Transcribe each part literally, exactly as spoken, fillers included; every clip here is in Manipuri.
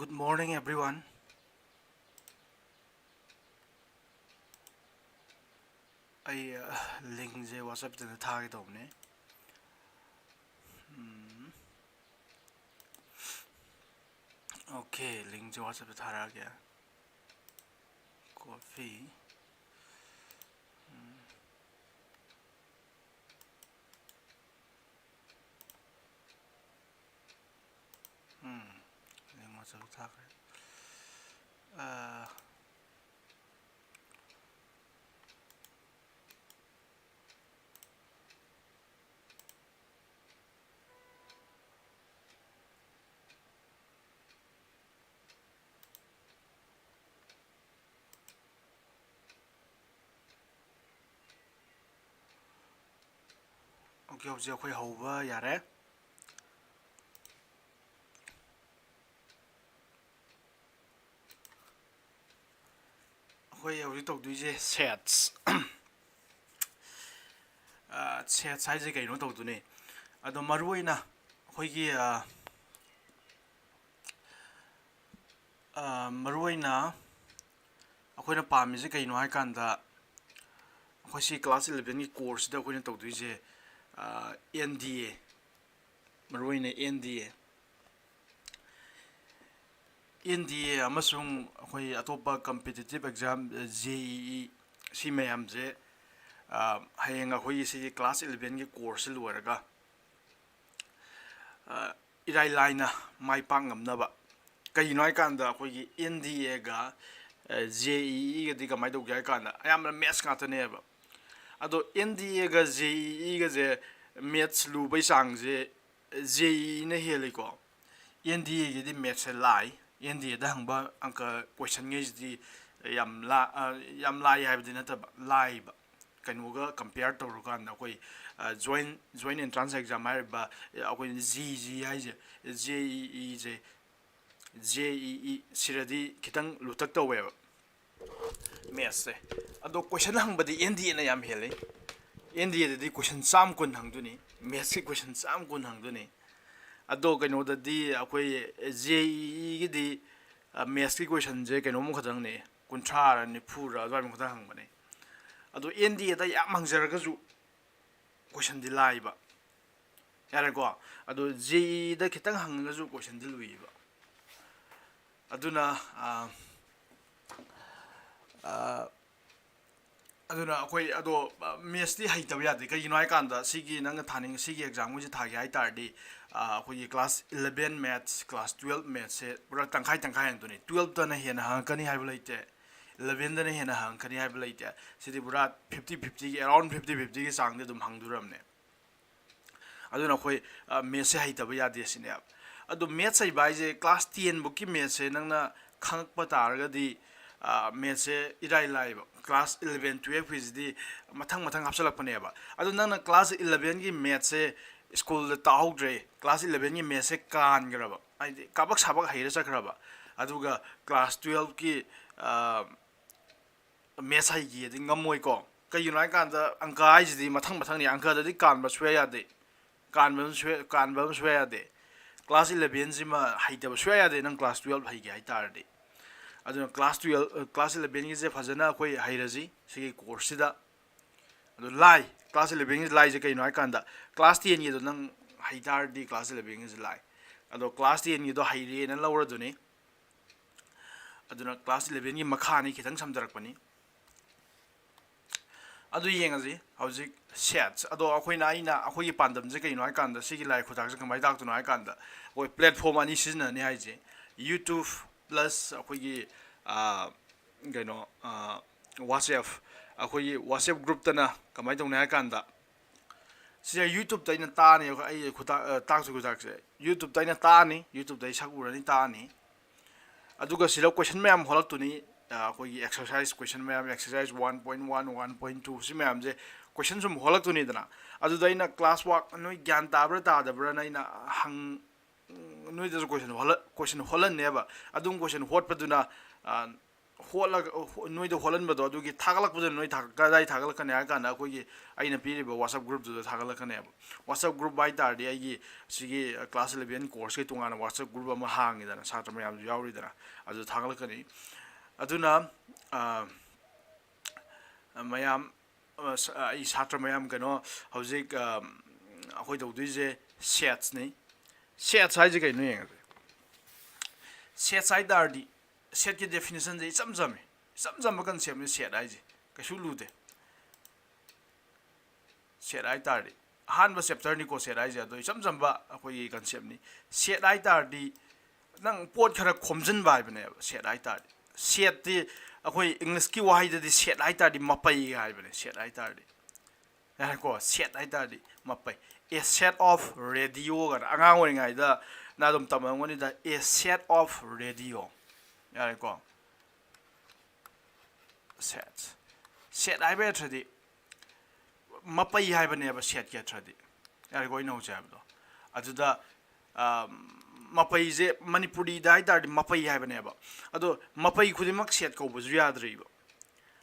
Good morning, everyone. ꯑꯩ, ꯑ, ꯂꯤꯡꯁꯦ WhatsApp-ꯇ ꯊꯥꯒꯦ ꯇꯧꯕꯅꯦ꯫ ꯎꯝ꯫ Okay, ꯂꯤꯡꯁꯦ WhatsApp-ꯇ ꯊꯥꯔꯛꯑꯒꯦ꯫ Coffee. ꯎꯝ꯫ ꯎꯝ, ꯂꯤꯡ ꯃꯆꯥ ꯊꯥꯈ꯭ꯔꯦ꯫ ꯑꯥ, Okay, ꯍꯧꯖꯤꯛ ꯑꯩꯈꯣꯏ ꯍꯧꯕ ꯌꯥꯔꯦ꯫ ꯑꯩꯈꯣꯏ ꯍꯧꯖꯤꯛ ꯇꯧꯗꯣꯏꯁꯦ sets꯫ ꯑ, sets ꯍꯥꯏꯁꯦ ꯀꯩꯅꯣ ꯇꯧꯗꯣꯏꯅꯦ꯫ ꯑꯗꯣ ꯃꯔꯨꯑꯣꯏꯅ ꯑꯩꯈꯣꯏꯒꯤ, ꯑ, ꯑ, ꯃꯔꯨꯑꯣꯏꯅ ꯑꯩꯈꯣꯏꯅ ꯄꯥꯝꯃꯤꯁꯦ ꯀꯩꯅꯣ ꯍꯥꯏꯀꯥꯟꯗ, ꯑꯩꯈꯣꯏ ꯁꯤ class eleven-ꯒꯤ course-ꯁꯤꯗ ꯑꯩꯈꯣꯏꯅ ꯇꯧꯗꯣꯏꯁꯦ, ꯑ, N D A, ꯃꯔꯨꯑꯣꯏꯅ N D A꯫ N D A ꯑꯃꯁꯨꯡ ꯑꯩꯈꯣꯏ ꯑꯇꯣꯞꯄ competitive exam, J E E, ꯁꯤ ꯃꯌꯥꯝꯁꯦ, ꯑ, ꯍꯌꯦꯡ ꯑꯩꯈꯣꯏꯒꯤ ꯁꯤꯒꯤ class eleven-ꯒꯤ course-ꯁꯤ ꯂꯣꯏꯔꯒ, ꯑ, ꯏꯔꯥꯏ ꯂꯥꯏꯅ ꯃꯥꯏ ꯄꯥꯛ ꯉꯝꯅꯕ꯫ ꯀꯩꯒꯤꯅꯣ ꯍꯥꯏꯀꯥꯟꯗ ꯑꯩꯈꯣꯏꯒꯤ N D A-ꯒ, ꯑ, J E E-ꯒꯗꯤ ꯀꯃꯥꯏꯅ ꯇꯧꯒꯦ ꯍꯥꯏ ꯀꯥꯟꯗ ꯑꯌꯥꯝꯕꯅ maths ꯉꯥꯛꯇꯅꯦꯕ꯫ ꯑꯗꯣ N D A-ꯒ J E E-ꯒꯁꯦ maths ꯂꯨꯕꯩ ꯆꯥꯡꯁꯦ J E E-ꯅ ꯍꯦꯜꯂꯤꯀꯣ꯫ N D A-ꯒꯤꯗꯤ maths-ꯁꯦ ꯂꯥꯏ, N D A-ꯗ ꯍꯪꯕ ꯑꯪꯀ question-ꯉꯩꯁꯤꯗꯤ ꯌꯥꯝ ꯂꯥ-, ꯑ, ꯌꯥꯝ ꯂꯥꯏ ꯍꯥꯏꯕꯗꯤ ꯅꯠꯇꯕ, ꯂꯥꯏꯕ꯫ ꯀꯩꯅꯣꯒ compare ꯇꯧꯔꯀꯥꯟꯗ ꯑꯩꯈꯣꯏ, ꯑ, joint, joint entrance exam ꯍꯥꯏꯔꯤꯕ, ꯑ, ꯑꯩꯈꯣꯏ J E E ꯍꯥꯏꯁꯦ, J E E-ꯁꯦ, J E E ꯁꯤꯗꯗꯤ ꯈꯤꯇꯪ ꯂꯨꯇꯛ ꯇꯧꯋꯦꯕ maths-ꯁꯦ꯫ ꯑꯗꯣ question ꯍꯪꯕꯗꯤ N D A-ꯅ ꯌꯥꯝ ꯍꯦꯜꯂꯤ꯫ N D A-ꯗꯗꯤ question ꯆꯥꯝꯃ ꯀꯨꯟ ꯍꯪꯗꯣꯏꯅꯤ, maths-ꯀꯤ question ꯆꯥꯝꯃ ꯀꯨꯟ ꯍꯪꯗꯣꯏꯅꯤ꯫ ꯑꯗꯣ ꯀꯩꯅꯣꯗꯗꯤ ꯑꯩꯈꯣꯏ ꯖꯦ ꯏ ꯏꯒꯤꯗꯤ ꯃꯦꯠꯁꯀꯤ ꯀꯣꯏꯁꯟꯁꯦ ꯀꯩꯅꯣꯃꯨꯛ ꯈꯛꯇꯪꯅꯦ, ꯀꯨꯟꯊ꯭ꯔꯥꯔ ꯅꯤꯐꯨꯔ ꯑꯗꯨꯋꯥꯏꯃꯨꯛ ꯈꯛꯇꯪ ꯍꯪꯕꯅꯦ꯫ ꯑꯗꯣ ꯑꯦꯟ ꯗꯤ ꯑꯦꯗ ꯌꯥꯝ ꯍꯪꯖꯔꯒꯁꯨ ꯀꯣꯏꯁꯟꯗꯤ ꯂꯥꯏꯕ꯫ ꯌꯥꯔꯦꯀꯣ? ꯑꯗꯣ ꯖꯦ ꯏꯗ ꯈꯤꯇꯪ ꯍꯪꯉꯒꯁꯨ ꯀꯣꯏꯁꯟꯗꯤ ꯂꯨꯏꯌꯦꯕ꯫ ꯑꯗꯨꯅ ꯑꯥ, ꯑꯥ, ꯑꯗꯨꯅ ꯑꯩꯈꯣꯏ ꯑꯗꯣ ꯃꯦꯠꯁꯇꯤ ꯍꯩꯇꯕ ꯌꯥꯗꯦ꯫ ꯀꯩꯒꯤꯅꯣ ꯍꯥꯏꯀꯥꯟꯗ ꯁꯤꯒꯤ ꯅꯪꯅ ꯊꯥꯅꯤꯡ ꯁꯤꯒꯤ ꯑꯦꯛꯖꯥꯝꯒꯤꯁꯤ ꯊꯥꯒꯦ ꯍꯥꯏ ꯇꯥꯔꯗꯤ ꯑꯥ, ꯑꯩꯈꯣꯏꯒꯤ ꯀ꯭ꯂꯥꯁ ꯏꯂꯚꯦꯟ ꯃꯦꯠꯁ, ꯀ꯭ꯂꯥꯁ ꯇꯨꯌꯦꯜꯞ ꯃꯦꯠꯁꯁꯦ ꯄꯨꯔꯥ ꯇꯪꯈꯥꯏ ꯇꯪꯈꯥꯏ ꯍꯪꯗꯣꯏꯅꯤ꯫ ꯇꯨꯌꯦꯜꯞꯇꯅ ꯍꯦꯟꯅ ꯍꯪꯉꯛꯀꯅꯤ ꯍꯥꯏꯕ ꯂꯩꯇꯦ, ꯏꯂꯚꯦꯟꯗꯅ ꯍꯦꯟꯅ ꯍꯪꯉꯛꯀꯅꯤ ꯍꯥꯏꯕ ꯂꯩꯇꯦ꯫ ꯁꯤꯗꯤ ꯄꯨꯔꯥ ꯐꯤꯐꯇꯤ ꯐꯤꯐꯇꯤꯒꯤ ꯑꯦꯔꯥꯎꯟ ꯐꯤꯐꯇꯤ ꯐꯤꯐꯇꯤꯒꯤ ꯆꯥꯡꯗꯤ ꯑꯗꯨꯝ ꯍꯪꯗꯣꯔꯝꯅꯦ꯫ ꯑꯗꯨꯅ ꯑꯩꯈꯣꯏ ꯃꯦꯠꯁꯁꯦ ꯍꯩꯇꯕ ꯌꯥꯗꯦ ꯁꯤꯅꯦꯕ꯫ ꯑꯗꯣ ꯃꯦꯠꯁ ꯍꯩꯕ ꯍꯥꯏꯁꯦ ꯀ꯭ꯂꯥꯁ ꯇꯦꯟꯕꯨꯛꯀꯤ ꯃꯦꯠꯁꯁꯦ ꯅꯪꯅ ꯈꯪꯉꯛꯄ ꯇꯥꯔꯒꯗꯤ ꯃꯦꯠꯁꯁꯦ ꯏꯔꯥꯏ ꯂꯥꯏꯕ꯫ ꯀ꯭ꯂꯥꯁ ꯏꯂꯚꯦꯟ ꯇꯨꯌꯦꯜꯞꯀꯤꯁꯤꯗꯤ ꯃꯊꯪ ꯃꯊꯪ ꯍꯥꯞꯆꯤꯜꯂꯛꯄꯅꯦꯕ꯫ ꯑꯗꯣ ꯅꯪꯅ ꯀ꯭ꯂꯥꯁ ꯏꯂꯚꯦꯟꯒꯤ ꯃꯦꯠꯁꯁꯦ ꯁ꯭ꯀꯨꯜꯗ ꯇꯥꯍꯧꯗ꯭ꯔꯦ, ꯀ꯭ꯂꯥꯁ ꯏꯂꯚꯦꯟꯒꯤ ꯃꯦꯠꯁꯁꯦ ꯀꯥꯟꯈ꯭ꯔꯕ, ꯍꯥꯏꯗꯤ ꯀꯥꯕꯛ ꯁꯥꯕꯛ ꯍꯩꯔ ꯆꯠꯈ꯭ꯔꯕ, ꯑꯗꯨꯒ ꯀ꯭ꯂꯥꯁ ꯇꯨꯌꯦꯜꯞꯀꯤ ꯃꯦꯠꯁ ꯍꯩꯈꯤꯗꯤ ꯉꯝꯃꯣꯏꯀꯣ꯫ ꯀꯩꯒꯤꯅꯣ ꯍꯥꯏꯀꯥꯟꯗ ꯑꯪꯀ ꯍꯥꯏꯁꯤꯗꯤ ꯃꯊꯪ ꯃꯊꯪꯅꯤ꯫ ꯑꯪꯀꯗꯗꯤ ꯀꯥꯟꯕ ꯁꯨꯡꯌꯥ ꯌꯥꯗꯦ, ꯀꯥꯟꯕ ꯑꯃ ꯁꯨꯡꯌꯥ ꯀꯥꯟꯕ ꯑꯃ ꯁꯨꯡꯌꯥ ꯌꯥꯗꯦ꯫ ꯀ꯭ꯂꯥꯁ ꯏꯂꯚꯦꯟꯁꯤꯃ ꯍꯩꯇꯕ ꯁꯨꯡꯌꯥ ꯌꯥꯗꯦ ꯅꯪ ꯀ꯭ꯂꯥꯁ ꯇꯨꯌꯦꯜꯞ ꯍꯩꯒꯦ ꯍꯥꯏ ꯇꯥꯔꯗꯤ꯫ ꯑꯗꯨꯅ ꯀ꯭ꯂꯥꯁ ꯇꯨꯌꯦꯜꯞ ꯀ꯭ꯂꯥꯁ ꯏꯂꯚꯦꯟꯒꯤꯁꯦ ꯐꯖꯅ ꯑꯩꯈꯣꯏ ꯍꯩꯔꯁꯤ ꯁꯤꯒꯤ ꯀꯣꯔꯁꯁꯤꯗ꯫ ꯑꯗꯨ ꯂꯥꯏ, ꯀ꯭ꯂꯥꯁ ꯏꯂꯚꯦꯟꯒꯤꯁꯦ ꯂꯥꯏꯁꯦ ꯀꯩꯅꯣ ꯍꯥꯏꯀꯥꯟꯗ ꯀ꯭ꯂꯥꯁ ꯇꯦꯟꯒꯤꯗꯣ ꯅꯪ ꯍꯩ ꯇꯥꯔꯗꯤ ꯀ꯭ꯂꯥꯁ ꯏꯂꯚꯦꯟꯒꯤꯁꯦ ꯂꯥꯏ꯫ ꯑꯗꯣ ꯀ꯭ꯂꯥꯁ ꯇꯦꯟꯒꯤꯗꯣ ꯍꯩꯔꯦꯅ ꯂꯧꯔꯗꯨꯅꯤ꯫ ꯑꯗꯨꯅ ꯀ꯭ꯂꯥꯁ ꯏꯂꯚꯦꯟꯒꯤ ꯃꯈꯥꯅꯤ ꯈꯤꯇꯪ ꯁꯝꯊꯔꯛꯄꯅꯤ꯫ ꯑꯗꯨ ꯌꯦꯡꯉꯁꯤ ꯍꯧꯖꯤꯛ ꯁꯦꯠꯁ꯫ ꯑꯗꯣ ꯑꯩꯈꯣꯏꯅ ꯑꯩꯅ ꯑꯩꯈꯣꯏꯒꯤ ꯄꯥꯟꯗꯝꯁꯦ ꯀꯩꯅꯣ ꯍꯥꯏꯀꯥꯟꯗ ꯁꯤꯒꯤ ꯂꯥꯏ ꯈꯨꯇꯥꯛꯁꯦ ꯀꯃꯥꯏꯅ ꯇꯥꯛꯇꯣꯏꯅꯣ ꯍꯥꯏꯀꯥꯟꯗ ꯑꯩꯈꯣꯏ ꯄ꯭ꯂꯦꯠꯐꯣꯝ ꯑꯅꯤ ꯁꯤꯖꯤꯟꯅꯅꯤ ꯍꯥꯏꯁꯦ, ꯌꯨꯇ꯭ꯌꯨꯕ ꯄ꯭ꯂꯁ ꯑꯩꯈꯣꯏꯒꯤ ꯑꯥ, ꯀꯩꯅꯣ ꯋꯥꯆꯦꯞ꯫ ꯑꯩꯈꯣꯏꯒꯤ ꯋꯥꯆꯦꯞ ꯒ꯭ꯔꯨꯞꯇꯅ ꯀꯃꯥꯏꯅ ꯇꯧꯅꯤ ꯍꯥꯏ ꯀꯥꯟꯗ ꯁꯤꯁꯦ ꯌꯨꯇ꯭ꯌꯨꯕꯇ ꯑꯩꯅ ꯇꯥꯛꯑꯅꯤ꯫ ꯑꯩ ꯈꯨꯇꯥꯛ ꯇꯥꯛꯁꯨ ꯈꯨꯇꯥꯛꯁꯦ ꯌꯨꯇ꯭ꯌꯨꯕꯇ ꯑꯩꯅ ꯇꯥꯛꯑꯅꯤ, ꯌꯨꯇ꯭ꯌꯨꯕꯇ ꯑꯩ ꯁꯛ ꯎꯔꯅꯤ, ꯇꯥꯛꯑꯅꯤ꯫ ꯑꯗꯨꯒ ꯁꯤꯗ ꯀꯣꯏꯁꯟ ꯃꯌꯥꯝ ꯍꯣꯜꯂꯛꯇꯣꯏꯅꯤ꯫ ꯑꯩꯈꯣꯏꯒꯤ ꯑꯦꯛꯁꯔꯁꯥꯏꯁ ꯀꯣꯏꯁꯟ ꯃꯌꯥꯝ, exercise one point one, one point two ꯁꯤ ꯃꯌꯥꯝꯁꯦ ꯀꯣꯏꯁꯟ ꯁꯨꯝ ꯍꯣꯜꯂꯛꯇꯣꯏꯅꯤꯗꯅ꯫ ꯑꯗꯨꯗ ꯑꯩꯅ ꯀ꯭ꯂꯥꯁ ꯋꯥꯔꯛ ꯅꯣꯏ ꯒ꯭ꯌꯥꯟ ꯇꯥꯕ꯭ꯔꯥ ꯇꯥꯗꯕ꯭ꯔꯥꯅ ꯑꯩꯅ ꯍꯪ ꯅꯣꯏꯗꯁꯨ ꯀꯣꯏꯁꯟ ꯍꯣꯜꯂ ꯀꯣꯏꯁꯟ ꯍꯣꯜꯍꯟꯅꯦꯕ꯫ ꯑꯗꯨꯝ ꯀꯣꯏꯁꯟ ꯍꯣꯠꯄꯗꯨꯅ ꯍꯣꯠꯂꯒ ꯍꯣ- ꯅꯣꯏꯗ ꯍꯣꯠꯍꯟꯕꯗꯣ, ꯑꯗꯨꯒꯤ ꯊꯥꯒꯠꯂꯛꯄꯗꯨꯅ ꯅꯣꯏ ꯊꯥ- ꯀꯗꯥꯏ ꯊꯥꯒꯠꯂꯛꯀꯅꯤ ꯍꯥꯏ ꯀꯥꯟꯗ, ꯑꯩꯈꯣꯏꯒꯤ ꯑꯩꯅ ꯄꯤꯔꯤꯕ WhatsApp groupꯇꯨꯗ ꯊꯥꯒꯠꯂꯛꯀꯅꯦꯕ꯫ WhatsApp group ꯍꯥꯏ ꯇꯥꯔꯗꯤ ꯑꯩꯒꯤ ꯁꯤꯒꯤ class eleven courseꯀꯤ ꯇꯣꯉꯥꯟꯅ WhatsApp group ꯑꯃ ꯍꯥꯡꯉꯤꯗꯅ, ꯁꯥꯇ꯭ꯔ ꯃꯌꯥꯝꯁꯨ ꯌꯥꯎꯔꯤꯗꯅ, ꯑꯗꯨ ꯊꯥꯒꯠꯂꯛꯀꯅꯤ꯫ ꯑꯗꯨꯅ ꯑ, ꯃꯌꯥꯝ ꯑ, ꯁ- ꯑ, ꯑꯩ ꯁꯥꯇ꯭ꯔ ꯃꯌꯥꯝ, ꯀꯩꯅꯣ, ꯍꯧꯖꯤꯛ ꯑ, ꯑꯩꯈꯣꯏ ꯇꯧꯗꯣꯏꯁꯦ setsꯅꯤ꯫ Sets ꯍꯥꯏꯁꯦ ꯀꯩꯅꯣ ꯌꯦꯡꯉꯁꯦ꯫ Sets ꯍꯥꯏ ꯇꯥꯔꯗꯤ, setꯀꯤ definitionꯁꯦ ꯏꯆꯝ ꯆꯝꯃꯦ꯫ ꯏꯆꯝ ꯆꯝꯕ conceptꯅꯤ set ꯍꯥꯏꯁꯦ, ꯀꯩꯁꯨ ꯂꯨꯗꯦ꯫ Set ꯍꯥꯏ ꯇꯥꯔꯗꯤ ꯑꯍꯥꯟꯕ chapterꯅꯤꯀꯣ set ꯍꯥꯏꯁꯦ, ꯑꯗꯣ ꯏꯆꯝ ꯆꯝꯕ ꯑꯩꯈꯣꯏꯒꯤ conceptꯅꯤ꯫ Set ꯍꯥꯏ ꯇꯥꯔꯗꯤ ꯅꯪ ꯄꯣꯠ ꯈꯔ ꯈꯣꯝꯖꯤꯟꯕ ꯍꯥꯏꯕꯅꯦꯕ set ꯍꯥꯏ ꯇꯥꯔꯗꯤ꯫ Setꯇꯤ ꯑꯩꯈꯣꯏ Englishꯀꯤ ꯋꯥꯍꯩꯗꯗꯤ set ꯍꯥꯏ ꯇꯥꯔꯗꯤ ꯃꯄꯩ ꯍꯥꯏꯕꯅꯦ set ꯍꯥꯏ ꯇꯥꯔꯗꯤ꯫ ꯌꯥꯔꯦꯀꯣ, set ꯍꯥꯏ ꯇꯥꯔꯗꯤ ꯃꯄꯩ꯫ A set of radioꯒꯅ ꯑꯉꯥꯡ ꯑꯣꯏꯔꯤꯉꯩꯗ ꯅꯪ ꯑꯗꯨꯝ ꯇꯝꯃꯝꯒꯅꯤꯗ, a set of radio꯫ ꯌꯥꯔꯦꯀꯣ, set꯫ Set ꯍꯥꯏꯕ ꯑꯔꯊꯗꯤ ꯃꯄꯩ ꯍꯥꯏꯕꯅꯦꯕ setꯀꯤ ꯑꯔꯊꯗꯤ꯫ ꯌꯥꯔꯦꯀꯣ, ꯑꯩꯅ ꯍꯧꯖꯤꯛ ꯍꯥꯏꯕꯗꯣ꯫ ꯑꯗꯨꯗ ꯑ, ꯃꯄꯩꯁꯦ ꯃꯅꯤꯄꯨꯔꯤꯗ ꯍꯥꯏ ꯇꯥꯔꯗꯤ ꯃꯄꯩ ꯍꯥꯏꯕꯅꯦꯕ꯫ ꯑꯗꯣ ꯃꯄꯩ ꯈꯨꯗꯤꯡꯃꯛ set ꯀꯧꯕꯁꯨ ꯌꯥꯗ꯭ꯔꯤꯕ꯫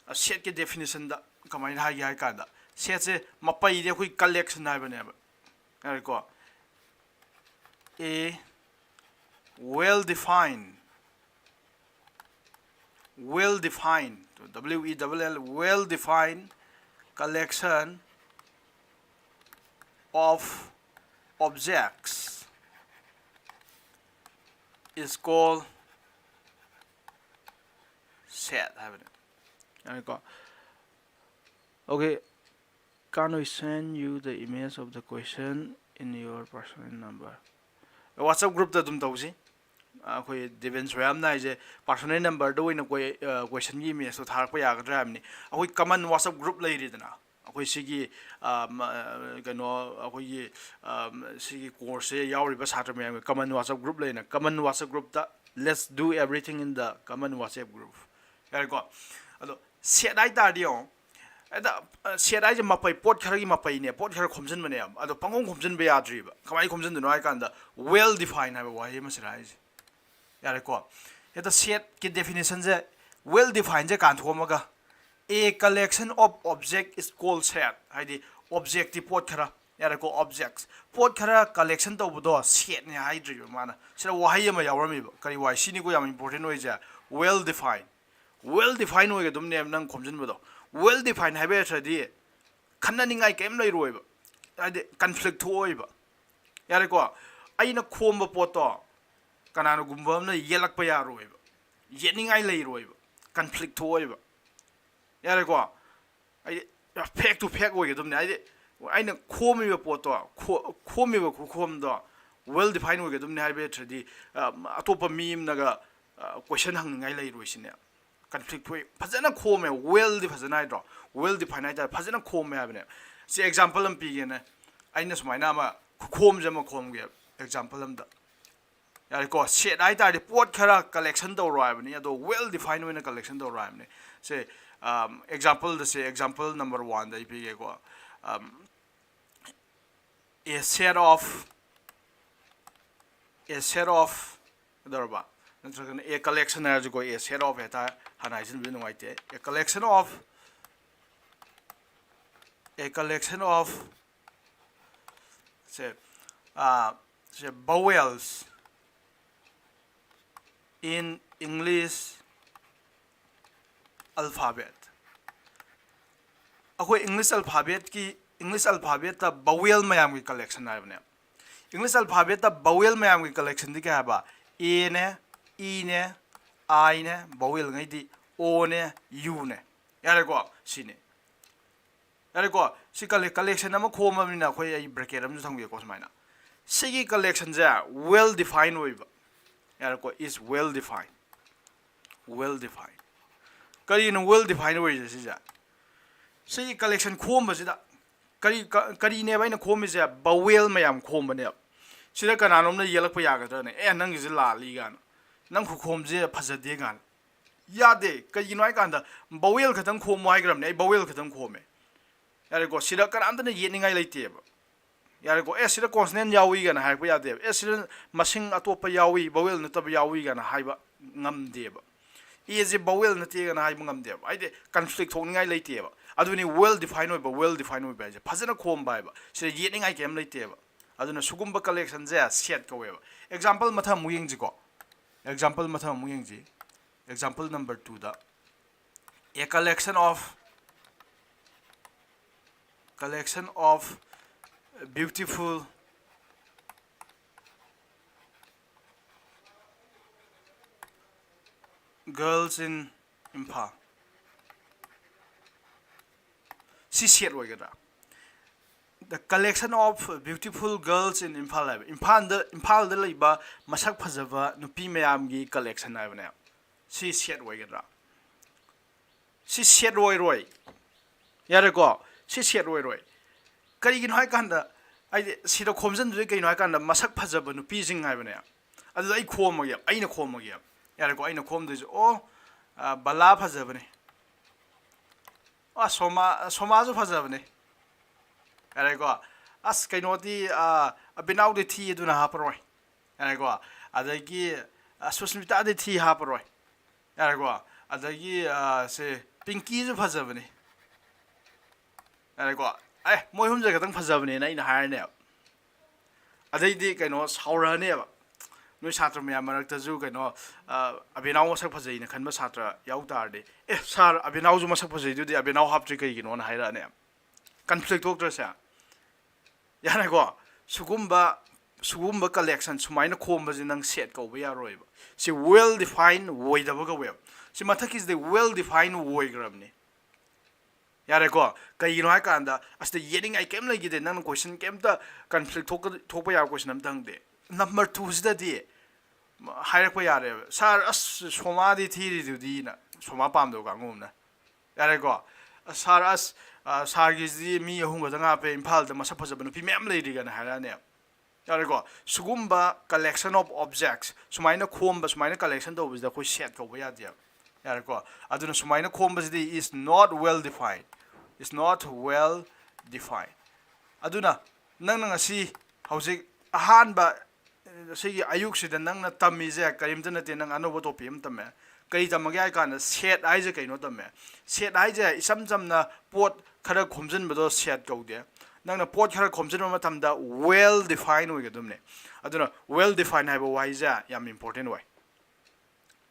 ꯑ, setꯀꯤ definitionꯗ ꯀꯃꯥꯏꯅ ꯍꯥꯏꯒꯦ ꯍꯥꯏ ꯀꯥꯟꯗ, setꯁꯦ ꯃꯄꯩꯗꯤ ꯑꯩꯈꯣꯏ collection ꯍꯥꯏꯕꯅꯦꯕ꯫ ꯌꯥꯔꯦꯀꯣ, a well defined, well defined, W E L L, well defined collection of objects is called set ꯍꯥꯏꯕꯅꯦ꯫ ꯌꯥꯔꯦꯀꯣ? Okay, can we send you the image of the question in your personal number? WhatsApp groupꯇ ꯑꯗꯨꯝ ꯇꯧꯁꯤ꯫ ꯑꯩꯈꯣꯏ ꯗꯤꯕꯦꯟ ꯁꯣꯌꯥꯝꯅ ꯍꯥꯏꯁꯦ personal numberꯗ ꯑꯣꯏꯅ ꯀꯣꯏ-, ꯑ, questionꯒꯤ imageꯇꯣ ꯊꯥꯔꯛꯄ ꯌꯥꯒꯗ꯭ꯔꯥ ꯍꯥꯏꯕꯅꯤ꯫ ꯑꯩꯈꯣꯏ common WhatsApp group ꯂꯩꯔꯤꯗꯅ, ꯑꯩꯈꯣꯏ ꯁꯤꯒꯤ, ꯑ, ꯃ-, ꯀꯩꯅꯣ, ꯑꯩꯈꯣꯏꯒꯤ, ꯑ, ꯁꯤꯒꯤ courseꯁꯦ ꯌꯥꯎꯔꯤꯕ ꯁꯥꯇ꯭ꯔ ꯃꯌꯥꯝꯒꯤ common WhatsApp group ꯂꯩꯅ, common WhatsApp groupꯇ let's do everything in the common WhatsApp group꯫ ꯌꯥꯔꯦꯀꯣ? ꯑꯗꯣ set ꯍꯥꯏ ꯇꯥꯔꯗꯤ ꯌꯦꯡꯉꯣ, ꯍꯦꯛꯇ, ꯑ, set ꯍꯥꯏꯁꯦ ꯃꯄꯩ, ꯄꯣꯠ ꯈꯔꯒꯤ ꯃꯄꯩꯅꯦ, ꯄꯣꯠ ꯈꯔ ꯈꯣꯝꯖꯤꯟꯕꯅꯦꯕ꯫ ꯑꯗꯣ ꯄꯪꯈꯣꯝ ꯈꯣꯝꯖꯤꯟꯕ ꯌꯥꯗ꯭ꯔꯤꯕ꯫ ꯀꯃꯥꯏꯅ ꯈꯣꯝꯖꯤꯟꯗꯣꯏꯅꯣ ꯍꯥꯏ ꯀꯥꯟꯗ, well defined ꯍꯥꯏꯕ ꯋꯥꯍꯩ ꯑꯃ ꯁꯤꯖꯤꯟꯅꯔꯤꯁꯦ꯫ ꯌꯥꯔꯦꯀꯣ? ꯍꯦꯛꯇ setꯀꯤ definitionꯁꯦ Well defined ꯁꯦ ꯀꯥꯟꯊꯣꯛꯑꯝꯃꯒ, a collection of object is called set. ꯍꯥꯏꯗꯤ object ꯇꯤ ꯄꯣꯠ ꯈꯔ, ꯌꯥꯔꯦꯀꯣ, objects, ꯄꯣꯠ ꯈꯔ collection ꯇꯧꯕꯗꯣ set ꯅꯦ ꯍꯥꯏꯗ꯭ꯔꯤꯕ ꯃꯥꯅ꯫ ꯁꯤꯗ ꯋꯥꯍꯩ ꯑꯃ ꯌꯥꯎꯔꯝꯃꯤꯕ, ꯀꯔꯤ ꯋꯥꯍꯩ? ꯁꯤꯅꯤꯀꯣ ꯌꯥꯝ important ꯑꯣꯏꯁꯦ, well defined. Well defined ꯑꯣꯏꯒꯗꯕꯅꯦꯕ ꯅꯪ ꯈꯣꯝꯖꯤꯟꯕꯗꯣ꯫ Well defined ꯍꯥꯏꯕ ꯅꯠꯇ꯭ꯔꯗꯤ ꯈꯟꯅꯅꯤꯡꯉꯥꯏ ꯀꯔꯤꯝ ꯂꯩꯔꯣꯏꯕ, ꯍꯥꯏꯗꯤ conflict ꯊꯣꯛꯑꯣꯏꯕ꯫ ꯌꯥꯔꯦꯀꯣ, ꯑꯩꯅ ꯈꯣꯝꯕ ꯄꯣꯠꯇꯣ ꯀꯅꯥꯅꯒꯨꯝꯕ ꯑꯃꯅ ꯌꯦꯠꯂꯛꯄ ꯌꯥꯔꯣꯏꯕ, ꯌꯦꯠꯅꯤꯡꯉꯥꯏ ꯂꯩꯔꯣꯏꯕ, conflict ꯊꯣꯛꯑꯣꯏꯕ꯫ ꯌꯥꯔꯦꯀꯣ, ꯍꯥꯏꯗꯤ fact to fact ꯑꯣꯏꯒꯗꯕꯅꯦ꯫ ꯍꯥꯏꯗꯤ ꯑꯩꯅ ꯈꯣꯝꯃꯤꯕ ꯄꯣꯠꯇꯣ, ꯈꯣ- ꯈꯣꯝꯃꯤꯕ ꯈꯨꯈꯣꯝꯗꯣ well defined ꯑꯣꯏꯒꯗꯕꯅꯦ ꯍꯥꯏꯕ ꯅꯠꯇ꯭ꯔꯗꯤ, ꯑ, ꯑꯇꯣꯞꯄ ꯃꯤ ꯑꯃꯅꯒ question ꯍꯪꯅꯤꯡꯉꯥꯏ ꯂꯩꯔꯣꯏ ꯁꯤꯅꯦ꯫ Conflict ꯊꯣꯛꯏ꯫ ꯐꯖꯅ ꯈꯣꯝꯃꯦ, well ꯗꯤ ꯐꯖꯅ ꯍꯥꯏꯗ꯭ꯔꯣ, well defined ꯍꯥꯏꯇꯥꯔꯦ, ꯐꯖꯅ ꯈꯣꯝꯃꯦ ꯍꯥꯏꯕꯅꯦ꯫ ꯁꯤ example ꯑꯃ ꯄꯤꯒꯦꯅꯦ, ꯑꯩꯅ ꯁꯨꯃꯥꯏꯅ ꯑꯃ ꯈꯨꯈꯣꯝꯁꯦ ꯑꯃ ꯈꯣꯝꯒꯦ example ꯑꯃꯗ꯫ ꯌꯥꯔꯦꯀꯣ, set ꯍꯥꯏꯇꯥꯔꯗꯤ ꯄꯣꯠ ꯈꯔ collection ꯇꯧꯔꯣ ꯍꯥꯏꯕꯅꯤ, ꯑꯗꯣ well defined ꯑꯣꯏꯅ collection ꯇꯧꯔꯣ ꯍꯥꯏꯕꯅꯤ꯫ ꯁꯦ, example ꯗ ꯁꯦ, example number one ꯗ ꯑꯩ ꯄꯤꯒꯦꯀꯣ꯫ A set of, a set of ꯀꯩꯗꯧꯔꯕ? ꯅꯠꯇ꯭ꯔꯒꯅ a collection ꯍꯥꯏꯔꯁꯨꯀꯣ, a set of ꯍꯦꯛꯇ ꯍꯥꯟꯅ ꯍꯥꯏꯖꯤꯟꯕꯗꯤ ꯅꯨꯡꯉꯥꯏꯇꯦ꯫ A collection of, a collection of say, ah, say, vowels in English alphabet. ꯑꯩꯈꯣꯏ English alphabet ꯀꯤ, English alphabet ꯇ vowel ꯃꯌꯥꯝꯒꯤ collection ꯍꯥꯏꯕꯅꯦ꯫ English alphabet ꯇ vowel ꯃꯌꯥꯝꯒꯤ collection ꯗꯤ ꯀꯩ ꯍꯥꯏꯕ? A ꯅꯦ, E ꯅꯦ, I ꯅꯦ, vowel ꯉꯩꯗꯤ O ꯅꯦ, U ꯅꯦ꯫ ꯌꯥꯔꯦꯀꯣ? ꯁꯤꯅꯤ꯫ ꯌꯥꯔꯦꯀꯣ? ꯁꯤ colle- collection ꯑꯃ ꯈꯣꯝꯃꯕꯅꯤꯅ ꯑꯩꯈꯣꯏ, ꯑꯩ bracket ꯑꯃꯁꯨ ꯊꯝꯒꯦꯀꯣ ꯁꯨꯃꯥꯏꯅ꯫ ꯁꯤꯒꯤ collection ꯁꯦ well defined ꯑꯣꯏꯕ꯫ ꯌꯥꯔꯦꯀꯣ? Is well defined. Well defined. ꯀꯔꯤꯅꯣ well defined ꯑꯣꯏꯔꯤꯁꯦ ꯁꯤꯁꯦ? ꯁꯤꯒꯤ collection ꯈꯣꯝꯕꯁꯤꯗ ꯀꯔꯤ, ꯀ- ꯀꯔꯤꯅꯦꯕ ꯑꯩꯅ ꯈꯣꯝꯃꯤꯁꯦ? Vowel ꯃꯌꯥꯝ ꯈꯣꯝꯕꯅꯦꯕ꯫ ꯁꯤꯗ ꯀꯅꯥꯅꯣꯝꯅ ꯌꯦꯜꯂꯛꯄ ꯌꯥꯒꯗ꯭ꯔꯅꯦ? "ꯑꯦ, ꯅꯪꯒꯤꯁꯦ ꯂꯥꯜꯂꯤ" ꯀꯥꯏꯅ, "ꯅꯪ ꯈꯨꯈꯣꯝꯁꯦ ꯐꯖꯗꯦ" ꯀꯥꯏꯅ꯫ ꯌꯥꯗꯦ꯫ ꯀꯩꯒꯤꯅꯣ ꯍꯥꯏꯀꯥꯟꯗ vowel ꯈꯛꯇꯪ ꯈꯣꯝꯃꯣ ꯍꯥꯏꯈ꯭ꯔꯕꯅꯦ, ꯑꯩ vowel ꯈꯛꯇꯪ ꯈꯣꯝꯃꯦ꯫ ꯌꯥꯔꯦꯀꯣ? ꯁꯤꯗ ꯀꯅꯥꯝꯇꯅ ꯌꯦꯠꯅꯤꯡꯉꯥꯏ ꯂꯩꯇꯦꯕ꯫ ꯌꯥꯔꯦꯀꯣ? "ꯑꯦ, ꯁꯤꯗ consonant ꯌꯥꯎꯏ" ꯀꯥꯏꯅ ꯍꯥꯏꯔꯛꯄ ꯌꯥꯗꯦꯕ꯫ "ꯑꯦ, ꯁꯤꯗ ꯃꯁꯤꯡ ꯑꯇꯣꯞꯄ ꯌꯥꯎꯏ, vowel ꯅꯠꯇꯕ ꯌꯥꯎꯏ" ꯀꯥꯏꯅ ꯍꯥꯏꯕ ꯉꯝꯗꯦꯕ꯫ ꯑꯦꯁꯦ ꯕꯥꯋꯦꯜ ꯅꯠꯇꯦꯒꯅ ꯍꯥꯏꯕ ꯉꯝꯗꯦꯕ, ꯍꯥꯏꯗꯤ ꯀꯟꯐ꯭ꯂꯤꯛ ꯊꯣꯛꯅꯤꯡꯉꯥꯏ ꯂꯩꯇꯦꯕ꯫ ꯑꯗꯨꯅꯤ ꯋꯦꯜ ꯗꯤꯐꯥꯏꯟ ꯑꯣꯏꯕ, ꯋꯦꯜ ꯗꯤꯐꯥꯏꯟ ꯑꯣꯏꯕ ꯍꯥꯏꯁꯦ, ꯐꯖꯅ ꯈꯣꯝꯕ ꯍꯥꯏꯕ, ꯁꯤꯗ ꯌꯦꯠꯅꯤꯡꯉꯥꯏ ꯀꯩꯝ ꯂꯩꯇꯦꯕ꯫ ꯑꯗꯨꯅ ꯁꯤꯒꯨꯝꯕ ꯀꯂꯦꯛꯁꯟꯁꯦ ꯁꯦꯠ ꯀꯧꯋꯦꯕ꯫ ꯑꯦꯛꯖꯥꯝꯄꯜ ꯃꯊꯪ ꯑꯃꯨꯛ ꯌꯦꯡꯁꯤꯀꯣ꯫ ꯑꯦꯛꯖꯥꯝꯄꯜ ꯃꯊꯪ ꯑꯃꯨꯛ ꯌꯦꯡꯁꯤ꯫ ꯑꯦꯛꯖꯥꯝꯄꯜ ꯅꯝꯕꯔ ꯇꯨꯗ, a collection of, collection of beautiful girls in Imphal꯫ ꯁꯤ ꯁꯦꯠ ꯑꯣꯏꯒꯗ꯭ꯔꯥ? The collection of beautiful girls in Imphal ꯍꯥꯏꯕ, ꯏꯝꯐꯥꯜꯗ, ꯏꯝꯐꯥꯜꯗ ꯂꯩꯕ ꯃꯁꯛ ꯐꯖꯕ ꯅꯨꯄꯤ ꯃꯌꯥꯝꯒꯤ ꯀꯂꯦꯛꯁꯟ ꯍꯥꯏꯕꯅꯦ꯫ ꯁꯤ ꯁꯦꯠ ꯑꯣꯏꯒꯗ꯭ꯔꯥ? ꯁꯤ ꯁꯦꯠ ꯑꯣꯏꯔꯣꯏ꯫ ꯌꯥꯔꯦꯀꯣ? ꯁꯤ ꯁꯦꯠ ꯑꯣꯏꯔꯣꯏ꯫ ꯀꯔꯤꯒꯤꯅꯣ ꯍꯥꯏ ꯀꯥꯟꯗ, ꯍꯥꯏꯗꯤ ꯁꯤꯗ ꯈꯣꯝꯖꯤꯟꯗꯣꯏꯁꯦ ꯀꯩꯅꯣ ꯍꯥꯏ ꯀꯥꯟꯗ, ꯃꯁꯛ ꯐꯖꯕ ꯅꯨꯄꯤꯁꯤꯡ ꯍꯥꯏꯕꯅꯦ꯫ ꯑꯗꯨꯗ ꯑꯩ ꯈꯣꯝꯃꯒꯦ, ꯑꯩꯅ ꯈꯣꯝꯃꯒꯦ꯫ ꯌꯥꯔꯦꯀꯣ? ꯑꯩꯅ ꯈꯣꯝꯗꯣꯏꯁꯦ, ꯑꯣ, ꯑ, ꯕꯂꯥ ꯐꯖꯕꯅꯦ꯫ ꯑ, ꯁꯣꯃꯥ, ꯁꯣꯃꯥꯁꯨ ꯐꯖꯕꯅꯦ꯫ ꯌꯥꯔꯦꯀꯣ? ꯑꯁ, ꯀꯩꯅꯣꯗꯤ, ꯑ, ꯑꯕꯤꯅꯥꯎꯗꯤ ꯊꯤ, ꯑꯗꯨꯅ ꯍꯥꯞꯄꯔꯣꯏ꯫ ꯌꯥꯔꯦꯀꯣ? ꯑꯗꯒꯤ, ꯑ, ꯁꯨꯁꯃꯤꯇꯥꯗꯤ ꯊꯤ, ꯍꯥꯞꯄꯔꯣꯏ꯫ ꯌꯥꯔꯦꯀꯣ? ꯑꯗꯒꯤ, ꯑ, ꯁꯦ, ꯄꯤꯡꯀꯤꯁꯨ ꯐꯖꯕꯅꯦ꯫ ꯌꯥꯔꯦꯀꯣ? ꯑꯦ, ꯃꯣꯏ ꯑꯍꯨꯝꯁꯦ ꯈꯛꯇꯪ ꯐꯖꯕꯅꯦꯅ ꯑꯩꯅ ꯍꯥꯏꯔꯅꯦꯕ꯫ ꯑꯗꯩꯗꯤ ꯀꯩꯅꯣ ꯁꯥꯎꯔꯛꯑꯅꯦꯕ꯫ ꯅꯣꯏ ꯁꯥꯇ꯭ꯔ ꯃꯌꯥꯝ ꯃꯔꯛꯇꯁꯨ ꯀꯩꯅꯣ, ꯑ, ꯑꯕꯤꯅꯥꯎ ꯃꯁꯛ ꯐꯖꯩꯅ ꯈꯟꯕ ꯁꯥꯇ꯭ꯔ ꯌꯥꯎ ꯇꯥꯔꯗꯤ, "ꯑꯦ ꯁꯥꯔ, ꯑꯕꯤꯅꯥꯎꯁꯨ ꯃꯁꯛ ꯐꯖꯩꯗꯨꯗꯤ, ꯑꯕꯤꯅꯥꯎ ꯍꯥꯞꯇ꯭ꯔꯤ ꯀꯩꯒꯤꯅꯣꯅ?" ꯍꯥꯏꯔꯛꯑꯅꯦꯕ꯫ ꯀꯟꯐ꯭ꯂꯤꯛ ꯊꯣꯛꯇ꯭ꯔꯁꯦ? ꯌꯥꯔꯦꯀꯣ? ꯁꯤꯒꯨꯝꯕ, ꯁꯤꯒꯨꯝꯕ ꯀꯂꯦꯛꯁꯟ ꯁꯨꯃꯥꯏꯅ ꯈꯣꯝꯕꯁꯦ ꯅꯪ ꯁꯦꯠ ꯀꯧꯕ ꯌꯥꯔꯣꯏꯕ꯫ ꯁꯤ ꯋꯦꯜ ꯗꯤꯐꯥꯏꯟ ꯑꯣꯏꯗꯕ ꯀꯧꯋꯦꯕ꯫ ꯁꯤ ꯃꯊꯛꯀꯤꯁꯤꯗꯤ ꯋꯦꯜ ꯗꯤꯐꯥꯏꯟ ꯑꯣꯏꯈ꯭ꯔꯕꯅꯤ꯫ ꯌꯥꯔꯦꯀꯣ? ꯀꯩꯒꯤꯅꯣ ꯍꯥꯏ ꯀꯥꯟꯗ, ꯑꯁꯤꯗ ꯌꯦꯠꯅꯤꯡꯉꯥꯏ ꯀꯩꯝ ꯂꯩꯈꯤꯗꯦ꯫ ꯅꯪꯅ ꯀꯣꯏꯁꯟ ꯀꯩꯝꯇ ꯀꯟꯐ꯭ꯂꯤꯛ ꯊꯣꯛꯄ ꯌꯥꯕ ꯀꯣꯏꯁꯟ ꯑꯝꯇ ꯍꯪꯗꯦ꯫ ꯅꯝꯕꯔ ꯇꯨꯁꯤꯗꯗꯤ ꯍꯥꯏꯔꯛꯄ ꯌꯥꯔꯦꯕ, "ꯁꯥꯔ, ꯑꯁ, ꯁꯣꯃꯥꯗꯤ ꯊꯤꯔꯤꯗꯨꯗꯤꯅ", ꯁꯣꯃꯥ ꯄꯥꯝꯗꯕ ꯀꯥꯡꯕꯨ ꯑꯃꯅ꯫ ꯌꯥꯔꯦꯀꯣ? "ꯑꯁ, ꯁꯥꯔ, ꯑꯁ, ꯑ, ꯁꯥꯔꯒꯤꯁꯤꯗꯤ ꯃꯤ ꯑꯍꯨꯝ ꯈꯛꯇꯪ ꯍꯥꯞꯄꯦ, ꯏꯝꯐꯥꯜꯗ ꯃꯁꯛ ꯐꯖꯕ ꯅꯨꯄꯤ ꯃꯌꯥꯝ ꯂꯩꯔꯤꯒꯅ" ꯍꯥꯏꯔꯛꯑꯅꯦꯕ꯫ ꯌꯥꯔꯦꯀꯣ? ꯁꯤꯒꯨꯝꯕ collection of objects, ꯁꯨꯃꯥꯏꯅ ꯈꯣꯝꯕ, ꯁꯨꯃꯥꯏꯅ ꯀꯂꯦꯛꯁꯟ ꯇꯧꯕꯁꯤꯗ ꯑꯩꯈꯣꯏ ꯁꯦꯠ ꯀꯧꯕ ꯌꯥꯗꯦꯕ꯫ ꯌꯥꯔꯦꯀꯣ? ꯑꯗꯨꯅ ꯁꯨꯃꯥꯏꯅ ꯈꯣꯝꯕꯁꯤꯗꯤ is not well defined, is not well defined꯫ ꯑꯗꯨꯅ ꯅꯪꯅ ꯉꯁꯤ, ꯍꯧꯖꯤꯛ ꯑꯍꯥꯟꯕ, ꯑꯁꯤꯒꯤ ꯑꯌꯨꯛꯁꯤꯗ ꯅꯪꯅ ꯇꯝꯃꯤꯁꯦ ꯀꯔꯤꯝꯇ ꯅꯠꯇꯦ, ꯅꯪ ꯑꯅꯧꯕ ꯇꯣꯄꯤꯛ ꯑꯃ ꯇꯝꯃꯦ꯫ ꯀꯔꯤ ꯇꯝꯃꯒꯦ ꯍꯥꯏ ꯀꯥꯟꯗ set ꯍꯥꯏꯁꯦ ꯀꯩꯅꯣ ꯇꯝꯃꯦ꯫ Set ꯍꯥꯏꯁꯦ ꯏꯁꯝ ꯆꯝꯅ ꯄꯣꯠ ꯈꯔ ꯈꯣꯝꯖꯤꯟꯕꯗꯣ set ꯀꯧꯗꯦ꯫ ꯅꯪꯅ ꯄꯣꯠ ꯈꯔ ꯈꯣꯝꯖꯤꯟꯕ ꯃꯇꯝꯗ well define ꯑꯣꯏꯒꯗꯕꯅꯦ꯫ ꯑꯗꯨꯅ well define ꯍꯥꯏꯕ ꯋꯥꯍꯩꯁꯦ ꯌꯥꯝ important ꯑꯣꯏ꯫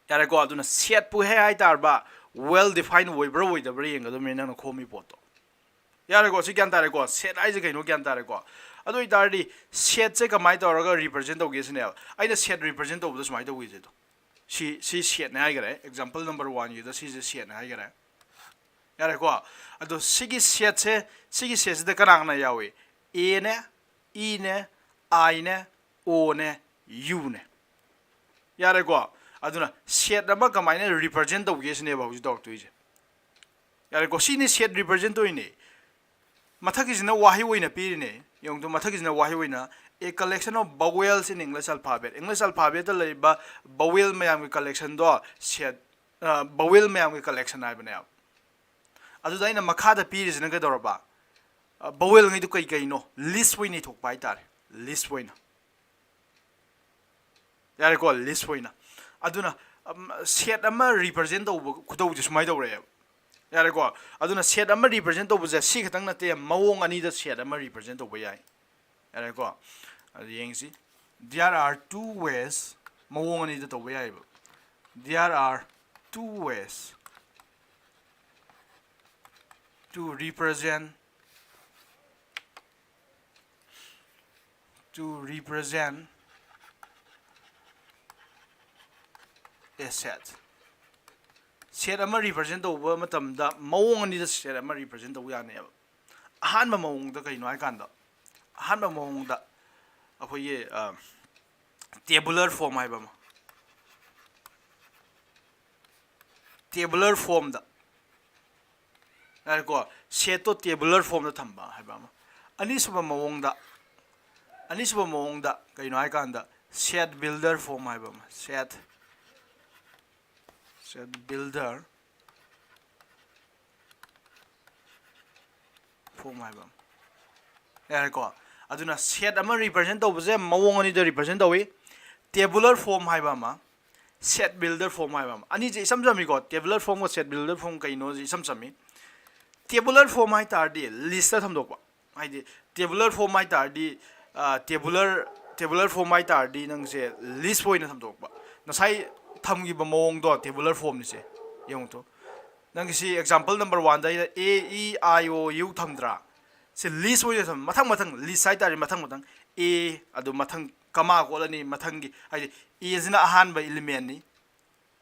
ꯌꯥꯔꯦꯀꯣ? ꯑꯗꯨꯅ set ꯄꯨ ꯍꯦꯛ ꯍꯥꯏ ꯇꯥꯔꯕ, well define ꯑꯣꯏꯕ꯭ꯔꯥ ꯑꯣꯏꯗꯕ꯭ꯔꯥ ꯌꯦꯡꯒꯗꯕꯅꯦ ꯅꯪꯅ ꯈꯣꯝꯃꯤ ꯄꯣꯠꯇꯣ꯫ ꯌꯥꯔꯦꯀꯣ? ꯁꯤ ꯒ꯭ꯌꯥꯟ ꯇꯥꯔꯦꯀꯣ? Set ꯍꯥꯏꯁꯦ ꯀꯩꯅꯣ ꯒ꯭ꯌꯥꯟ ꯇꯥꯔꯦꯀꯣ? ꯑꯗꯨ ꯑꯣꯏꯇꯥꯔꯗꯤ set ꯁꯦ ꯀꯃꯥꯏꯅ ꯇꯧꯔꯒ represent ꯇꯧꯒꯦ ꯁꯤꯅꯦꯕ꯫ ꯑꯩꯅ set represent ꯇꯧꯕꯗ ꯁꯨꯃꯥꯏꯅ ꯇꯧꯒꯦꯁꯦ ꯑꯗꯣ꯫ ꯁꯤ, ꯁꯤ set ꯅꯦ ꯍꯥꯏꯈꯔꯦ꯫ Example number one ꯒꯤꯗ ꯁꯤꯁꯦ set ꯅꯦ ꯍꯥꯏꯈꯔꯦ꯫ ꯌꯥꯔꯦꯀꯣ? ꯑꯗꯣ ꯁꯤꯒꯤ set ꯁꯦ, ꯁꯤꯒꯤ set ꯁꯤꯗ ꯀꯅꯥ ꯀꯅꯥ ꯌꯥꯎꯏ? A ꯅꯦ, E ꯅꯦ, I ꯅꯦ, O ꯅꯦ, U ꯅꯦ꯫ ꯌꯥꯔꯦꯀꯣ? ꯑꯗꯨꯅ set ꯑꯃ ꯀꯃꯥꯏꯅ represent ꯇꯧꯒꯦ ꯁꯤꯅꯦꯕ ꯍꯧꯖꯤꯛ ꯇꯧꯔꯛꯇꯣꯏꯁꯦ꯫ ꯌꯥꯔꯦꯀꯣ? ꯁꯤꯅꯤ set represent ꯇꯧꯔꯤꯅꯦ꯫ ꯃꯊꯛꯀꯤꯁꯤꯅ ꯋꯥꯍꯩ ꯑꯣꯏꯅ ꯄꯤꯔꯤꯅꯦ꯫ ꯌꯦꯡꯉꯨ, ꯃꯊꯛꯀꯤꯁꯤꯅ ꯋꯥꯍꯩ ꯑꯣꯏꯅ, "A collection of vowels in English alphabet", English alphabet ꯇ ꯂꯩꯔꯤꯕ vowel ꯃꯌꯥꯝꯒꯤ collection ꯗꯣ set, ꯑ, vowel ꯃꯌꯥꯝꯒꯤ collection ꯍꯥꯏꯕꯅꯦꯕ꯫ ꯑꯗꯨꯗ ꯑꯩꯅ ꯃꯈꯥꯗ ꯄꯤꯔꯤꯁꯤꯅ ꯀꯩꯗꯧꯔꯕ? ꯑ, vowel ꯉꯩꯗꯨ ꯀꯩ ꯀꯩꯅꯣ? List ꯑꯣꯏꯅ ꯏꯊꯣꯛꯄ ꯍꯥꯏꯇꯥꯔꯦ, list ꯑꯣꯏꯅ꯫ ꯌꯥꯔꯦꯀꯣ? List ꯑꯣꯏꯅ꯫ ꯑꯗꯨꯅ, ꯑꯝ, set ꯑꯃ represent ꯇꯧꯕ ꯈꯨꯇꯧꯁꯦ ꯁꯨꯃꯥꯏꯅ ꯇꯧꯔꯛꯑꯦꯕ꯫ ꯌꯥꯔꯦꯀꯣ? ꯑꯗꯨꯅ set ꯑꯃ represent ꯇꯧꯕꯁꯦ ꯁꯤ ꯈꯛꯇꯪ ꯅꯠꯇꯦ, ꯃꯑꯣꯡ ꯑꯅꯤꯗ set ꯑꯃ represent ꯇꯧꯕ ꯌꯥꯏ꯫ ꯌꯥꯔꯦꯀꯣ? ꯑꯗꯨ ꯌꯦꯡꯁꯤ꯫ There are two ways, ꯃꯑꯣꯡ ꯑꯅꯤꯗ ꯇꯧꯕ ꯌꯥꯏꯑꯕ꯫ There are two ways to represent, to represent a set. Set ꯑꯃ represent ꯇꯧꯕ ꯃꯇꯝꯗ ꯃꯑꯣꯡ ꯑꯅꯤꯗ set ꯑꯃ represent ꯇꯧꯕ ꯌꯥꯅꯦꯕ꯫ ꯑꯍꯥꯟꯕ ꯃꯑꯣꯡꯗ ꯀꯩꯅꯣ ꯍꯥꯏꯀꯥꯟꯗ, ꯑꯍꯥꯟꯕ ꯃꯑꯣꯡꯗ ꯑꯩꯈꯣꯏꯒꯤ, ꯑ, tabular form ꯍꯥꯏꯕ ꯑꯃ, tabular formꯗ, ꯌꯥꯔꯦꯀꯣ, set ꯇꯣ tabular formꯗ ꯊꯝꯕ ꯍꯥꯏꯕ ꯑꯃ꯫ ꯑꯅꯤꯁꯨꯕ ꯃꯑꯣꯡꯗ, ꯑꯅꯤꯁꯨꯕ ꯃꯑꯣꯡꯗ ꯀꯩꯅꯣ ꯍꯥꯏꯀꯥꯟꯗ set builder form ꯍꯥꯏꯕ ꯑꯃ, set, set builder form ꯍꯥꯏꯕ ꯑꯃ꯫ ꯌꯥꯔꯦꯀꯣ? ꯑꯗꯨꯅ set ꯑꯃ represent ꯇꯧꯕꯁꯦ ꯃꯑꯣꯡ ꯑꯅꯤꯗ represent ꯇꯧꯏ, tabular form ꯍꯥꯏꯕ ꯑꯃ, set builder form ꯍꯥꯏꯕ ꯑꯃ꯫ ꯑꯅꯤꯁꯦ ꯏꯁꯝ ꯁꯝꯃꯤꯀꯣ, tabular formꯒ set builder form ꯀꯩꯅꯣꯁꯦ ꯏꯁꯝ ꯁꯝꯃꯤ꯫ Tabular form ꯍꯥꯏ ꯇꯥꯔꯗꯤ listꯇ ꯊꯝꯗꯣꯛꯄ꯫ ꯍꯥꯏꯗꯤ tabular form ꯍꯥꯏ ꯇꯥꯔꯗꯤ, tabular tabular form ꯍꯥꯏ ꯇꯥꯔꯗꯤ ꯅꯪꯁꯦ list ꯑꯣꯏꯅ ꯊꯝꯗꯣꯛꯄ꯫ ꯉꯁꯥꯏ ꯊꯝꯈꯤꯕ ꯃꯑꯣꯡꯗꯣ tabular formꯅꯤꯁꯦ꯫ ꯌꯦꯡꯉꯨ ꯇꯨ, ꯅꯪꯒꯤ ꯁꯤ example number oneꯗ ꯑꯩꯅ A E I O U ꯊꯝꯗ꯭ꯔꯥ? ꯁꯤ list ꯑꯣꯏꯅ ꯊꯝ, ꯃꯊꯪ ꯃꯊꯪ list ꯍꯥꯏ ꯇꯥꯔꯗꯤ ꯃꯊꯪ ꯃꯊꯪ A, ꯑꯗꯨ ꯃꯊꯪ comma ꯀꯣꯠꯂꯅꯤ꯫ ꯃꯊꯪꯒꯤ ꯍꯥꯏꯗꯤ Aꯁꯤꯅ ꯑꯍꯥꯟꯕ elementꯅꯤ,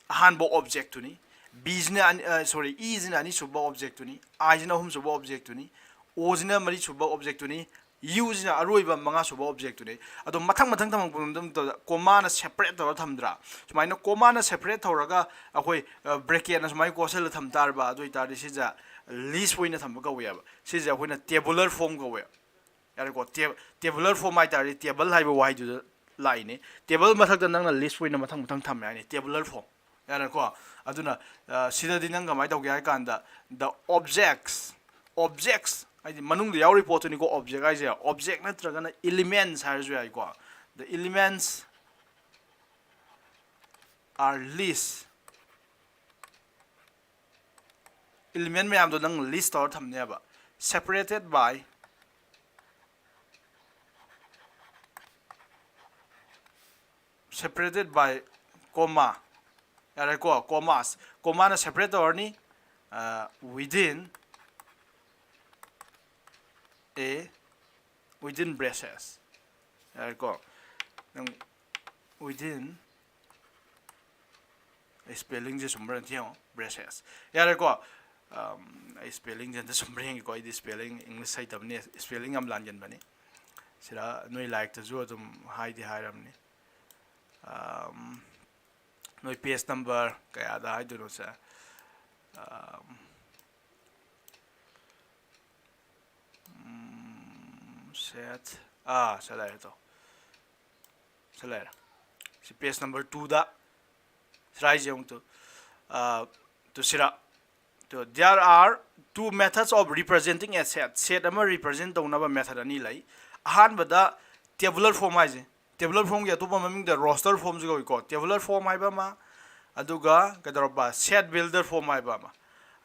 ꯑꯍꯥꯟꯕ objectꯇꯨꯅꯤ꯫ Bꯁꯤꯅ ꯑꯅꯤ, sorry, Eꯁꯤꯅ ꯑꯅꯤꯁꯨꯕ objectꯇꯨꯅꯤ꯫ Iꯁꯤꯅ ꯑꯍꯨꯝꯁꯨꯕ objectꯇꯨꯅꯤ꯫ Oꯁꯤꯅ ꯃꯔꯤꯁꯨꯕ objectꯇꯨꯅꯤ꯫ Uꯁꯤꯅ ꯑꯔꯣꯏꯕ ꯃꯉꯥꯁꯨꯕ objectꯇꯨꯅꯤ꯫ ꯑꯗꯣ ꯃꯊꯪ ꯃꯊꯪ ꯊꯝꯃꯛꯄ ꯃꯇꯝꯗ commaꯅ separate ꯇꯧꯔ ꯊꯝꯗ꯭ꯔꯥ? ꯁꯨꯃꯥꯏꯅ commaꯅ separate ꯇꯧꯔꯒ ꯑꯩꯈꯣꯏ bracketꯅ ꯁꯨꯃꯥꯏꯅ ꯀꯣꯠꯁꯤꯜꯂ ꯊꯝ ꯇꯥꯔꯕ, ꯑꯗꯨ ꯑꯣꯏꯇꯥꯔꯗꯤ ꯁꯤꯁꯦ list ꯑꯣꯏꯅ ꯊꯝꯕ ꯀꯧꯋꯦꯕ꯫ ꯁꯤꯁꯦ ꯑꯩꯈꯣꯏꯅ tabular form ꯀꯧꯋꯦ꯫ ꯌꯥꯔꯦꯀꯣ? Tabular form ꯍꯥꯏ ꯇꯥꯔꯗꯤ table ꯍꯥꯏꯕ ꯋꯥꯍꯩꯗꯨꯗ ꯂꯥꯛꯏꯅꯦ꯫ Table ꯃꯊꯛꯇ ꯅꯪꯅ list ꯑꯣꯏꯅ ꯃꯊꯪ ꯃꯊꯪ ꯊꯝꯃꯦ ꯍꯥꯏꯅꯤ, tabular form꯫ ꯌꯥꯔꯦꯀꯣ? ꯑꯗꯨꯅ ꯁꯤꯗꯗꯤ ꯅꯪ ꯀꯃꯥꯏꯅ ꯇꯧꯒꯦ ꯍꯥꯏ ꯀꯥꯟꯗ, the objects, objects ꯍꯥꯏꯗꯤ ꯃꯅꯨꯡꯗ ꯌꯥꯎꯔꯤ ꯄꯣꯠꯇꯨꯅꯤꯀꯣ, object ꯍꯥꯏꯁꯦ꯫ Object ꯅꯠꯇ꯭ꯔꯒꯅ elements ꯍꯥꯏꯔꯁꯨ ꯌꯥꯏꯀꯣ꯫ The elements are list, element ꯃꯌꯥꯝꯗꯣ ꯅꯪ list ꯇꯧꯔ ꯊꯝꯅꯦꯕ꯫ Separated by, separated by comma꯫ ꯌꯥꯔꯦꯀꯣ? Commas, commaꯅ separate ꯇꯧꯔꯅꯤ꯫ Within a, within braces꯫ ꯌꯥꯔꯦꯀꯣ? ꯅꯪ within, ꯑꯩ spellingꯁꯦ ꯆꯨꯝꯕ꯭ꯔꯥ ꯑꯝꯇ ꯌꯦꯡꯉꯣ꯫ Braces꯫ ꯌꯥꯔꯦꯀꯣ? ꯑꯩ spellingꯁꯦ ꯑꯝꯇ ꯆꯨꯝꯕ꯭ꯔꯥ ꯌꯦꯡꯒꯦꯀꯣ꯫ ꯑꯩꯗꯤ spelling, English ꯍꯩꯇꯕꯅꯤ, spelling ꯌꯥꯝ ꯂꯥꯟꯒꯟꯕꯅꯤ꯫ ꯁꯤꯗ ꯅꯣꯏ ꯂꯥꯏꯔꯤꯛꯇꯁꯨ ꯑꯗꯨꯝ ꯍꯥꯏꯗꯤ ꯍꯥꯏꯔꯕꯅꯤ꯫ ꯅꯣꯏ page number ꯀꯌꯥꯗ ꯍꯥꯏꯗꯣꯏꯅꯣ ꯁꯦ? Set, ꯑꯥ, ꯁꯤ ꯂꯩꯔꯦ ꯇꯣ꯫ ꯁꯤ ꯂꯩꯔꯦ꯫ ꯁꯤ page number twoꯗ ꯁꯤꯔꯥ ꯍꯥꯏꯁꯦ ꯑꯃꯨꯛ ꯇꯨ, ꯇꯨ ꯁꯤꯔꯥ꯫ Two, there are two methods of representing a set꯫ Set ꯑꯃ represent ꯇꯧꯅꯕ method ꯑꯅꯤ ꯂꯩ꯫ ꯑꯍꯥꯟꯕꯗ tabular form ꯍꯥꯏꯁꯦ, Tabular formꯒꯤ ꯑꯇꯣꯞꯄ ꯃꯃꯤꯡꯗ roster formꯁꯨ ꯀꯧꯏꯀꯣ꯫ Tabular form ꯍꯥꯏꯕ ꯑꯃ, ꯑꯗꯨꯒ ꯀꯩꯗꯧꯔꯕ, set builder form ꯍꯥꯏꯕ ꯑꯃ꯫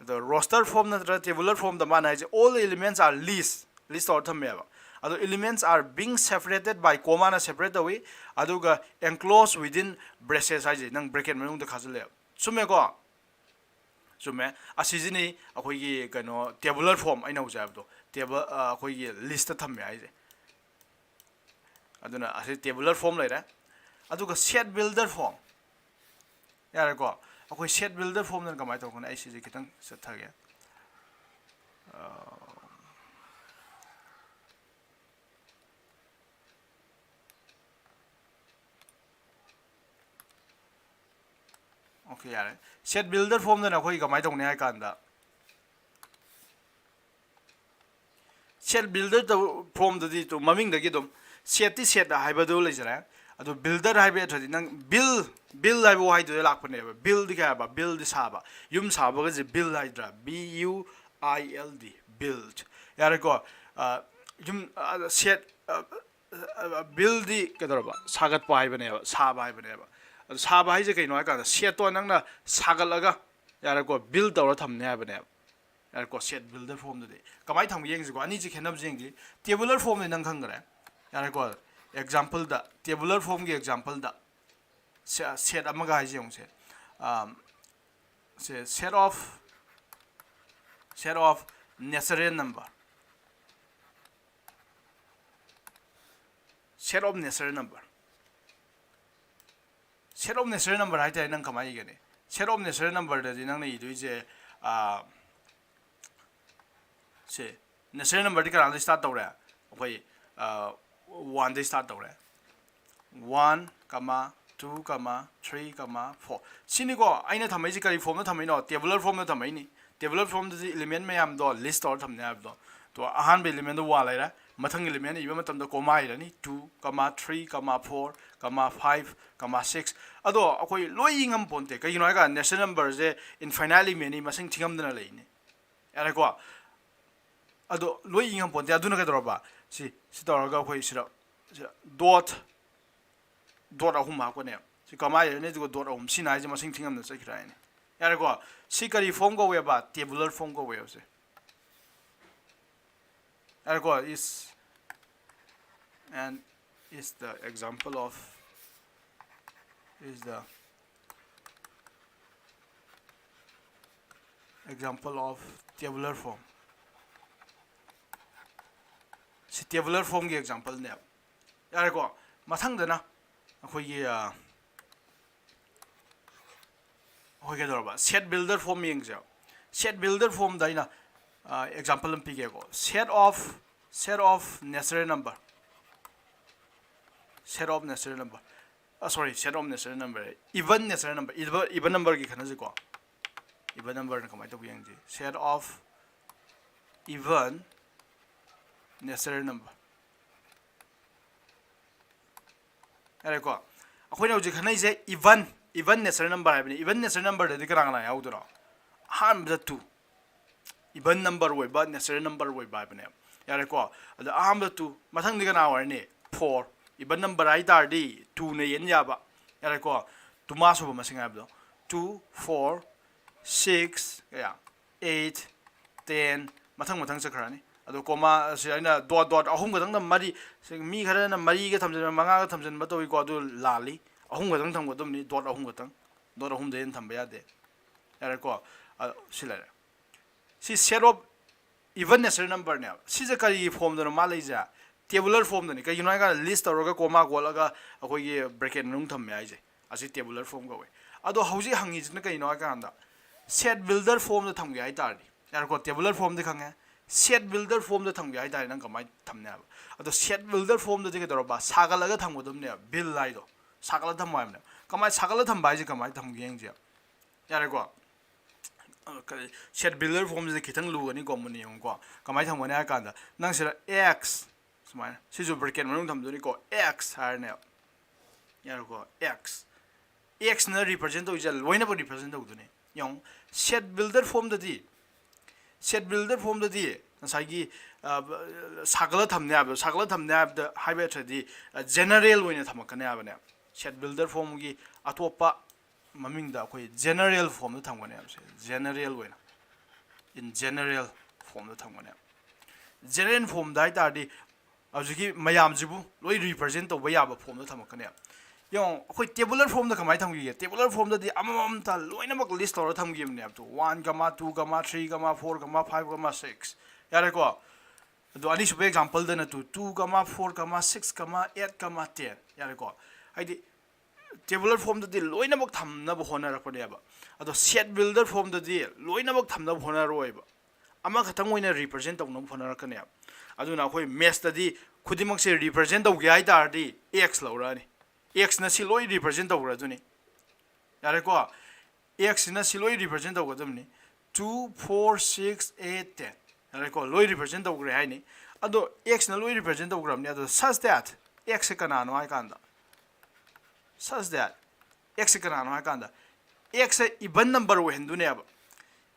ꯑꯗꯣ roster form ꯅꯠꯇ꯭ꯔꯒ tabular formꯗ ꯃꯥꯅ ꯍꯥꯏꯁꯦ all elements are list, list ꯇꯧꯔ ꯊꯝꯃꯦꯕ꯫ ꯑꯗꯣ elements are being separated by commaꯅ separate ꯇꯧꯏ, ꯑꯗꯨꯒ enclosed within braces ꯍꯥꯏꯁꯦ ꯅꯪ bracket ꯃꯅꯨꯡꯗ ꯈꯥꯖꯤꯜꯂꯦꯕ꯫ ꯆꯨꯝꯃꯦꯀꯣ? ꯆꯨꯝꯃꯦ꯫ ꯑꯁꯤꯁꯤꯅꯤ ꯑꯩꯈꯣꯏꯒꯤ ꯀꯩꯅꯣ tabular form ꯑꯩꯅ ꯍꯧꯖꯤꯛ ꯍꯥꯏꯕꯗꯣ, table, ꯑ, ꯑꯩꯈꯣꯏꯒꯤ listꯇ ꯊꯝꯃꯦ ꯍꯥꯏꯁꯦ꯫ ꯑꯗꯨꯅ ꯑꯁꯤ tabular form ꯂꯩꯔꯦ꯫ ꯑꯗꯨꯒ set builder form꯫ ꯌꯥꯔꯦꯀꯣ? ꯑꯩꯈꯣꯏ set builder formꯗꯅ ꯀꯃꯥꯏꯅ ꯇꯧꯒꯅꯤ? ꯑꯩ ꯁꯤꯁꯦ ꯈꯤꯇꯪ ꯆꯠꯊꯒꯦ꯫ ꯑ, OK, ꯌꯥꯔꯦ꯫ Set builder formꯗꯅ ꯑꯩꯈꯣꯏ ꯀꯃꯥꯏꯅ ꯇꯧꯅꯤ ꯍꯥꯏ ꯀꯥꯟꯗ, set builder formꯗꯗꯤ ꯇꯨ ꯃꯃꯤꯡꯗꯒꯤ ꯑꯗꯨꯝ setꯇꯤ set ꯍꯥꯏꯕꯗꯨ ꯂꯩꯖꯔꯦ꯫ ꯑꯗꯨ builder ꯍꯥꯏꯕ ꯅꯠꯇ꯭ꯔꯗꯤ ꯅꯪ build, build ꯍꯥꯏꯕ ꯋꯥꯍꯩꯗꯨꯗ ꯂꯥꯛꯄꯅꯦꯕ꯫ Buildꯗꯤ ꯀꯩ ꯍꯥꯏꯕ? Build ꯁꯥꯕ, ꯌꯨꯝ ꯁꯥꯕꯒꯁꯦ build ꯍꯥꯏꯗ꯭ꯔꯥ? B U I L D, build꯫ ꯌꯥꯔꯦꯀꯣ? ꯑ, ꯌꯨꯝ, ꯑ, set, ꯑ, ꯑ, buildꯗꯤ ꯀꯩꯗꯧꯔꯕ? ꯁꯥꯒꯠꯄ ꯍꯥꯏꯕꯅꯦꯕ, ꯁꯥꯕ ꯍꯥꯏꯕꯅꯦꯕ꯫ ꯑꯗꯨ ꯁꯥꯕ ꯍꯥꯏꯁꯦ ꯀꯩꯅꯣ ꯍꯥꯏ ꯀꯥꯟꯗ setꯇꯣ ꯅꯪꯅ ꯁꯥꯒꯠꯂꯒ, ꯌꯥꯔꯦꯀꯣ, build ꯇꯧꯔ ꯊꯝꯅꯤ ꯍꯥꯏꯕꯅꯦꯕ꯫ ꯌꯥꯔꯦꯀꯣ, set builder formꯗꯗꯤ ꯀꯃꯥꯏꯅ ꯊꯝꯒꯦ ꯌꯦꯡꯁꯤꯀꯣ꯫ ꯑꯅꯤꯁꯤ ꯈꯦꯠꯅꯕꯁꯦ ꯌꯦꯡꯁꯤ꯫ Tabular formꯗꯤ ꯅꯪ ꯈꯪꯈ꯭ꯔꯦ꯫ ꯌꯥꯔꯦꯀꯣ, exampleꯗ, tabular formꯒꯤ exampleꯗ se-, set ꯑꯃꯒ ꯍꯥꯏꯁꯦ ꯌꯦꯡꯉꯨꯁꯦ꯫ ꯑꯝ, ꯁꯦ, set of, set of natural number, set of natural number, set of natural number ꯍꯥꯏꯇꯥꯔꯦ꯫ ꯅꯪ ꯀꯃꯥꯏꯅ ꯏꯒꯅꯤ? Set of natural numberꯗꯗꯤ ꯅꯪꯅ ꯏꯗꯣꯏꯁꯦ, ꯑ, ꯁꯦ, natural numberꯗꯤ ꯀꯅꯥꯗꯒꯤ start ꯇꯧꯔꯦ? ꯑꯩꯈꯣꯏ, ꯑ, oneꯗꯒꯤ start ꯇꯧꯔꯦ꯫ One, comma, two, comma, three, comma, four꯫ ꯁꯤꯅꯤꯀꯣ ꯑꯩꯅ ꯊꯝꯃꯛꯏꯁꯦ꯫ ꯀꯔꯤ formꯗ ꯊꯝꯃꯛꯏꯅꯣ? Tabular formꯗ ꯊꯝꯃꯛꯏꯅꯤ꯫ Tabular formꯗꯗꯤ element ꯃꯌꯥꯝꯗꯣ list ꯇꯧꯔ ꯊꯝꯅꯤ ꯍꯥꯏꯕꯗꯣ꯫ ꯇꯣ, ꯑꯍꯥꯟꯕ elementꯗꯣ one ꯂꯩꯔꯦ꯫ ꯃꯊꯪꯒꯤ element ꯏꯕ ꯃꯇꯝꯗ comma ꯏꯔꯅꯤ, two, comma, three, comma, four, comma, five, comma, six꯫ ꯑꯗꯣ ꯑꯩꯈꯣꯏ ꯂꯣꯏ ꯏ ꯉꯝ ꯄꯣꯟꯇꯦ꯫ ꯀꯩꯒꯤꯅꯣ ꯍꯥꯏ ꯀꯥꯟꯗ natural numberꯁꯦ infinitely many, ꯃꯁꯤꯡ ꯊꯤꯉꯝꯗꯅ ꯂꯩꯅꯤ꯫ ꯌꯥꯔꯦꯀꯣ? ꯑꯗꯣ ꯂꯣꯏ ꯏ ꯉꯝ ꯄꯣꯟꯇꯦ꯫ ꯑꯗꯨꯅ ꯀꯩꯗꯧꯔꯕ? ꯁꯤ, ꯁꯤ ꯇꯧꯔꯒ ꯑꯩꯈꯣꯏ ꯁꯤꯗ, ꯁꯤꯗ dot, ꯗꯣꯠ ꯑꯍꯨꯝ ꯍꯥꯞꯀꯅꯦꯕ꯫ ꯁꯤ ꯀꯃꯥꯏꯅ ꯂꯩꯔꯅꯤ? ꯑꯗꯨꯒ ꯗꯣꯠ ꯑꯍꯨꯝ, ꯁꯤꯅ ꯍꯥꯏꯁꯦ ꯃꯁꯤꯡ ꯊꯤꯉꯝꯗ ꯆꯠꯈꯤꯔ ꯍꯥꯏꯅꯤ꯫ ꯌꯥꯔꯦꯀꯣ? ꯁꯤ ꯀꯔꯤ ꯐꯣꯝ ꯀꯧꯋꯦꯕ? ꯇꯦꯕꯨꯂꯔ ꯐꯣꯝ ꯀꯧꯋꯦꯕ ꯁꯦ꯫ ꯌꯥꯔꯦꯀꯣ? Is and is the example of, is the example of tabular form. ꯁꯤ ꯇꯦꯕꯨꯂꯔ ꯐꯣꯝꯒꯤ ꯑꯦꯛꯖꯥꯝꯄꯜꯅꯦꯕ꯫ ꯌꯥꯔꯦꯀꯣ? ꯃꯊꯪꯗꯅ ꯑꯩꯈꯣꯏꯒꯤ ꯑꯩꯈꯣꯏ ꯀꯩꯗꯧꯔꯕ? ꯁꯦꯠ ꯕꯤꯜꯗꯔ ꯐꯣꯝ ꯌꯦꯡꯁꯦꯕ꯫ ꯁꯦꯠ ꯕꯤꯜꯗꯔ ꯐꯣꯝꯗ ꯑꯩꯅ ꯑꯦꯛꯖꯥꯝꯄꯜ ꯑꯃ ꯄꯤꯒꯦꯀꯣ꯫ Set of, set of natural number, set of natural number, sorry, set of natural number, even natural number, even numberꯒꯤ ꯈꯟꯅꯁꯤꯀꯣ꯫ Even numberꯅ ꯀꯃꯥꯏꯅ ꯇꯧꯕ ꯌꯦꯡꯁꯤ꯫ Set of even natural number. ꯌꯥꯔꯦꯀꯣ? ꯑꯩꯈꯣꯏꯅ ꯍꯧꯖꯤꯛ ꯈꯟꯅꯩꯁꯦ even, even natural number ꯍꯥꯏꯕꯅꯤ꯫ Even natural numberꯗꯗꯤ ꯀꯅꯥ ꯀꯅꯥ ꯌꯥꯎꯗꯣꯏꯅꯣ? ꯑꯍꯥꯟꯕꯗ two, even number ꯑꯣꯏꯕ, natural number ꯑꯣꯏꯕ ꯍꯥꯏꯕꯅꯦꯕ꯫ ꯌꯥꯔꯦꯀꯣ? ꯑꯗ ꯑꯍꯥꯟꯕꯗ two, ꯃꯊꯪꯗꯤ ꯀꯅꯥ ꯑꯣꯏꯔꯅꯤ? Four. Even number ꯍꯥꯏ ꯇꯥꯔꯗꯤ twoꯅ ꯌꯦꯟ ꯌꯥꯕ꯫ ꯌꯥꯔꯦꯀꯣ? ꯇꯨꯃꯥ ꯁꯨꯕ ꯃꯁꯤꯡ ꯍꯥꯏꯕꯗꯣ꯫ Two, four, six, ꯀꯌꯥ? Eight, ten, ꯃꯊꯪ ꯃꯊꯪ ꯆꯠꯈ꯭ꯔꯅꯤ꯫ ꯑꯗꯣ ꯀꯣꯃꯥ ꯁꯤ ꯑꯩꯅ ꯗꯣꯠ ꯗꯣꯠ ꯑꯍꯨꯝ ꯈꯛꯇꯪꯗ ꯃꯔꯤ, ꯁꯤ ꯃꯤ ꯈꯔꯅ ꯃꯔꯤꯒ ꯊꯝꯖꯤꯟꯕ, ꯃꯉꯥꯒ ꯊꯝꯖꯤꯟꯕ ꯇꯧꯏꯀꯣ, ꯑꯗꯨ ꯂꯥꯜꯂꯤ꯫ ꯑꯍꯨꯝ ꯈꯛꯇꯪ ꯊꯝꯒꯗꯕꯅꯤ, ꯗꯣꯠ ꯑꯍꯨꯝ ꯈꯛꯇꯪ꯫ ꯗꯣꯠ ꯑꯍꯨꯝꯗꯒꯤ ꯍꯦꯟꯅ ꯊꯝꯕ ꯌꯥꯗꯦ꯫ ꯌꯥꯔꯦꯀꯣ? ꯑ, ꯁꯤ ꯂꯩꯔꯦ꯫ ꯁꯤ set of even natural numberꯅꯦꯕ꯫ ꯁꯤꯁꯦ ꯀꯔꯤꯒꯤ ꯐꯣꯝꯗꯅꯣ ꯃꯥ ꯂꯩꯁꯦ? ꯇꯦꯕꯨꯂꯔ ꯐꯣꯝꯗꯅꯤ꯫ ꯀꯩꯒꯤꯅꯣ ꯍꯥꯏꯀꯥꯟꯗ ꯂꯤꯁ ꯇꯧꯔꯒ ꯀꯣꯃꯥ ꯀꯣꯠꯂꯒ ꯑꯩꯈꯣꯏꯒꯤ ꯕ꯭ꯔꯦꯀꯦꯠ ꯃꯅꯨꯡ ꯊꯝꯃꯦ ꯍꯥꯏꯁꯦ꯫ ꯑꯁꯤ ꯇꯦꯕꯨꯂꯔ ꯐꯣꯝ ꯀꯧꯋꯦ꯫ ꯑꯗꯣ ꯍꯧꯖꯤꯛ ꯍꯪꯉꯤꯁꯤꯅ ꯀꯩꯅꯣ ꯍꯥꯏꯀꯥꯟꯗ, ꯁꯦꯠ ꯕꯤꯜꯗꯔ ꯐꯣꯝꯗ ꯊꯝꯒꯦ ꯍꯥꯏ ꯇꯥꯔꯗꯤ, ꯌꯥꯔꯦꯀꯣ, ꯇꯦꯕꯨꯂꯔ ꯐꯣꯝꯗꯤ ꯈꯪꯉꯦ, ꯁꯦꯠ ꯕꯤꯜꯗꯔ ꯐꯣꯝꯗ ꯊꯝꯒꯦ ꯍꯥꯏ ꯇꯥꯔꯗꯤ ꯅꯪ ꯀꯃꯥꯏꯅ ꯊꯝꯅꯤ ꯍꯥꯏꯕ? ꯑꯗꯣ ꯁꯦꯠ ꯕꯤꯜꯗꯔ ꯐꯣꯝꯗꯗꯤ ꯀꯩꯗꯧꯔꯕ? ꯁꯥꯒꯠꯂꯒ ꯊꯝꯒꯗꯕꯅꯦꯕ, ꯕꯤꯜ ꯍꯥꯏꯗꯣ꯫ ꯁꯥꯒꯠꯂ ꯊꯝꯃꯣ ꯍꯥꯏꯕꯅꯦꯕ꯫ ꯀꯃꯥꯏꯅ ꯁꯥꯒꯠꯂ ꯊꯝꯕ ꯍꯥꯏꯁꯦ ꯀꯃꯥꯏꯅ ꯊꯝꯒꯦ ꯌꯦꯡꯁꯦ꯫ ꯌꯥꯔꯦꯀꯣ? ꯑ, ꯀꯔꯤ, ꯁꯦꯠ ꯕꯤꯜꯗꯔ ꯐꯣꯝꯁꯤꯗꯤ ꯈꯤꯇꯪ ꯂꯨꯒꯅꯤꯀꯣ, ꯃꯨꯟꯅ ꯌꯦꯡꯉꯨꯀꯣ꯫ ꯀꯃꯥꯏꯅ ꯊꯝꯒꯅꯤ ꯍꯥꯏ ꯀꯥꯟꯗ, ꯅꯪ ꯁꯤꯗ X ꯁꯨꯃꯥꯏꯅ, ꯁꯤꯁꯨ ꯕ꯭ꯔꯦꯀꯦꯠ ꯃꯅꯨꯡ ꯊꯝꯗꯣꯏꯅꯤꯀꯣ, X ꯍꯥꯏꯔꯅꯦꯕ꯫ ꯌꯥꯔꯦꯀꯣ? X꯫ Xꯅ ꯔꯤꯄ꯭ꯔꯖꯦꯟ ꯇꯧꯔꯤꯁꯦ ꯂꯣꯏꯅꯃꯛ ꯔꯤꯄ꯭ꯔꯖꯦꯟ ꯇꯧꯗꯣꯏꯅꯦ꯫ ꯌꯦꯡꯉꯨ, ꯁꯦꯠ ꯕꯤꯜꯗꯔ ꯐꯣꯝꯗꯗꯤ, ꯁꯦꯠ ꯕꯤꯜꯗꯔ ꯐꯣꯝꯗꯗꯤ ꯉꯁꯥꯏꯒꯤ, ꯑ, ꯁꯥꯒꯠꯂ ꯊꯝꯅꯤ ꯍꯥꯏꯕꯗꯣ, ꯁꯥꯒꯠꯂ ꯊꯝꯅꯤ ꯍꯥꯏꯕꯗ, ꯍꯥꯏꯕ ꯅꯠꯇ꯭ꯔꯗꯤ, ꯑ, ꯖꯦꯅꯔꯦꯜ ꯑꯣꯏꯅ ꯊꯝꯃꯛꯀꯅꯤ ꯍꯥꯏꯕꯅꯦ꯫ Set builder formꯒꯤ ꯑꯇꯣꯞꯄ ꯃꯃꯤꯡꯗ ꯑꯩꯈꯣꯏ general formꯗ ꯊꯝꯒꯅꯦꯕ꯫ ꯁꯦ general ꯑꯣꯏꯅ, in general formꯗ ꯊꯝꯒꯅꯦꯕ꯫ General formꯗ ꯍꯥꯏ ꯇꯥꯔꯗꯤ ꯍꯧꯖꯤꯛꯀꯤ ꯃꯌꯥꯝꯁꯤꯕꯨ ꯂꯣꯏ represent ꯇꯧꯕ ꯌꯥꯕ formꯗ ꯊꯝꯃꯛꯀꯅꯦꯕ꯫ ꯌꯦꯡꯉꯣ, ꯑꯩꯈꯣꯏ tabular formꯗ ꯀꯃꯥꯏꯅ ꯊꯝꯈꯤꯒꯦ? Tabular formꯗꯗꯤ ꯑꯃꯃꯝꯇ ꯂꯣꯏꯅꯃꯛ list ꯇꯧꯔꯒ ꯊꯝꯈꯤꯕꯅꯦꯕ꯫ Two, one comma two comma three comma four comma five comma six꯫ ꯌꯥꯔꯦꯀꯣ? ꯑꯗꯣ ꯑꯅꯤꯁꯨꯕ exampleꯗꯅ two, two comma four comma six comma eight comma ten꯫ ꯌꯥꯔꯦꯀꯣ? ꯍꯥꯏꯗꯤ tabular formꯗꯗꯤ ꯂꯣꯏꯅꯃꯛ ꯊꯝꯅꯕ ꯍꯣꯠꯅꯔꯛꯄꯅꯦꯕ꯫ ꯑꯗꯣ set builder formꯗꯗꯤ ꯂꯣꯏꯅꯃꯛ ꯊꯝꯅꯕ ꯍꯣꯠꯅꯔꯣꯏꯕ꯫ ꯑꯃꯈꯛꯇꯪ ꯑꯣꯏꯅ represent ꯇꯧꯅꯕ ꯍꯣꯠꯅꯔꯛꯀꯅꯦꯕ꯫ ꯑꯗꯨꯅ ꯑꯩꯈꯣꯏ mathsꯇꯗꯤ ꯈꯨꯗꯤꯡꯃꯛꯁꯦ represent ꯇꯧꯒꯦ ꯍꯥꯏ ꯇꯥꯔꯗꯤ x ꯂꯧꯔꯛꯑꯅꯤ꯫ Xꯅ ꯁꯤ ꯂꯣꯏ represent ꯇꯧꯈ꯭ꯔꯗꯨꯅꯤ꯫ ꯌꯥꯔꯦꯀꯣ? Xꯁꯤꯅ ꯁꯤ ꯂꯣꯏ represent ꯇꯧꯒꯗꯕꯅꯤ꯫ Two, four, six, eight, ten꯫ ꯌꯥꯔꯦꯀꯣ? ꯂꯣꯏ represent ꯇꯧꯈ꯭ꯔꯦ ꯍꯥꯏꯅꯤ꯫ ꯑꯗꯣ Xꯅ ꯂꯣꯏ represent ꯇꯧꯈ꯭ꯔꯕꯅꯤ꯫ ꯑꯗꯣ such that Xꯁꯦ ꯀꯅꯥꯅꯣ ꯍꯥꯏ ꯀꯥꯟꯗ, such that Xꯁꯦ ꯀꯅꯥꯅꯣ ꯍꯥꯏ ꯀꯥꯟꯗ, Xꯁꯦ even number ꯑꯣꯏꯍꯟꯗꯣꯏꯅꯦꯕ꯫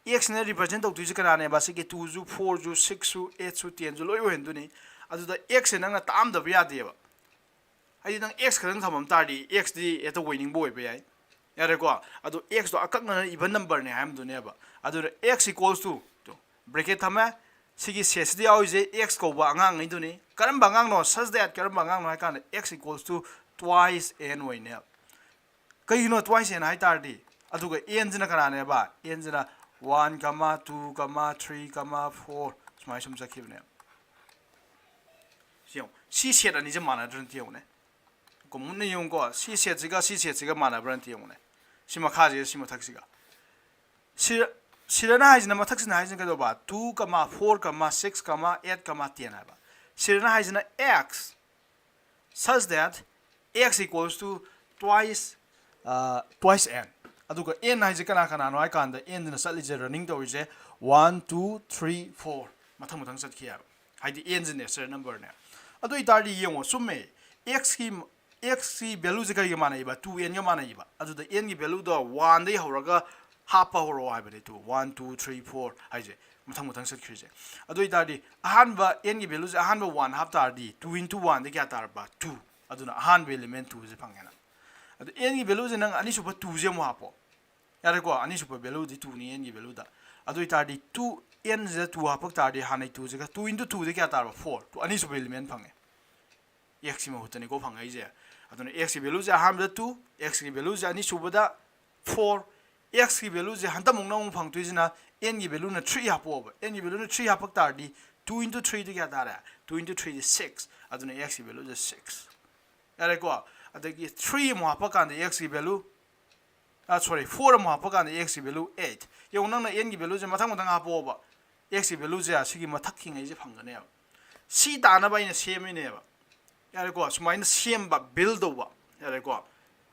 Xꯅ represent ꯇꯧꯗꯣꯏꯁꯦ ꯀꯅꯥꯅꯦꯕ? ꯁꯤꯒꯤ twoꯁꯨ, fourꯁꯨ, sixꯁꯨ, eightꯁꯨ, tenꯁꯨ ꯂꯣꯏ ꯑꯣꯏꯍꯟꯗꯣꯏꯅꯤ꯫ ꯑꯗꯨꯗ Xꯁꯦ ꯅꯪꯅ ꯇꯥꯛꯑꯝꯗꯕ ꯌꯥꯗꯦꯕ꯫ ꯍꯥꯏꯗꯤ ꯅꯪ X ꯈꯛꯇꯪ ꯊꯝꯃꯝ ꯇꯥꯔꯗꯤ Xꯗꯤ ꯍꯦꯛꯇ ꯑꯣꯏꯅꯤꯡꯕ ꯑꯣꯏꯕ ꯌꯥꯏ꯫ ꯌꯥꯔꯦꯀꯣ? ꯑꯗꯣ Xꯇꯣ ꯑꯀꯛꯅꯅ even numberꯅꯦ ꯍꯥꯏꯔꯝꯗꯣꯏꯅꯦꯕ꯫ ꯑꯗꯨꯅ x equals to, bracket ꯊꯝꯃꯦ, ꯁꯤꯒꯤ setꯁꯤꯗ ꯌꯥꯎꯔꯤꯁꯦ x ꯀꯧꯕ ꯑꯉꯥꯡꯉꯩꯗꯨꯅꯤ꯫ ꯀꯔꯝꯕ ꯑꯉꯥꯡꯅꯣ? Such that ꯀꯔꯝꯕ ꯑꯉꯥꯡꯅꯣ ꯍꯥꯏ ꯀꯥꯟꯗ x equals to twice n ꯑꯣꯏꯅꯦꯕ꯫ ꯀꯩꯒꯤꯅꯣ twice n ꯍꯥꯏ ꯇꯥꯔꯗꯤ? ꯑꯗꯨꯒ nꯁꯤꯅ ꯀꯅꯥꯅꯦꯕ? Nꯁꯤꯅ one comma two comma three comma four ꯁꯨꯃꯥꯏꯅ ꯁꯨꯝ ꯆꯠꯈꯤꯕꯅꯦꯕ꯫ ꯁꯤ ꯌꯦꯡꯉꯨ, ꯁꯤ set ꯑꯅꯤꯁꯦ ꯃꯥꯟꯅꯗ꯭ꯔꯅ ꯌꯦꯡꯉꯨꯅꯦ꯫ ꯀꯣ, ꯃꯨꯟꯅ ꯌꯦꯡꯉꯨꯀꯣ, ꯁꯤ setꯁꯤꯒ ꯁꯤ setꯁꯤꯒ ꯃꯥꯟꯅꯕ꯭ꯔꯅ ꯌꯦꯡꯉꯨꯅꯦ꯫ ꯁꯤ ꯃꯈꯥꯁꯤꯒ ꯁꯤ ꯃꯊꯛꯁꯤꯒ꯫ ꯁꯤ, ꯁꯤꯗꯅ ꯍꯥꯏꯁꯤꯅ, ꯃꯊꯛꯁꯤꯅ ꯍꯥꯏꯁꯤꯅ ꯀꯩꯗꯧꯕ? Two comma four comma six comma eight comma ten ꯍꯥꯏꯕ꯫ ꯁꯤꯗꯅ ꯍꯥꯏꯁꯤꯅ x such that x equals to twice, uh, twice n꯫ ꯑꯗꯨꯒ n ꯍꯥꯏꯁꯦ ꯀꯅꯥ ꯀꯅꯥꯅꯣ ꯍꯥꯏ ꯀꯥꯟꯗ, nꯁꯤꯅ ꯆꯠꯂꯤꯁꯦ, running ꯇꯧꯔꯤꯁꯦ, one, two, three, four, ꯃꯊꯪ ꯃꯊꯪ ꯆꯠꯈꯤ ꯍꯥꯏꯕ꯫ ꯍꯥꯏꯗꯤ nꯁꯦ natural numberꯅꯦ꯫ ꯑꯗꯨ ꯑꯣꯏꯇꯥꯔꯗꯤ ꯌꯦꯡꯉꯣ, ꯆꯨꯝꯃꯦ, xꯀꯤ, xꯀꯤ valueꯁꯦ ꯀꯔꯤꯒ ꯃꯥꯟꯅꯩꯕ? Two nꯒ ꯃꯥꯟꯅꯩꯕ꯫ ꯑꯗꯨꯗ nꯒꯤ valueꯗꯣ oneꯗꯒꯤ ꯍꯧꯔꯒ ꯍꯥꯞꯄ ꯍꯧꯔꯛꯑꯣ ꯍꯥꯏꯕꯅꯦ꯫ Two, one, two, three, four ꯍꯥꯏꯁꯦ ꯃꯊꯪ ꯃꯊꯪ ꯆꯠꯈ꯭ꯔꯤꯁꯦ꯫ ꯑꯗꯨ ꯑꯣꯏꯇꯥꯔꯗꯤ ꯑꯍꯥꯟꯕ nꯒꯤ valueꯁꯦ, ꯑꯍꯥꯟꯕ one ꯍꯥꯞ ꯇꯥꯔꯗꯤ two into oneꯗ ꯀꯌꯥ ꯇꯥꯔꯕ? Two꯫ ꯑꯗꯨꯅ ꯑꯍꯥꯟꯕ element twoꯁꯦ ꯐꯪꯉꯦꯅ꯫ ꯑꯗꯣ n ꯒꯤ value ꯁꯦ ꯅꯪ ꯑꯅꯤꯁꯨꯕ two ꯁꯦ ꯑꯃꯨꯛ ꯍꯥꯞꯄꯣ꯫ ꯌꯥꯔꯦꯀꯣ? ꯑꯅꯤꯁꯨꯕ value ꯗꯤ two ꯅꯤ n ꯒꯤ value ꯗ꯫ ꯑꯗꯨ ꯑꯣꯏꯇꯥꯔꯗꯤ two, n ꯁꯤꯗ two ꯍꯥꯞꯄꯛ ꯇꯥꯔꯗꯤ ꯍꯥꯟꯅꯩ two ꯁꯤꯒ two into two ꯗ ꯀꯌꯥ ꯇꯥꯔꯕ? Four꯫ Two ꯑꯅꯤꯁꯨꯕ element ꯐꯪꯉꯦ꯫ X ꯀꯤ ꯃꯍꯨꯠꯇꯅꯤꯀꯣ ꯐꯪꯉꯛꯏꯁꯦ꯫ ꯑꯗꯨꯅ x ꯀꯤ value ꯁꯦ ꯑꯍꯥꯟꯕꯗ two, x ꯀꯤ value ꯁꯦ ꯑꯅꯤꯁꯨꯕꯗ four, x ꯀꯤ value ꯁꯦ ꯍꯟꯗꯛꯃꯨꯛꯅ ꯑꯃꯨꯛ ꯐꯪꯉꯛꯇꯣꯏꯁꯤꯅ n ꯒꯤ value ꯅ three ꯍꯥꯞꯄꯛꯑꯣꯕ꯫ N ꯒꯤ value ꯅ three ꯍꯥꯞꯄꯛ ꯇꯥꯔꯗꯤ two into three ꯗꯤ ꯀꯌꯥ ꯇꯥꯔꯦ? Two into three ꯗꯤ six꯫ ꯑꯗꯨꯅ x ꯀꯤ value ꯁꯦ six꯫ ꯌꯥꯔꯦꯀꯣ? ꯑꯗꯒꯤ three ꯑꯃꯨꯛ ꯍꯥꯞꯄꯛꯀꯥꯟꯗ x ꯀꯤ value, ꯑ, sorry, four ꯑꯃꯨꯛ ꯍꯥꯞꯄꯛꯀꯥꯟꯗ x ꯀꯤ value eight꯫ ꯌꯦꯡꯉꯨ, ꯅꯪꯅ n ꯒꯤ value ꯁꯦ ꯃꯊꯪ ꯃꯊꯪ ꯍꯥꯞꯄꯛꯑꯣꯕ꯫ X ꯀꯤ value ꯁꯦ ꯁꯤꯒꯤ ꯃꯊꯛꯀꯤꯉꯩꯁꯦ ꯐꯪꯒꯅꯦꯕ꯫ ꯁꯤ ꯇꯥꯅꯕ ꯑꯩꯅ ꯁꯦꯝꯃꯤꯅꯦꯕ꯫ ꯌꯥꯔꯦꯀꯣ? ꯁꯨꯃꯥꯏꯅ ꯁꯦꯝꯕ, build ꯇꯧꯕ꯫ ꯌꯥꯔꯦꯀꯣ?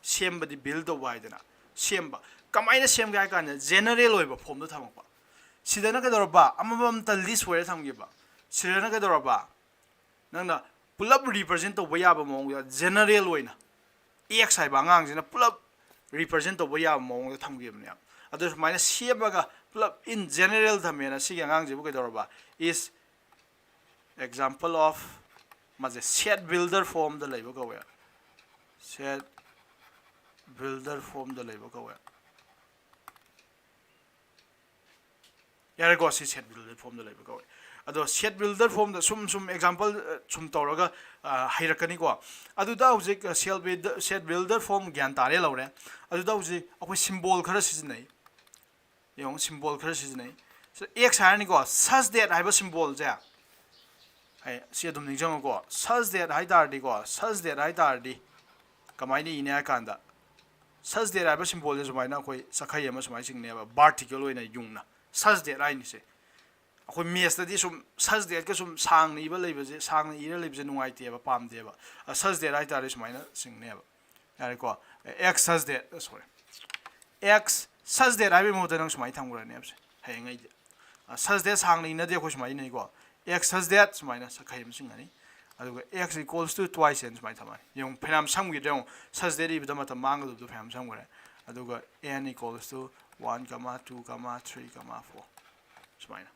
ꯁꯦꯝꯕꯗꯤ build ꯇꯧꯕ ꯍꯥꯏꯗꯅ꯫ ꯁꯦꯝꯕ꯫ ꯀꯃꯥꯏꯅ ꯁꯦꯝꯒꯦ ꯍꯥꯏ ꯀꯥꯟꯗ general ꯑꯣꯏꯕ form ꯗ ꯊꯝꯃꯛꯄ꯫ ꯁꯤꯗꯅ ꯀꯩꯗꯧꯔꯕ? ꯑꯃꯃꯝꯇ list ꯑꯣꯏꯔ ꯊꯝꯈꯤꯕ꯫ ꯁꯤꯗꯅ ꯀꯩꯗꯧꯔꯕ? ꯅꯪꯅ ꯄꯨꯂꯞ represent ꯇꯧꯕ ꯌꯥꯕ ꯃꯑꯣꯡꯗ general ꯑꯣꯏꯅ x ꯍꯥꯏꯕ ꯑꯉꯥꯡꯁꯤꯅ ꯄꯨꯂꯞ represent ꯇꯧꯕ ꯌꯥꯕ ꯃꯑꯣꯡꯗ ꯊꯝꯈꯤꯕꯅꯦꯕ꯫ ꯑꯗꯨ ꯁꯨꯃꯥꯏꯅ ꯁꯦꯝꯃꯒ ꯄꯨꯂꯞ in general ꯊꯝꯃꯦꯅ ꯁꯤꯒꯤ ꯑꯉꯥꯡꯁꯤꯕꯨ ꯀꯩꯗꯧꯔꯕ? Is example of, ꯃꯥꯁꯦ set builder form ꯗ ꯂꯩꯕ ꯀꯧꯋꯦ꯫ Set builder form ꯗ ꯂꯩꯕ ꯀꯧꯋꯦ꯫ ꯌꯥꯔꯦꯀꯣ? ꯁꯤ set builder form ꯗ ꯂꯩꯕ ꯀꯧꯋꯦ꯫ ꯑꯗꯣ set builder form ꯗ ꯁꯨꯝ ꯁꯨꯝ example, ꯑ, ꯁꯨꯝ ꯇꯧꯔꯒ, ꯑ, ꯍꯩꯔꯛꯀꯅꯤꯀꯣ꯫ ꯑꯗꯨꯗ ꯍꯧꯖꯤꯛ, ꯑ, set builder, set builder form ꯒ꯭ꯌꯥꯟ ꯇꯥꯔꯦ ꯂꯧꯔꯦ꯫ ꯑꯗꯨꯗ ꯍꯧꯖꯤꯛ ꯑꯩꯈꯣꯏ symbol ꯈꯔ ꯁꯤꯖꯤꯟꯅꯩ꯫ ꯌꯦꯡꯉꯨ, symbol ꯈꯔ ꯁꯤꯖꯤꯟꯅꯩ꯫ ꯁꯤ x ꯍꯥꯏꯔꯅꯤꯀꯣ, such that ꯍꯥꯏꯕ symbol ꯁꯦ꯫ ꯑꯩ ꯁꯤ ꯑꯗꯨꯝ ꯅꯤꯡꯁꯤꯡꯉꯨꯀꯣ, such that high ꯇꯥꯔꯗꯤꯀꯣ, such that ꯍꯥꯏ ꯇꯥꯔꯗꯤ ꯀꯃꯥꯏꯅ ꯏꯅꯤ ꯍꯥꯏ ꯀꯥꯟꯗ, such that ꯍꯥꯏꯕ symbol ꯁꯦ ꯁꯨꯃꯥꯏꯅ ꯑꯩꯈꯣꯏ ꯆꯈꯩ ꯑꯃ ꯁꯨꯃꯥꯏꯅ ꯆꯤꯡꯅꯦꯕ, vertical ꯑꯣꯏꯅ ꯌꯨꯡꯅ such that ꯍꯥꯏꯅꯤꯁꯦ꯫ ꯑꯩꯈꯣꯏ maths ꯇꯗꯤ ꯁꯨꯝ such that ꯀ ꯁꯨꯝ ꯁꯥꯡꯅ ꯏꯕ ꯂꯩꯕꯁꯦ, ꯁꯥꯡꯅ ꯏꯔ ꯂꯩꯕꯁꯦ ꯅꯨꯡꯉꯥꯏꯇꯦꯕ, ꯄꯥꯝꯗꯦꯕ꯫ ꯑ, such that ꯍꯥꯏ ꯇꯥꯔꯗꯤ ꯁꯨꯃꯥꯏꯅ ꯆꯤꯡꯅꯦꯕ꯫ ꯌꯥꯔꯦꯀꯣ? X such that, sorry, x such that ꯍꯥꯏꯕꯒꯤ ꯃꯍꯨꯠꯇ ꯅꯪ ꯁꯨꯃꯥꯏꯅ ꯊꯝꯈ꯭ꯔꯅꯦꯕꯁꯦ ꯍꯌꯦꯡꯉꯩꯗꯤ꯫ ꯑ, such that ꯁꯥꯡꯅ ꯏꯅꯗꯦ ꯑꯩꯈꯣꯏ ꯁꯨꯃꯥꯏꯅ ꯏꯅꯩꯀꯣ꯫ X such that ꯁꯨꯃꯥꯏꯅ ꯆꯈꯩ ꯑꯃ ꯆꯤꯡꯉꯅꯤ꯫ ꯑꯗꯨꯒ x equals to twice n ꯁꯨꯃꯥꯏꯅ ꯊꯝꯃꯅꯤ꯫ ꯌꯦꯡꯉꯨ, ꯐꯅꯌꯥꯝ ꯁꯝꯈꯤꯗ꯭ꯔꯦ꯫ ꯌꯦꯡꯉꯨ, such that ꯏꯕꯗ ꯃꯇꯝ ꯃꯥꯡꯒꯗꯕꯗꯣ ꯐꯅꯌꯥꯝ ꯁꯝꯈ꯭ꯔꯦ꯫ ꯑꯗꯨꯒ n equals to one comma two comma three comma four ꯁꯨꯃꯥꯏꯅ꯫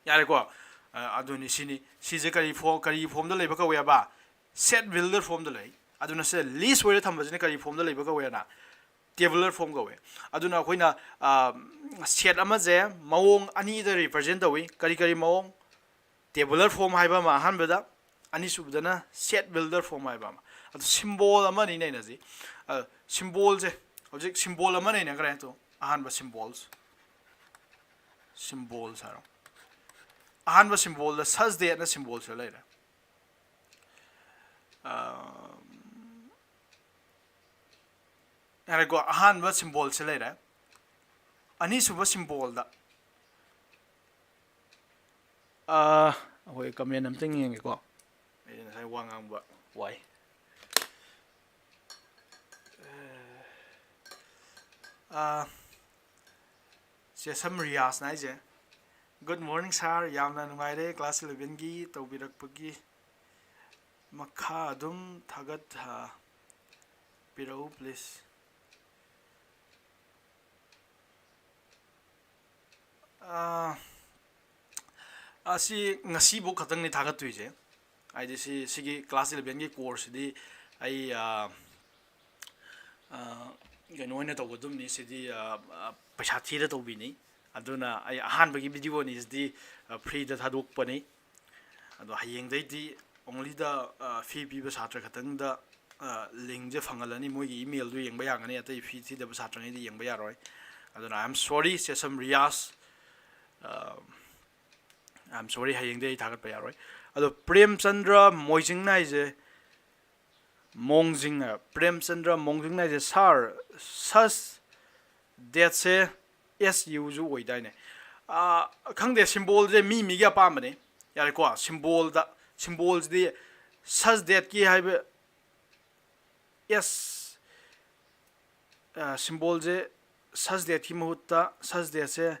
ꯌꯥꯔꯦꯀꯣ? ꯑ, ꯑꯗꯨꯅꯤ, ꯁꯤꯅꯤ꯫ ꯁꯤꯁꯦ ꯀꯔꯤ form, ꯀꯔꯤ form ꯗ ꯂꯩꯕ ꯀꯧꯋꯦꯕ? Set builder form ꯗ ꯂꯩ꯫ ꯑꯗꯨꯅ ꯁꯤꯗ ꯂꯤꯁ ꯑꯣꯏꯔ ꯊꯝꯕꯁꯤꯅ ꯀꯔꯤ ꯐꯣꯝꯗ ꯂꯩꯕ ꯀꯧꯋꯦꯅ? ꯇꯦꯕꯨꯂꯔ ꯐꯣꯝ ꯀꯧꯋꯦ꯫ ꯑꯗꯨꯅ ꯑꯩꯈꯣꯏꯅ ꯁꯦꯠ ꯑꯃꯁꯦ ꯃꯑꯣꯡ ꯑꯅꯤꯗ ꯔꯤꯄ꯭ꯔꯖꯦꯟ ꯇꯧꯏ꯫ ꯀꯔꯤ ꯀꯔꯤ ꯃꯑꯣꯡ? ꯇꯦꯕꯨꯂꯔ ꯐꯣꯝ ꯍꯥꯏꯕ ꯑꯃ ꯑꯍꯥꯟꯕꯗ, ꯑꯅꯤꯁꯨꯕꯗꯅ ꯁꯦꯠ ꯕꯤꯜꯗꯔ ꯐꯣꯝ ꯍꯥꯏꯕ ꯑꯃ꯫ ꯑꯗꯨ ꯁꯤꯝꯕꯣꯜ ꯑꯃꯅꯤ ꯅꯩꯅꯁꯤ꯫ ꯁꯤꯝꯕꯣꯜꯁꯦ ꯍꯧꯖꯤꯛ ꯁꯤꯝꯕꯣꯜ ꯑꯃ ꯅꯩꯅꯈ꯭ꯔꯦ꯫ ꯑꯗꯣ ꯑꯍꯥꯟꯕ ꯁꯤꯝꯕꯣꯜꯁ ꯁꯤꯝꯕꯣꯜꯁ ꯍꯥꯏꯔꯣ꯫ ꯑꯍꯥꯟꯕ ꯁꯤꯝꯕꯣꯜꯗ ꯁꯁ ꯗꯦꯠꯅ ꯁꯤꯝꯕꯣꯜꯁꯦ ꯂꯩꯔꯦ꯫ ꯌꯥꯔꯦꯀꯣ, ꯑꯍꯥꯟꯕ ꯁꯤꯝꯕꯣꯜꯁꯦ ꯂꯩꯔꯦ꯫ ꯑꯅꯤꯁꯨꯕ ꯁꯤꯝꯕꯣꯜꯗ ꯑꯩꯈꯣꯏ ꯀꯃꯦꯟ ꯑꯝꯇꯪ ꯌꯦꯡꯒꯦꯀꯣ꯫ ꯑꯩ ꯉꯁꯥꯏ ꯋꯥ ꯉꯥꯡꯕ ꯋꯥꯏ꯫ ꯆꯦꯁꯝ ꯔꯤꯌꯥꯁꯅ ꯍꯥꯏꯁꯦ, "Good morning sir, ꯌꯥꯝꯅ ꯅꯨꯡꯉꯥꯏꯔꯦ class elevenꯒꯤ ꯇꯧꯕꯤꯔꯛꯄꯒꯤ꯫ ꯃꯈꯥ ꯑꯗꯨꯝ ꯊꯥꯒꯠꯄꯤꯔꯛꯎ please." ꯑꯁꯤ ꯉꯁꯤꯐꯥꯎ ꯈꯛꯇꯪꯅꯤ ꯊꯥꯒꯠꯇꯣꯏꯁꯦ꯫ ꯍꯥꯏꯗꯤ ꯁꯤ, ꯁꯤꯒꯤ class elevenꯒꯤ courseꯁꯤꯗꯤ ꯑꯩ ꯀꯩꯅꯣ ꯑꯣꯏꯅ ꯇꯧꯒꯗꯕꯅꯤ꯫ ꯁꯤꯗꯤ ꯄꯩꯁꯥ ꯊꯤꯔ ꯇꯧꯕꯤꯅꯤ꯫ ꯑꯗꯨꯅ ꯑꯩ ꯑꯍꯥꯟꯕꯒꯤ video ꯑꯅꯤꯁꯤꯗꯤ freeꯗ ꯊꯥꯗꯣꯛꯄꯅꯤ꯫ ꯑꯗꯣ ꯍꯌꯦꯡꯗꯩꯗꯤ only the fee ꯄꯤꯕ ꯁꯥꯇ꯭ꯔ ꯈꯛꯇꯪꯗ linkꯁꯦ ꯐꯪꯍꯜꯂꯅꯤ꯫ ꯃꯣꯏꯒꯤ emailꯗꯨ ꯌꯦꯡꯕ ꯌꯥꯒꯅꯤ, ꯑꯇꯩ fee ꯊꯤꯗꯕ ꯁꯥꯇ꯭ꯔꯉꯩꯗꯤ ꯌꯦꯡꯕ ꯌꯥꯔꯣꯏ꯫ ꯑꯗꯨꯅ I am sorry ꯆꯦꯁꯝ Riyas, I am sorry, ꯍꯌꯦꯡꯗꯤ ꯑꯩ ꯊꯥꯒꯠꯄ ꯌꯥꯔꯣꯏ꯫ ꯑꯗꯣ ꯄ꯭ꯔꯦꯝꯆꯟꯗ꯭ꯔ ꯃꯣꯏꯖꯤꯡꯅ ꯍꯥꯏꯁꯦ, ꯃꯣꯡꯖꯤꯡ ꯍꯥꯏꯕ, ꯄ꯭ꯔꯦꯝꯆꯟꯗ꯭ꯔ ꯃꯣꯡꯖꯤꯡꯅ ꯍꯥꯏꯁꯦ, "Sir, sas dateꯁꯦ S Uꯁꯨ ꯑꯣꯏꯗꯥꯏꯅꯦ?" ꯈꯪꯗꯦ, ꯁꯤꯝꯕꯣꯜꯁꯦ ꯃꯤ ꯃꯤꯒꯤ ꯑꯄꯥꯝꯕꯅꯤ꯫ ꯌꯥꯔꯦꯀꯣ, ꯁꯤꯝꯕꯣꯜꯗ, ꯁꯤꯝꯕꯣꯜꯁꯤꯗꯤ ꯁꯁ ꯗꯦꯠꯀꯤ ꯍꯥꯏꯕ ꯑꯦꯁ ꯁꯤꯝꯕꯣꯜꯁꯦ ꯁꯁ ꯗꯦꯠꯀꯤ ꯃꯍꯨꯠꯇ ꯁꯁ ꯗꯦꯠꯁꯦ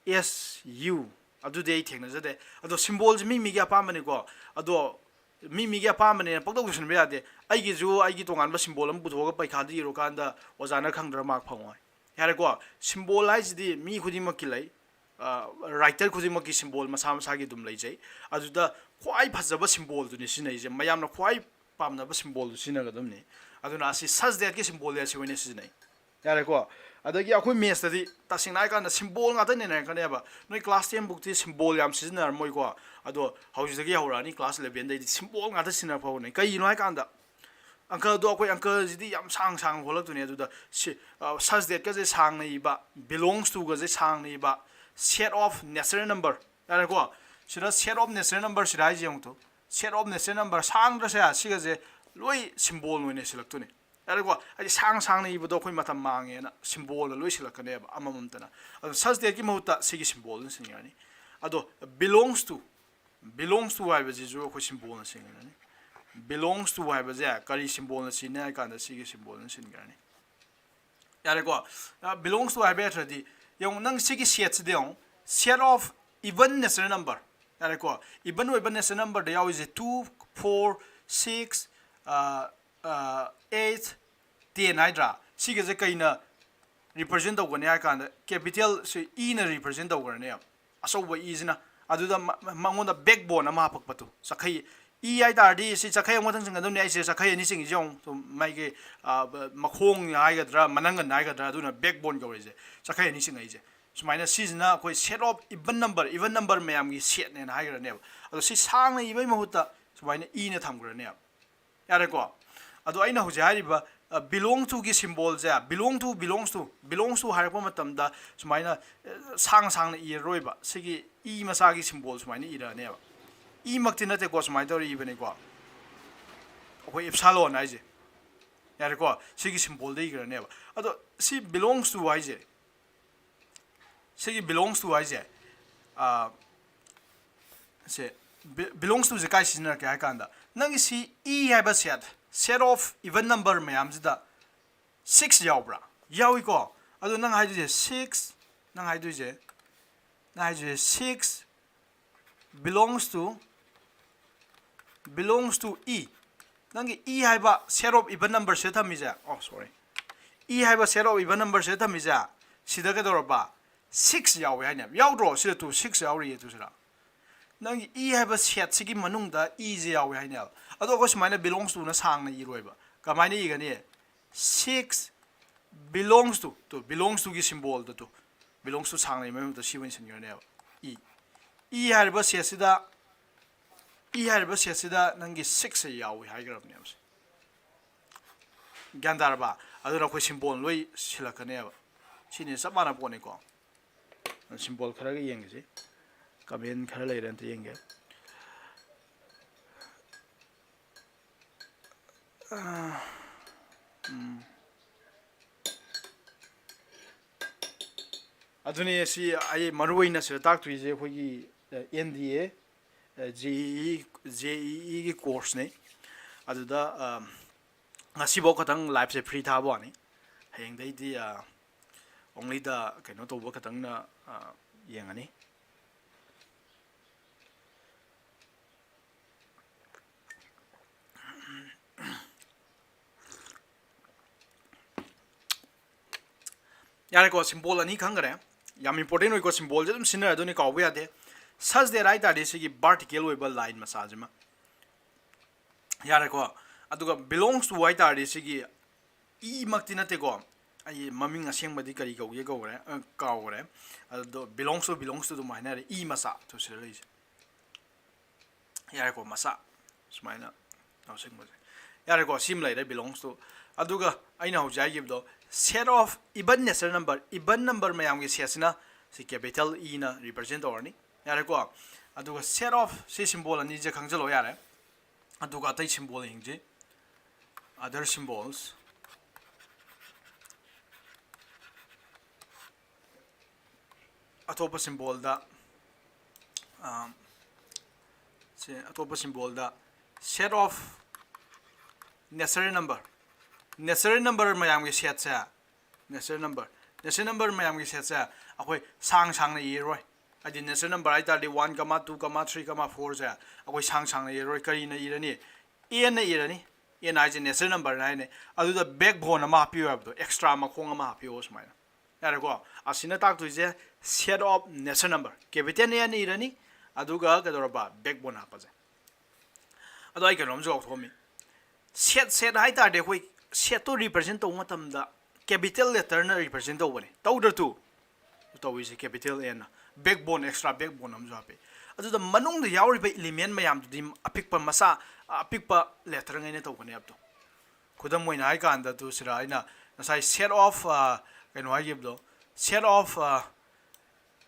S U, ꯑꯗꯨꯗꯤ ꯑꯩ ꯊꯦꯡꯅꯖꯗꯦ꯫ ꯑꯗꯣ ꯁꯤꯝꯕꯣꯜꯁꯦ ꯃꯤ ꯃꯤꯒꯤ ꯑꯄꯥꯝꯕꯅꯤꯀꯣ꯫ ꯑꯗꯣ ꯃꯤ ꯃꯤꯒꯤ ꯑꯄꯥꯝꯕꯅꯦꯅ ꯄꯪꯇꯧ ꯇꯧꯁꯤꯟꯕ ꯌꯥꯗꯦ꯫ ꯑꯩꯒꯤꯁꯨ ꯑꯩꯒꯤ ꯇꯣꯉꯥꯟꯕ ꯁꯤꯝꯕꯣꯜ ꯑꯃ ꯄꯨꯊꯣꯛꯑꯒ ꯄꯩꯈꯥꯗ ꯏꯔꯨꯀꯥꯟꯗ ꯑꯣꯖꯥꯅ ꯈꯪꯗ꯭ꯔ ꯃꯥꯔꯛ ꯐꯪꯉꯣꯏ꯫ ꯌꯥꯔꯦꯀꯣ, ꯁꯤꯝꯕꯣꯜ ꯍꯥꯏꯁꯤꯗꯤ ꯃꯤ ꯈꯨꯗꯤꯡꯃꯛꯀꯤ ꯂꯩ꯫ ꯔꯥꯏꯇꯔ ꯈꯨꯗꯤꯡꯃꯛꯀꯤ ꯁꯤꯝꯕꯣꯜ ꯃꯁꯥ ꯃꯁꯥꯒꯤ ꯑꯗꯨꯝ ꯂꯩꯖꯩ꯫ ꯑꯗꯨꯗ ꯈ꯭ꯋꯥꯏ ꯐꯖꯕ ꯁꯤꯝꯕꯣꯜꯗꯨꯅꯤ ꯁꯤꯖꯤꯟꯅꯩꯁꯦ꯫ ꯃꯌꯥꯝꯅ ꯈ꯭ꯋꯥꯏ ꯄꯥꯝꯅꯕ ꯁꯤꯝꯕꯣꯜꯗꯨ ꯁꯤꯖꯤꯟꯅꯒꯗꯕꯅꯤ꯫ ꯑꯗꯨꯅ ꯑꯁꯤ such thatꯀꯤ ꯁꯤꯝꯕꯣꯜꯁꯦ ꯑꯁꯤ ꯑꯣꯏꯅ ꯁꯤꯖꯤꯟꯅꯩ꯫ ꯌꯥꯔꯦꯀꯣ? ꯑꯗꯒꯤ ꯑꯩꯈꯣꯏ ꯃꯦꯠꯁꯇꯗꯤ ꯇꯁꯦꯡꯅ ꯍꯥꯏꯀꯥꯟꯗ ꯁꯤꯝꯕꯣꯜ ꯉꯥꯛꯇ ꯅꯩꯅꯔꯛꯀꯅꯦꯕ꯫ ꯅꯣꯏ ꯀ꯭ꯂꯥꯁ ꯇꯦꯟ ꯕꯨꯛꯇꯤ ꯁꯤꯝꯕꯣꯜ ꯌꯥꯝ ꯁꯤꯖꯤꯟꯅꯔꯝꯃꯣꯏꯀꯣ꯫ ꯑꯗꯣ ꯍꯧꯖꯤꯛꯇꯒꯤ ꯍꯧꯔꯛꯑꯅꯤ, ꯀ꯭ꯂꯥꯁ ꯏꯂꯦꯚꯦꯟꯗꯩꯗꯤ ꯁꯤꯝꯕꯣꯜ ꯉꯥꯛꯇ ꯁꯤꯖꯤꯟꯅꯔꯛꯄ ꯍꯧꯔꯅꯤ꯫ ꯀꯩꯒꯤꯅꯣ ꯍꯥꯏꯀꯥꯟꯗ ꯑꯪꯀꯗꯣ, ꯑꯩꯈꯣꯏ ꯑꯪꯀꯁꯤꯗꯤ ꯌꯥꯝ ꯁꯥꯡ ꯁꯥꯡꯅ ꯍꯣꯜꯂꯛꯇꯣꯏꯅꯦ꯫ ꯑꯗꯨꯗ ꯁꯤ such thatꯀꯁꯦ ꯁꯥꯡꯅ ꯏꯕ, belongs toꯒꯁꯦ ꯁꯥꯡꯅ ꯏꯕ, set of natural number, ꯌꯥꯔꯦꯀꯣ? ꯁꯤꯗ set of natural number ꯁꯤꯗ ꯍꯥꯏꯁꯦ ꯌꯦꯡꯉꯨ two, set of natural number ꯁꯥꯡꯗ꯭ꯔꯁꯦ? ꯁꯤꯒꯁꯦ ꯂꯣꯏ ꯁꯤꯝꯕꯣꯜ ꯑꯣꯏꯅ ꯁꯤꯜꯂꯛꯇꯣꯏꯅꯦ꯫ ꯌꯥꯔꯦꯀꯣ? ꯍꯥꯏꯗꯤ ꯁꯥꯡ ꯁꯥꯡꯅ ꯏꯕꯗꯣ ꯑꯩꯈꯣꯏ ꯃꯇꯝ ꯃꯥꯡꯉꯦꯅ ꯁꯤꯝꯕꯣꯜꯗ ꯂꯣꯏ ꯁꯤꯜꯂꯛꯀꯅꯦꯕ ꯑꯃꯃꯝꯇꯅ꯫ ꯑꯗꯣ such thatꯀꯤ ꯃꯍꯨꯠꯇ ꯁꯤꯒꯤ ꯁꯤꯝꯕꯣꯜꯗꯨꯅ ꯁꯤꯟꯈ꯭ꯔꯅꯤ꯫ ꯑꯗꯣ belongs to, belongs to ꯍꯥꯏꯕꯁꯤꯁꯨ ꯑꯩꯈꯣꯏ ꯁꯤꯝꯕꯣꯜꯅ ꯁꯤꯟꯈ꯭ꯔꯅꯤ꯫ Belongs to ꯍꯥꯏꯕꯁꯦ ꯀꯔꯤ ꯁꯤꯝꯕꯣꯜꯅ ꯁꯤꯟꯅꯤ ꯍꯥꯏ ꯀꯥꯟꯗ ꯁꯤꯒꯤ ꯁꯤꯝꯕꯣꯜꯅ ꯁꯤꯟꯈ꯭ꯔꯅꯤ꯫ ꯌꯥꯔꯦꯀꯣ? Belongs to ꯍꯥꯏꯕ ꯌꯥꯗ꯭ꯔꯗꯤ, ꯌꯦꯡꯉꯨ, ꯅꯪ ꯁꯤꯒꯤ setꯁꯤꯗ ꯌꯦꯡꯉꯨ, set of even natural number, ꯌꯥꯔꯦꯀꯣ? Even ꯑꯣꯏꯕ natural numberꯗ ꯌꯥꯎꯔꯤꯁꯦ two, four, six, eight, ten ꯍꯥꯏꯗ꯭ꯔꯥ? ꯁꯤꯒꯁꯦ ꯀꯩꯅ represent ꯇꯧꯒꯅꯤ ꯍꯥꯏ ꯀꯥꯟꯗ capital ꯁꯤ Eꯅ represent ꯇꯧꯈ꯭ꯔꯅꯦꯕ, ꯑꯆꯧꯕ Eꯁꯤꯅ꯫ ꯑꯗꯨꯗ ꯃ-, ꯃꯉꯣꯟꯗ backbone ꯑꯃ ꯍꯥꯞꯄꯛꯄꯗꯣ, ꯆꯈꯩ꯫ E ꯍꯥꯏ ꯇꯥꯔꯗꯤ ꯁꯤ ꯆꯈꯩ ꯑꯃꯈꯛꯇꯪ ꯆꯤꯡꯒꯗꯕꯅꯤ꯫ ꯑꯩꯁꯦ ꯆꯈꯩ ꯑꯅꯤ ꯆꯤꯡꯉꯤꯁꯦ ꯌꯦꯡꯉꯨ꯫ ꯁꯨꯝ ꯃꯥꯒꯤ, ꯑ, ꯕ-, ꯃꯈꯣꯡ ꯍꯥꯏꯒꯗ꯭ꯔꯥ, ꯃꯅꯪꯒꯟ ꯍꯥꯏꯒꯗ꯭ꯔꯥ, ꯑꯗꯨꯅ backbone ꯀꯧꯔꯤꯁꯦ, ꯆꯈꯩ ꯑꯅꯤ ꯆꯤꯡꯉꯛꯏꯁꯦ꯫ ꯁꯨꯃꯥꯏꯅ ꯁꯤꯁꯤꯅ ꯑꯩꯈꯣꯏ set of even number, even number ꯃꯌꯥꯝꯒꯤ setꯅꯦꯅ ꯍꯥꯏꯈ꯭ꯔꯅꯦꯕ꯫ ꯑꯗꯣ ꯁꯤ ꯁꯥꯡꯅ ꯏꯕꯒꯤ ꯃꯍꯨꯠꯇ ꯁꯨꯃꯥꯏꯅ Eꯅ ꯊꯝꯈ꯭ꯔꯅꯦꯕ꯫ ꯌꯥꯔꯦꯀꯣ? ꯑꯗꯣ ꯑꯩꯅ ꯍꯧꯖꯤꯛ ꯍꯥꯏꯔꯤꯕ, ꯑ, belong toꯒꯤ symbolꯁꯦ, belong to, belongs to, belongs to ꯍꯥꯏꯔꯛꯄ ꯃꯇꯝꯗ ꯁꯨꯃꯥꯏꯅ, ꯑ, ꯁꯥꯡ ꯁꯥꯡꯅ ꯏꯔꯔꯣꯏꯕ, ꯁꯤꯒꯤ E ꯃꯆꯥꯒꯤ symbol ꯁꯨꯃꯥꯏꯅ ꯏꯔꯛꯑꯅꯦꯕ꯫ E ꯃꯛꯇꯤ ꯅꯠꯇꯦꯀꯣ, ꯁꯨꯃꯥꯏꯅ ꯇꯧꯔ ꯏꯕꯅꯤꯀꯣ, ꯑꯩꯈꯣꯏ epsilon ꯍꯥꯏꯁꯦ꯫ ꯌꯥꯔꯦꯀꯣ? ꯁꯤꯒꯤ symbolꯗ ꯏꯈ꯭ꯔꯅꯦꯕ꯫ ꯑꯗꯣ ꯁꯤ belongs to ꯍꯥꯏꯁꯦ, ꯁꯤꯒꯤ belongs to ꯍꯥꯏꯁꯦ, ꯑ, ꯁꯦ, be-, belongs toꯁꯦ ꯀꯥꯏ ꯁꯤꯖꯤꯟꯅꯔꯛꯀꯦ ꯍꯥꯏ ꯀꯥꯟꯗ, ꯅꯪꯒꯤ ꯁꯤ E ꯍꯥꯏꯕ set, set of even number ꯃꯌꯥꯝꯁꯤꯗ six ꯌꯥꯎꯕ꯭ꯔꯥ? ꯌꯥꯎꯏꯀꯣ? ꯑꯗꯣ ꯅꯪ ꯍꯥꯏꯗꯣꯏꯁꯦ six, ꯅꯪ ꯍꯥꯏꯗꯣꯏꯁꯦ, ꯅꯪ ꯍꯥꯏꯗꯣꯏꯁꯦ six belongs to, belongs to E꯫ ꯅꯪꯒꯤ E ꯍꯥꯏꯕ set of even numberꯁꯦ ꯊꯝꯃꯤꯁꯦ, oh, sorry, E ꯍꯥꯏꯕ set of even numberꯁꯦ ꯊꯝꯃꯤꯁꯦ, ꯁꯤꯗ ꯀꯩꯗꯧꯔꯕ? Six ꯌꯥꯎꯋꯦ ꯍꯥꯏꯅꯦ꯫ ꯌꯥꯎꯗ꯭ꯔꯣ? ꯁꯤꯗ ꯇꯨ, six ꯌꯥꯎꯔꯤꯌꯦ ꯇꯨ ꯁꯤꯗ꯫ ꯅꯪꯒꯤ E ꯍꯥꯏꯕ ꯁꯦꯠꯁꯤꯒꯤ ꯃꯅꯨꯡꯗ Eꯁꯦ ꯌꯥꯎꯏ ꯍꯥꯏꯅꯦꯕ꯫ ꯑꯗꯣ ꯑꯩꯈꯣꯏ ꯁꯨꯃꯥꯏꯅ belongs to ꯅ ꯁꯥꯡꯅ ꯏꯔꯣꯏꯕ꯫ ꯀꯃꯥꯏꯅ ꯏꯒꯅꯤ? Six belongs to, to, belongs to ꯒꯤ symbol ꯗꯨ, ꯇꯨ, belongs to ꯁꯥꯡꯅ ꯏꯕ ꯃꯍꯨꯠꯇ ꯁꯤ ꯑꯣꯏꯅ ꯁꯤꯟꯈ꯭ꯔꯅꯦꯕ꯫ E, E ꯍꯥꯏꯔꯤꯕ ꯁꯦꯠꯁꯤꯗ, E ꯍꯥꯏꯔꯤꯕ ꯁꯦꯠꯁꯤꯗ ꯅꯪꯒꯤ six ꯁꯦ ꯌꯥꯎꯏ ꯍꯥꯏꯈ꯭ꯔꯕꯅꯦꯕ꯫ ꯒ꯭ꯌꯥꯟ ꯇꯥꯔꯕ? ꯑꯗꯨꯅ ꯑꯩꯈꯣꯏ symbol ꯂꯣꯏ ꯁꯤꯜꯂꯛꯀꯅꯦꯕ꯫ ꯁꯤꯅꯤ, ꯆꯞ ꯃꯥꯟꯅ ꯄꯣꯠꯅꯤꯀꯣ꯫ Symbol ꯈꯔꯒ ꯌꯦꯡꯒꯦꯁꯦ꯫ Comment ꯈꯔ ꯂꯩꯔꯦ, ꯑꯝꯇ ꯌꯦꯡꯒꯦ꯫ ꯑꯥ, ꯎꯝ꯫ ꯑꯗꯨꯅꯤ, ꯁꯤ ꯑꯩ ꯃꯔꯨ ꯑꯣꯏꯅ ꯁꯤꯗ ꯇꯥꯛꯇꯣꯏꯁꯦ ꯑꯩꯈꯣꯏꯒꯤ, ꯑ, N D A, ꯑ, J E E, J E E ꯒꯤ course ꯅꯤ꯫ ꯑꯗꯨꯗ, ꯑ, ꯉꯁꯤꯐꯥꯎ ꯈꯇꯪ live ꯁꯦ free ꯊꯥꯕ ꯋꯥꯅꯤ꯫ ꯍꯌꯦꯡꯗꯩꯗꯤ, ꯑ, only the ꯀꯩꯅꯣ ꯇꯧꯕ ꯈꯇꯪꯅ, ꯑ, ꯌꯦꯡꯉꯅꯤ꯫ ꯌꯥꯔꯦꯀꯣ, symbol ꯑꯅꯤ ꯈꯪꯈ꯭ꯔꯦ꯫ ꯌꯥꯝ important ꯑꯣꯏꯀꯣ, symbol ꯁꯦ ꯑꯗꯨꯝ ꯁꯤꯖꯤꯟꯅꯔꯗꯣꯏꯅꯤ, ꯀꯥꯎꯕ ꯌꯥꯗꯦ꯫ Such that ꯍꯥꯏ ꯇꯥꯔꯗꯤ ꯁꯤꯒꯤ vertical ꯑꯣꯏꯕ line ꯃꯆꯥꯁꯤꯃ꯫ ꯌꯥꯔꯦꯀꯣ꯫ ꯑꯗꯨꯒ belongs to ꯍꯥꯏ ꯇꯥꯔꯗꯤ ꯁꯤꯒꯤ E ꯃꯛꯇꯤ ꯅꯠꯇꯦꯀꯣ꯫ ꯑꯩ ꯃꯃꯤꯡ ꯑꯁꯦꯡꯕꯗꯤ ꯀꯔꯤ ꯀꯧꯒꯦ ꯀꯧꯈ꯭ꯔꯦ, ꯑ, ꯀꯥꯎꯈ꯭ꯔꯦ꯫ ꯑꯗꯣ belongs to, belongs to ꯑꯗꯨꯝ ꯍꯥꯏꯅꯔꯦ, E ꯃꯆꯥ ꯇꯨ ꯁꯤꯗ ꯂꯩꯁꯦ꯫ ꯌꯥꯔꯦꯀꯣ, ꯃꯆꯥ ꯁꯨꯃꯥꯏꯅ ꯂꯧꯁꯤꯟꯕꯁꯦ꯫ ꯌꯥꯔꯦꯀꯣ, ꯁꯤꯃ ꯂꯩꯔꯦ, belongs to꯫ ꯑꯗꯨꯒ ꯑꯩꯅ ꯍꯧꯖꯤꯛ ꯍꯥꯏꯈꯤꯕꯗꯣ, set of even natural number, even number ꯃꯌꯥꯝꯒꯤ set ꯁꯤꯅ ꯁꯤ capital E ꯅ represent ꯇꯧꯔꯅꯤ꯫ ꯌꯥꯔꯦꯀꯣ? ꯑꯗꯨꯒ set of ꯁꯤ symbol ꯑꯅꯤꯁꯦ ꯈꯪꯖꯤꯜꯂꯣ ꯌꯥꯔꯦ꯫ ꯑꯗꯨꯒ ꯑꯇꯩ symbol ꯌꯦꯡꯁꯤ꯫ Other symbols꯫ ꯑꯇꯣꯞꯄ symbol ꯗ, ꯑꯥ, ꯁꯦ, ꯑꯇꯣꯞꯄ symbol the set of natural number, natural number ꯃꯌꯥꯝꯒꯤ set ꯁꯦ, natural number, natural number ꯃꯌꯥꯝꯒꯤ set ꯁꯦ ꯑꯩꯈꯣꯏ ꯁꯥꯡ ꯁꯥꯡꯅ ꯏꯔꯔꯣꯏ꯫ ꯍꯥꯏꯗꯤ natural number ꯍꯥꯏ ꯇꯥꯔꯗꯤ one comma two comma three comma four ꯁꯦ ꯑꯩꯈꯣꯏ ꯁꯥꯡ ꯁꯥꯡꯅ ꯏꯔꯔꯣꯏ꯫ ꯀꯔꯤꯅ ꯏꯔꯅꯤ? N ꯅ ꯏꯔꯅꯤ꯫ N ꯍꯥꯏꯁꯦ natural number ꯅ ꯍꯥꯏꯅꯦ꯫ ꯑꯗꯨꯗ backbone ꯑꯃ ꯍꯥꯞꯄꯤꯌꯨ ꯍꯥꯏꯕꯗꯣ, extra ꯃꯈꯣꯡ ꯑꯃ ꯍꯥꯞꯄꯤꯌꯣ ꯁꯨꯃꯥꯏꯅ꯫ ꯌꯥꯔꯦꯀꯣ? ꯑꯁꯤꯅ ꯇꯥꯛꯇꯣꯏꯁꯦ set of natural number꯫ Capital N ꯏꯔꯅꯤ, ꯑꯗꯨꯒ ꯀꯩꯗꯧꯔꯕ? Backbone ꯍꯥꯞꯄꯁꯦ꯫ ꯑꯗꯣ ꯑꯩ ꯀꯩꯅꯣꯝꯁꯨ ꯀꯥꯎꯊꯣꯛꯑꯝꯃꯤ꯫ Set, set ꯍꯥꯏ ꯇꯥꯔꯗꯤ ꯑꯩꯈꯣꯏ setꯇꯣ represent ꯇꯧꯕ ꯃꯇꯝꯗ capital letterꯅ represent ꯇꯧꯕꯅꯦ, ꯇꯧꯗ꯭ꯔ ꯇꯨ? ꯇꯧꯔꯤꯁꯦ capital Nꯅ꯫ Backbone, extra backbone ꯑꯃꯁꯨ ꯍꯥꯞꯄꯤ꯫ ꯑꯗꯨꯗ ꯃꯅꯨꯡꯗ ꯌꯥꯎꯔꯤꯕ element ꯃꯌꯥꯝꯗꯨꯗꯤ ꯑꯄꯤꯛꯄ ꯃꯆꯥ, ꯑꯄꯤꯛꯄ letterꯉꯩꯅ ꯇꯧꯒꯅꯤ ꯍꯥꯏꯕꯗꯣ꯫ ꯈꯨꯗꯝ ꯑꯣꯏꯅ ꯍꯥꯏ ꯀꯥꯟꯗ ꯇꯨ ꯁꯤꯗ ꯑꯩꯅ ꯉꯁꯥꯏ set of, ꯑ, ꯀꯩꯅꯣ ꯍꯥꯏꯈꯤꯕꯗꯣ, set of, ꯑ,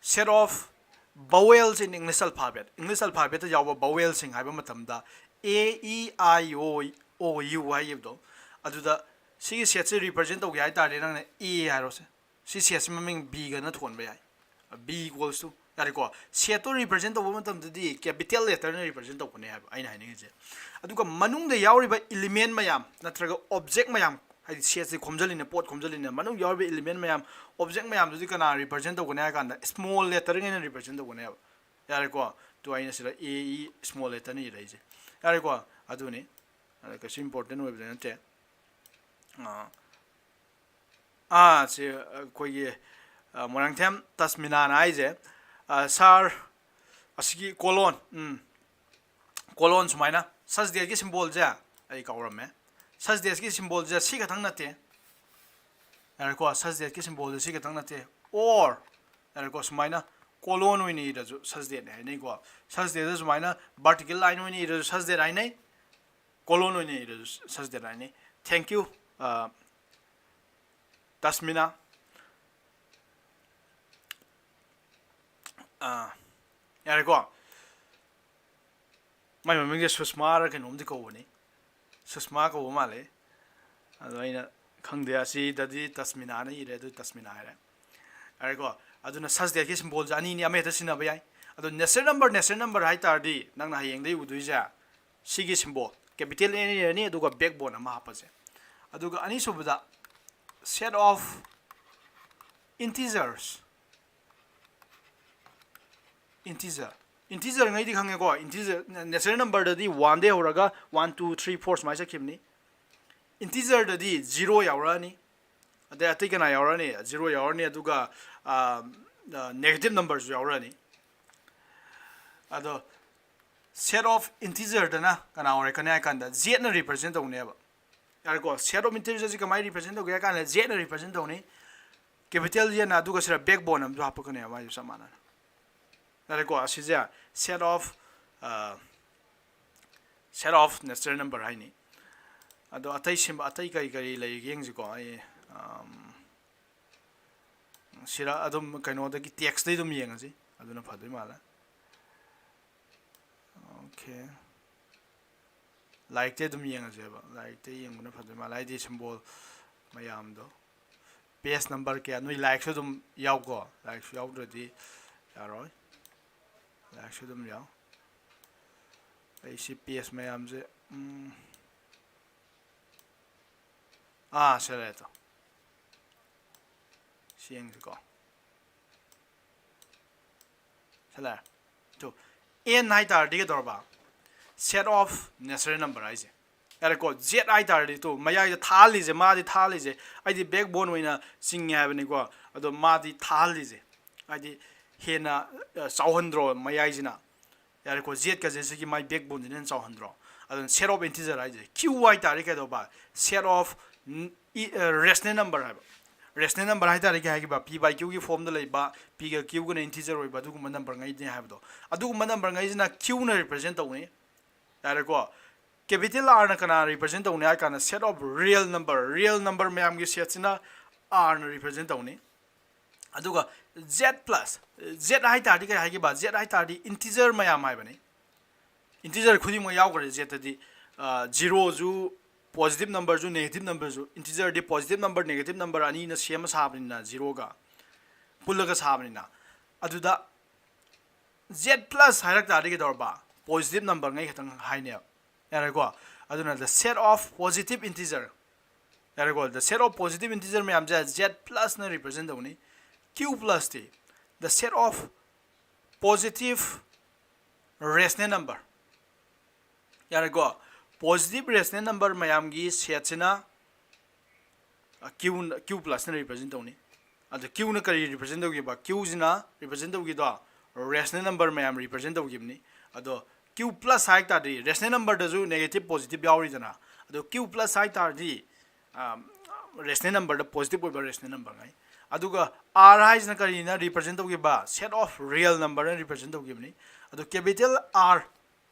set of vowels in English alphabet, English alphabetꯇ ꯌꯥꯎꯕ vowelꯁꯤꯡ ꯍꯥꯏꯕ ꯃꯇꯝꯗ A, E, I, O, O, U ꯍꯥꯏꯈꯤꯕꯗꯣ, ꯑꯗꯨꯗ ꯁꯤꯒꯤ setꯁꯦ represent ꯇꯧꯒꯦ ꯍꯥꯏ ꯇꯥꯔꯗꯤ ꯅꯪꯅ A ꯍꯥꯏꯔꯣꯁꯦ꯫ ꯁꯤ setꯁꯤ ꯃꯃꯤꯡ Bꯒꯅ ꯊꯣꯟꯕ ꯌꯥꯏ꯫ B equals to, ꯌꯥꯔꯦꯀꯣ? Setꯇꯣ represent ꯇꯧꯕ ꯃꯇꯝꯗꯗꯤ capital letterꯅ represent ꯇꯧꯒꯅꯤ ꯍꯥꯏꯕ ꯑꯩꯅ ꯍꯥꯏꯅꯤꯡꯉꯤꯁꯦ꯫ ꯑꯗꯨꯒ ꯃꯅꯨꯡꯗ ꯌꯥꯎꯔꯤꯕ element ꯃꯌꯥꯝ ꯅꯠꯇ꯭ꯔꯒ object ꯃꯌꯥꯝ, ꯍꯥꯏꯗꯤ setꯁꯤ ꯈꯣꯝꯖꯤꯜꯂꯤꯅꯦ, ꯄꯣꯠ ꯈꯣꯝꯖꯤꯜꯂꯤꯅꯦ, ꯃꯅꯨꯡ ꯌꯥꯎꯔꯤꯕ element ꯃꯌꯥꯝ, object ꯃꯌꯥꯝꯗꯨꯗꯤ ꯀꯅꯥ represent ꯇꯧꯒꯅꯤ ꯍꯥꯏ ꯀꯥꯟꯗ small letterꯉꯩꯅ represent ꯇꯧꯒꯅꯦꯕ꯫ ꯌꯥꯔꯦꯀꯣ? ꯇꯨ ꯑꯩꯅ ꯁꯤꯗ A, E small letterꯅ ꯏꯔꯛꯏꯁꯦ꯫ ꯌꯥꯔꯦꯀꯣ? ꯑꯗꯨꯅꯤ꯫ ꯑꯗ ꯀꯩꯁꯨ important ꯑꯣꯏꯕꯗꯤ ꯅꯠꯇꯦ꯫ ꯑꯥ, ꯑꯥ, ꯁꯤ ꯑꯩꯈꯣꯏꯒꯤ, ꯑ, ꯃꯣꯏꯔꯥꯡꯊꯦꯝ ꯇꯁꯃꯤꯅꯥꯅ ꯍꯥꯏꯁꯦ, ꯑ, sir, ꯑꯁꯤꯒꯤ colon, ꯎꯝ, colon ꯁꯨꯃꯥꯏꯅ such thatꯀꯤ symbolꯁꯦ ꯑꯩ ꯀꯥꯎꯔꯝꯃꯦ꯫ Such thatꯀꯤ symbolꯁꯦ ꯁꯤ ꯈꯛꯇꯪ ꯅꯠꯇꯦ꯫ ꯌꯥꯔꯦꯀꯣ? Such thatꯀꯤ symbolꯁꯦ ꯁꯤ ꯈꯛꯇꯪ ꯅꯠꯇꯦ꯫ Or, ꯌꯥꯔꯦꯀꯣ? ꯁꯨꯃꯥꯏꯅ colon ꯑꯣꯏꯅ ꯏꯔꯁꯨ such thatꯅꯦ ꯍꯥꯏꯅꯩꯀꯣ꯫ Such thatꯇ ꯁꯨꯃꯥꯏꯅ vertical line ꯑꯣꯏꯅ ꯏꯔꯁꯨ such that ꯍꯥꯏꯅꯩ꯫ Colon ꯑꯣꯏꯅ ꯏꯔꯁꯨ such that ꯍꯥꯏꯅꯩ꯫ Thank you, ꯑ, ꯇꯁꯃꯤꯅꯥ꯫ ꯑ, ꯌꯥꯔꯦꯀꯣ? ꯃꯥꯏ ꯃꯃꯤꯡꯁꯦ ꯁꯨꯁꯃꯥꯔ ꯀꯩꯅꯣꯝꯗꯤ ꯀꯧꯕꯅꯤ꯫ ꯁꯨꯁꯃꯥ ꯀꯧꯕ ꯃꯥꯜꯂꯦ꯫ ꯑꯗꯣ ꯑꯩꯅ ꯈꯪꯗꯦ, ꯑꯁꯤꯗꯗꯤ ꯇꯁꯃꯤꯅꯥꯅ ꯏꯔꯦ, ꯑꯗꯨ ꯇꯁꯃꯤꯅꯥ ꯍꯥꯏꯔꯦ꯫ ꯌꯥꯔꯦꯀꯣ? ꯑꯗꯨꯅ such thatꯀꯤ symbolꯁꯦ ꯑꯅꯤꯅꯤ, ꯑꯃ ꯍꯦꯛꯇ ꯁꯤꯖꯤꯟꯅꯕ ꯌꯥꯏ꯫ ꯑꯗꯣ natural number, natural number ꯍꯥꯏ ꯇꯥꯔꯗꯤ ꯅꯪꯅ ꯍꯌꯦꯡꯗꯩ ꯎꯗꯣꯏꯁꯦ ꯁꯤꯒꯤ symbol, capital N ꯏꯔꯅꯤ, ꯑꯗꯨꯒ backbone ꯑꯃ ꯍꯥꯞꯄꯁꯦ꯫ ꯑꯗꯨꯒ ꯑꯅꯤꯁꯨꯕꯗ set of integers, integer, integerꯉꯩꯗꯤ ꯈꯪꯉꯦꯀꯣ? Integer, natural numberꯗꯗꯤ oneꯗꯩ ꯍꯧꯔꯒ one, two, three, four ꯁꯨꯃꯥꯏꯅ ꯆꯠꯈꯤꯕꯅꯤ꯫ Integerꯗꯗꯤ zero ꯌꯥꯎꯔꯛꯑꯅꯤ, ꯑꯗꯩ ꯑꯇꯩ ꯀꯅꯥ ꯌꯥꯎꯔꯛꯑꯅꯤ? Zero ꯌꯥꯎꯔꯅꯤ, ꯑꯗꯨꯒ, ꯑ, ꯑ, negative numberꯁꯨ ꯌꯥꯎꯔꯛꯑꯅꯤ꯫ ꯑꯗꯣ set of integerꯗꯅ ꯀꯅꯥ ꯑꯣꯏꯔꯛꯀꯅꯤ ꯍꯥꯏ ꯀꯥꯟꯗ ꯖꯦꯠꯅ represent ꯇꯧꯅꯦꯕ꯫ ꯌꯥꯔꯦꯀꯣ? Set of integerꯁꯤ ꯀꯃꯥꯏꯅ represent ꯇꯧꯒꯦ ꯍꯥꯏ ꯀꯥꯟꯗ ꯖꯦꯠꯅ represent ꯇꯧꯅꯤ꯫ Capital Zꯅ, ꯑꯗꯨꯒ ꯁꯤꯗ backbone ꯑꯃꯁꯨ ꯍꯥꯞꯄꯛꯀꯅꯦꯕ, ꯃꯥꯏꯁꯨ ꯆꯞ ꯃꯥꯟꯅꯅ꯫ ꯌꯥꯔꯦꯀꯣ? ꯑꯁꯤꯁꯦ set of set of natural number ꯍꯥꯏꯅꯤ꯫ ꯑꯗꯣ ꯑꯇꯩ ꯁꯦꯝꯕ, ꯑꯇꯩ ꯀꯔꯤ ꯀꯔꯤ ꯂꯩꯒꯦ ꯌꯦꯡꯁꯤꯀꯣ꯫ ꯑꯩ ꯁꯤꯔ ꯑꯗꯨꯝ ꯀꯩꯅꯣꯗꯒꯤ, textꯇꯩ ꯑꯗꯨꯝ ꯌꯦꯡꯉꯁꯤ, ꯑꯗꯨꯅ ꯐꯗꯣꯏ ꯃꯥꯜꯂꯦ꯫ Okay, ꯂꯥꯏꯔꯤꯛꯇꯩ ꯑꯗꯨꯝ ꯌꯦꯡꯉꯁꯦꯕ꯫ ꯂꯥꯏꯔꯤꯛꯇꯩ ꯌꯦꯡꯕꯅ ꯐꯗꯣꯏ ꯃꯥꯜꯂꯦ, ꯍꯥꯏꯗꯤ symbol ꯃꯌꯥꯝꯗꯣ꯫ Page number ꯀꯌꯥ, ꯅꯣꯏ ꯂꯥꯏꯔꯤꯛꯁꯨ ꯑꯗꯨꯝ ꯌꯥꯎꯀꯣ꯫ ꯂꯥꯏꯔꯤꯛꯁꯨ ꯌꯥꯎꯗ꯭ꯔꯗꯤ ꯌꯥꯔꯣꯏ꯫ ꯂꯥꯏꯔꯤꯛꯁꯨ ꯑꯗꯨꯝ ꯌꯥꯎ꯫ ꯑꯩ ꯁꯤ page ꯃꯌꯥꯝꯁꯦ, ꯎꯝ, ꯑꯥ, ꯁꯤ ꯂꯩꯔꯦ ꯇꯣ꯫ ꯁꯤ ꯌꯦꯡꯁꯤꯀꯣ꯫ ꯁꯤ ꯂꯩꯔꯦ꯫ ꯇꯨ, N ꯍꯥꯏ ꯇꯥꯔꯗꯤ ꯀꯩꯗꯧꯔꯕ? Set of natural number ꯍꯥꯏꯁꯦ꯫ ꯌꯥꯔꯦꯀꯣ? ꯖꯦꯠ ꯍꯥꯏ ꯇꯥꯔꯗꯤ, ꯇꯨ, ꯃꯌꯥꯏꯗ ꯊꯥꯍꯜꯂꯤꯁꯦ, ꯃꯥꯗꯤ ꯊꯥꯍꯜꯂꯤꯁꯦ, ꯑꯩꯗꯤ backbone ꯑꯣꯏꯅ ꯆꯤꯡꯉꯦ ꯍꯥꯏꯕꯅꯤꯀꯣ꯫ ꯑꯗꯣ ꯃꯥꯗꯤ ꯊꯥꯍꯜꯂꯤꯁꯦ, ꯍꯥꯏꯗꯤ ꯍꯦꯟꯅ, ꯑ, ꯆꯥꯎꯍꯟꯗ꯭ꯔꯣ ꯃꯌꯥꯏꯁꯤꯅ? ꯌꯥꯔꯦꯀꯣ? ꯖꯦꯠꯀꯁꯦ ꯁꯤꯒꯤ ꯃꯥꯏ backboneꯁꯤꯅ ꯍꯦꯟꯅ ꯆꯥꯎꯍꯟꯗ꯭ꯔꯣ? ꯑꯗꯨꯅ set of integer ꯍꯥꯏꯁꯦ꯫ Q ꯍꯥꯏ ꯇꯥꯔꯗꯤ ꯀꯩꯗꯧꯕ? Set of ꯔꯦꯁꯅꯦꯜ ꯅꯝꯕꯔ ꯍꯥꯏꯕ꯫ ꯔꯦꯁꯅꯦꯜ ꯅꯝꯕꯔ ꯍꯥꯏ ꯇꯥꯔꯗꯤ ꯀꯩ ꯍꯥꯏꯈꯤꯕ? P by Qꯒꯤ formꯗ ꯂꯩꯕ, Pꯒ Qꯒꯅ integer ꯑꯣꯏꯕ ꯑꯗꯨꯒꯨꯝꯕ ꯅꯝꯕꯔꯉꯩꯅꯦ ꯍꯥꯏꯕꯗꯣ꯫ ꯑꯗꯨꯒꯨꯝꯕ ꯅꯝꯕꯔꯉꯩꯁꯤꯅ Qꯅ represent ꯇꯧꯅꯤ꯫ ꯌꯥꯔꯦꯀꯣ? Capital Rꯅ ꯀꯅꯥ represent ꯇꯧꯅꯤ ꯍꯥꯏ ꯀꯥꯟꯗ, set of real number, real number ꯃꯌꯥꯝꯒꯤ setꯁꯤꯅ Rꯅ represent ꯇꯧꯅꯤ꯫ ꯑꯗꯨꯒ Z plus, Z ꯍꯥꯏ ꯇꯥꯔꯗꯤ ꯀꯩ ꯍꯥꯏꯈꯤꯕ? Z ꯍꯥꯏ ꯇꯥꯔꯗꯤ integer ꯃꯌꯥꯝ ꯍꯥꯏꯕꯅꯤ꯫ Integer ꯈꯨꯗꯤꯡꯃꯛ ꯌꯥꯎꯈ꯭ꯔꯦ ꯖꯦꯠꯇꯗꯤ꯫ ꯑ, zeroꯁꯨ, positive numberꯁꯨ, negative numberꯁꯨ, integerꯗꯤ positive number, negative number ꯑꯅꯤꯅ ꯁꯦꯝꯃ ꯁꯥꯕꯅꯤꯅ, zeroꯒ ꯄꯨꯜꯂꯒ ꯁꯥꯕꯅꯤꯅ꯫ ꯑꯗꯨꯗ Z plus ꯍꯥꯏꯔꯛ ꯇꯥꯔꯗꯤ ꯀꯩꯗꯧꯔꯕ? Positive numberꯉꯩ ꯈꯛꯇꯪ ꯍꯥꯏꯅꯦꯕ꯫ ꯌꯥꯔꯦꯀꯣ? ꯑꯗꯨꯅ the set of positive integer꯫ ꯌꯥꯔꯦꯀꯣ? The set of positive integer ꯃꯌꯥꯝꯁꯦ Z plusꯅ represent ꯇꯧꯅꯤ꯫ Q plusꯇꯤ the set of positive rational number꯫ ꯌꯥꯔꯦꯀꯣ? Positive rational number ꯃꯌꯥꯝꯒꯤ setꯁꯤꯅ, ꯑ, Q, Q plusꯅ represent ꯇꯧꯅꯤ꯫ ꯑꯗ Qꯅ ꯀꯔꯤ represent ꯇꯧꯒꯦꯕ? Qꯁꯤꯅ represent ꯇꯧꯒꯦꯗꯣ rational number ꯃꯌꯥꯝ represent ꯇꯧꯈꯤꯕꯅꯤ꯫ ꯑꯗꯣ q plus ꯍꯥꯏ ꯇꯥꯔꯗꯤ rational numberꯗꯁꯨ negative positive ꯌꯥꯎꯔꯤꯗꯅ, ꯑꯗꯣ q plus ꯍꯥꯏ ꯇꯥꯔꯗꯤ rational numberꯗ positive ꯑꯣꯏꯕ rational numberꯉꯩ꯫ ꯑꯗꯨꯒ r ꯍꯥꯏꯁꯤꯅ ꯀꯔꯤꯅ represent ꯇꯧꯈꯤꯕ? Set of real numberꯅ represent ꯇꯧꯈꯤꯕꯅꯤ꯫ ꯑꯗꯣ capital R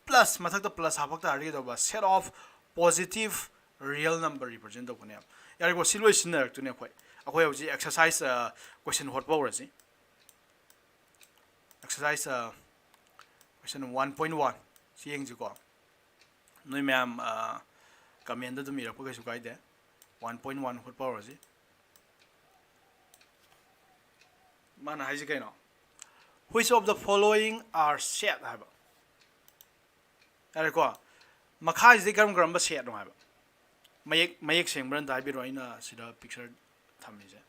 plus ꯃꯊꯛꯇ plus ꯍꯥꯞꯄꯛ ꯇꯥꯔꯗꯤ ꯀꯩꯗꯧꯕ? Set of positive real number represent ꯇꯧꯒꯅꯦꯕ꯫ ꯌꯥꯔꯦꯀꯣ, ꯁꯤ ꯂꯣꯏ ꯁꯤꯖꯤꯟꯅꯔꯛꯇꯣꯏꯅꯦ ꯑꯩꯈꯣꯏ꯫ ꯑꯩꯈꯣꯏ ꯍꯧꯖꯤꯛ exercise question ꯍꯣꯠꯄ ꯍꯧꯔꯁꯤ꯫ Exercise question one point one ꯁꯤ ꯌꯦꯡꯁꯤꯀꯣ꯫ ꯅꯣꯏ ꯃꯌꯥꯝ commentꯗ ꯑꯗꯨꯝ ꯏꯔꯛꯄ ꯀꯩꯁꯨ ꯀꯥꯏꯗꯦ꯫ One point one ꯍꯣꯠꯄ ꯍꯧꯔꯁꯤ꯫ ꯃꯥꯅ ꯍꯥꯏꯁꯤ ꯀꯩꯅꯣ? Which of the following are set ꯍꯥꯏꯕ꯫ ꯌꯥꯔꯦꯀꯣ? ꯃꯈꯥꯁꯤꯗꯤ ꯀꯔꯝ ꯀꯔꯝꯕ setꯅꯣ ꯍꯥꯏꯕ꯫ ꯃꯌꯦꯛ ꯃꯌꯦꯛ ꯁꯦꯡꯕ꯭ꯔꯥ ꯑꯝꯇ ꯍꯥꯏꯕꯤꯔꯣ, ꯑꯩꯅ ꯁꯤꯗ picture ꯊꯝꯃꯤꯁꯦ꯫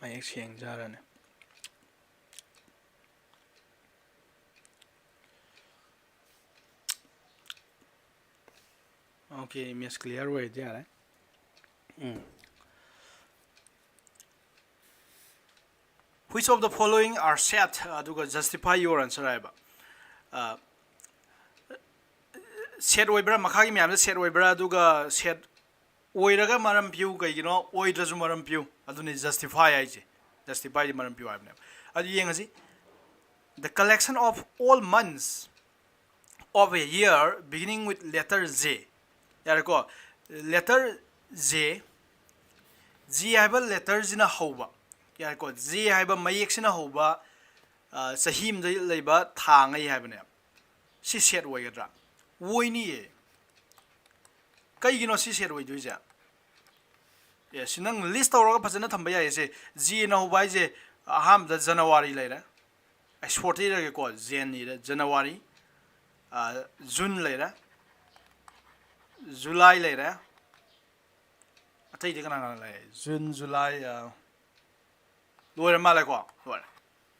ꯃꯌꯦꯛ ꯁꯦꯡꯖꯔꯅꯤ꯫ Okay, image clear ꯑꯣꯏꯔꯗꯤ ꯌꯥꯔꯦ꯫ ꯎꯝ꯫ Which of the following are set? ꯑꯗꯨꯒ justify your answer ꯍꯥꯏꯕ꯫ Set ꯑꯣꯏꯕ꯭ꯔꯥ? ꯃꯈꯥꯒꯤ ꯃꯌꯥꯝꯁꯦ set ꯑꯣꯏꯕ꯭ꯔꯥ? ꯑꯗꯨꯒ set ꯑꯣꯏꯔꯒ ꯃꯔꯝ ꯄꯤꯌꯨ꯫ ꯀꯩꯒꯤꯅꯣ? ꯑꯣꯏꯗ꯭ꯔꯁꯨ ꯃꯔꯝ ꯄꯤꯌꯨ꯫ ꯑꯗꯨꯅꯤ justify ꯍꯥꯏꯁꯦ꯫ Justifyꯗꯤ ꯃꯔꯝ ꯄꯤꯌꯨ ꯍꯥꯏꯕꯅꯦꯕ꯫ ꯑꯗꯨ ꯌꯦꯡꯉꯁꯤ꯫ The collection of all months of a year beginning with letter J. ꯌꯥꯔꯦꯀꯣ? Letter J, J ꯍꯥꯏꯕ letterꯁꯤꯅ ꯍꯧꯕ, ꯌꯥꯔꯦꯀꯣ? J ꯍꯥꯏꯕ ꯃꯌꯦꯛꯁꯤꯅ ꯍꯧꯕ ꯆꯍꯤ ꯑꯃꯗ ꯂꯩꯕ ꯊꯥꯉꯩ ꯍꯥꯏꯕꯅꯦꯕ꯫ ꯁꯤ set ꯑꯣꯏꯒꯗ꯭ꯔꯥ? ꯑꯣꯏꯅꯤꯌꯦ꯫ ꯀꯩꯒꯤꯅꯣ ꯁꯤ set ꯑꯣꯏꯗꯣꯏꯁꯦ? ꯑꯦ, ꯁꯤ ꯅꯪ list ꯇꯧꯔꯒ ꯐꯖꯅ ꯊꯝꯕ ꯌꯥꯏꯌꯦ꯫ ꯁꯦ, Jꯅ ꯍꯧꯕ ꯍꯥꯏꯁꯦ ꯑꯍꯥꯟꯕꯗ January ꯂꯩꯔꯦ, ꯑꯩ short ꯏꯔꯒꯦꯀꯣ, Jan ꯏꯔꯦ, January, June ꯂꯩꯔꯦ, July ꯂꯩꯔꯦ, ꯑꯇꯩꯗꯤ ꯀꯅꯥ ꯀꯅꯥ ꯂꯩ? June, July, ꯂꯣꯏꯔ ꯃꯥꯜꯂꯦꯀꯣ? ꯂꯣꯏꯔꯦ꯫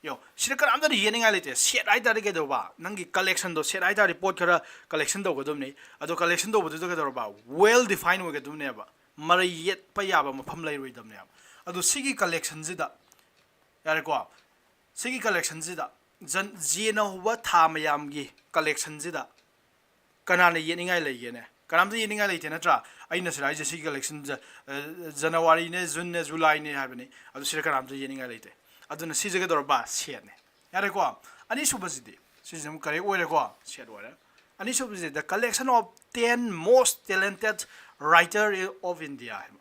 ꯌꯦꯡꯉꯣ, ꯁꯤꯗ ꯀꯅꯥꯝꯇꯅ ꯌꯦꯠꯅꯤꯡꯉꯥꯏ ꯂꯩꯇꯦ꯫ ꯁꯦꯠ ꯍꯥꯏ ꯇꯥꯔꯗꯤ ꯀꯩꯗꯧꯕ? ꯅꯪꯒꯤ ꯀꯂꯦꯛꯁꯟꯗꯣ, ꯁꯦꯠ ꯍꯥꯏ ꯇꯥꯔꯗꯤ ꯄꯣꯠ ꯈꯔ ꯀꯂꯦꯛꯁꯟ ꯇꯧꯒꯗꯕꯅꯤ꯫ ꯑꯗꯣ ꯀꯂꯦꯛꯁꯟ ꯇꯧꯕꯗꯨꯗ ꯀꯩꯗꯧꯔꯕ? ꯋꯦꯜ ꯗꯤꯐꯥꯏꯟ ꯑꯣꯏꯒꯗꯕꯅꯦꯕ, ꯃꯔꯩ ꯌꯦꯠꯄ ꯌꯥꯕ ꯃꯐꯝ ꯂꯩꯔꯣꯏꯗꯕꯅꯦꯕ꯫ ꯑꯗꯣ ꯁꯤꯒꯤ ꯀꯂꯦꯛꯁꯟꯁꯤꯗ, ꯌꯥꯔꯦꯀꯣ, ꯁꯤꯒꯤ ꯀꯂꯦꯛꯁꯟꯁꯤꯗ, ꯖꯟ ꯖꯦꯅ ꯍꯧꯕ ꯊꯥ ꯃꯌꯥꯝꯒꯤ ꯀꯂꯦꯛꯁꯟꯁꯤꯗ ꯀꯅꯥꯅ ꯌꯦꯠꯅꯤꯡꯉꯥꯏ ꯂꯩꯒꯦꯅꯦ? ꯀꯅꯥꯝꯇ ꯌꯦꯠꯅꯤꯡꯉꯥꯏ ꯂꯩꯇꯦ, ꯅꯠꯇ꯭ꯔꯥ? ꯑꯩꯅ ꯁꯤꯗ ꯍꯥꯏꯁꯦ, ꯁꯤꯒꯤ ꯀꯂꯦꯛꯁꯟꯁꯦ, ꯑ, ꯖꯅꯋꯥꯔꯤꯅꯦ, ꯖꯨꯟꯅꯦ, ꯖꯨꯂꯥꯏꯅꯦ ꯍꯥꯏꯕꯅꯤ꯫ ꯑꯗꯨ ꯁꯤꯗ ꯀꯅꯥꯝꯇ ꯌꯦꯠꯅꯤꯡꯉꯥꯏ ꯂꯩꯇꯦ꯫ ꯑꯗꯨꯅ ꯁꯤꯁꯦ ꯀꯩꯗꯧꯔꯕ? ꯁꯦꯠꯅꯦ꯫ ꯌꯥꯔꯦꯀꯣ? ꯑꯅꯤꯁꯨꯕꯁꯤꯗꯤ, ꯁꯤꯁꯦ ꯑꯃꯨꯛ ꯀꯔꯦꯛ ꯑꯣꯏꯔꯦꯀꯣ? ꯁꯦꯠ ꯑꯣꯏꯔꯦ꯫ ꯑꯅꯤꯁꯨꯕꯁꯤꯗ, "The collection of ten most talented writer of India" ꯍꯥꯏꯕ꯫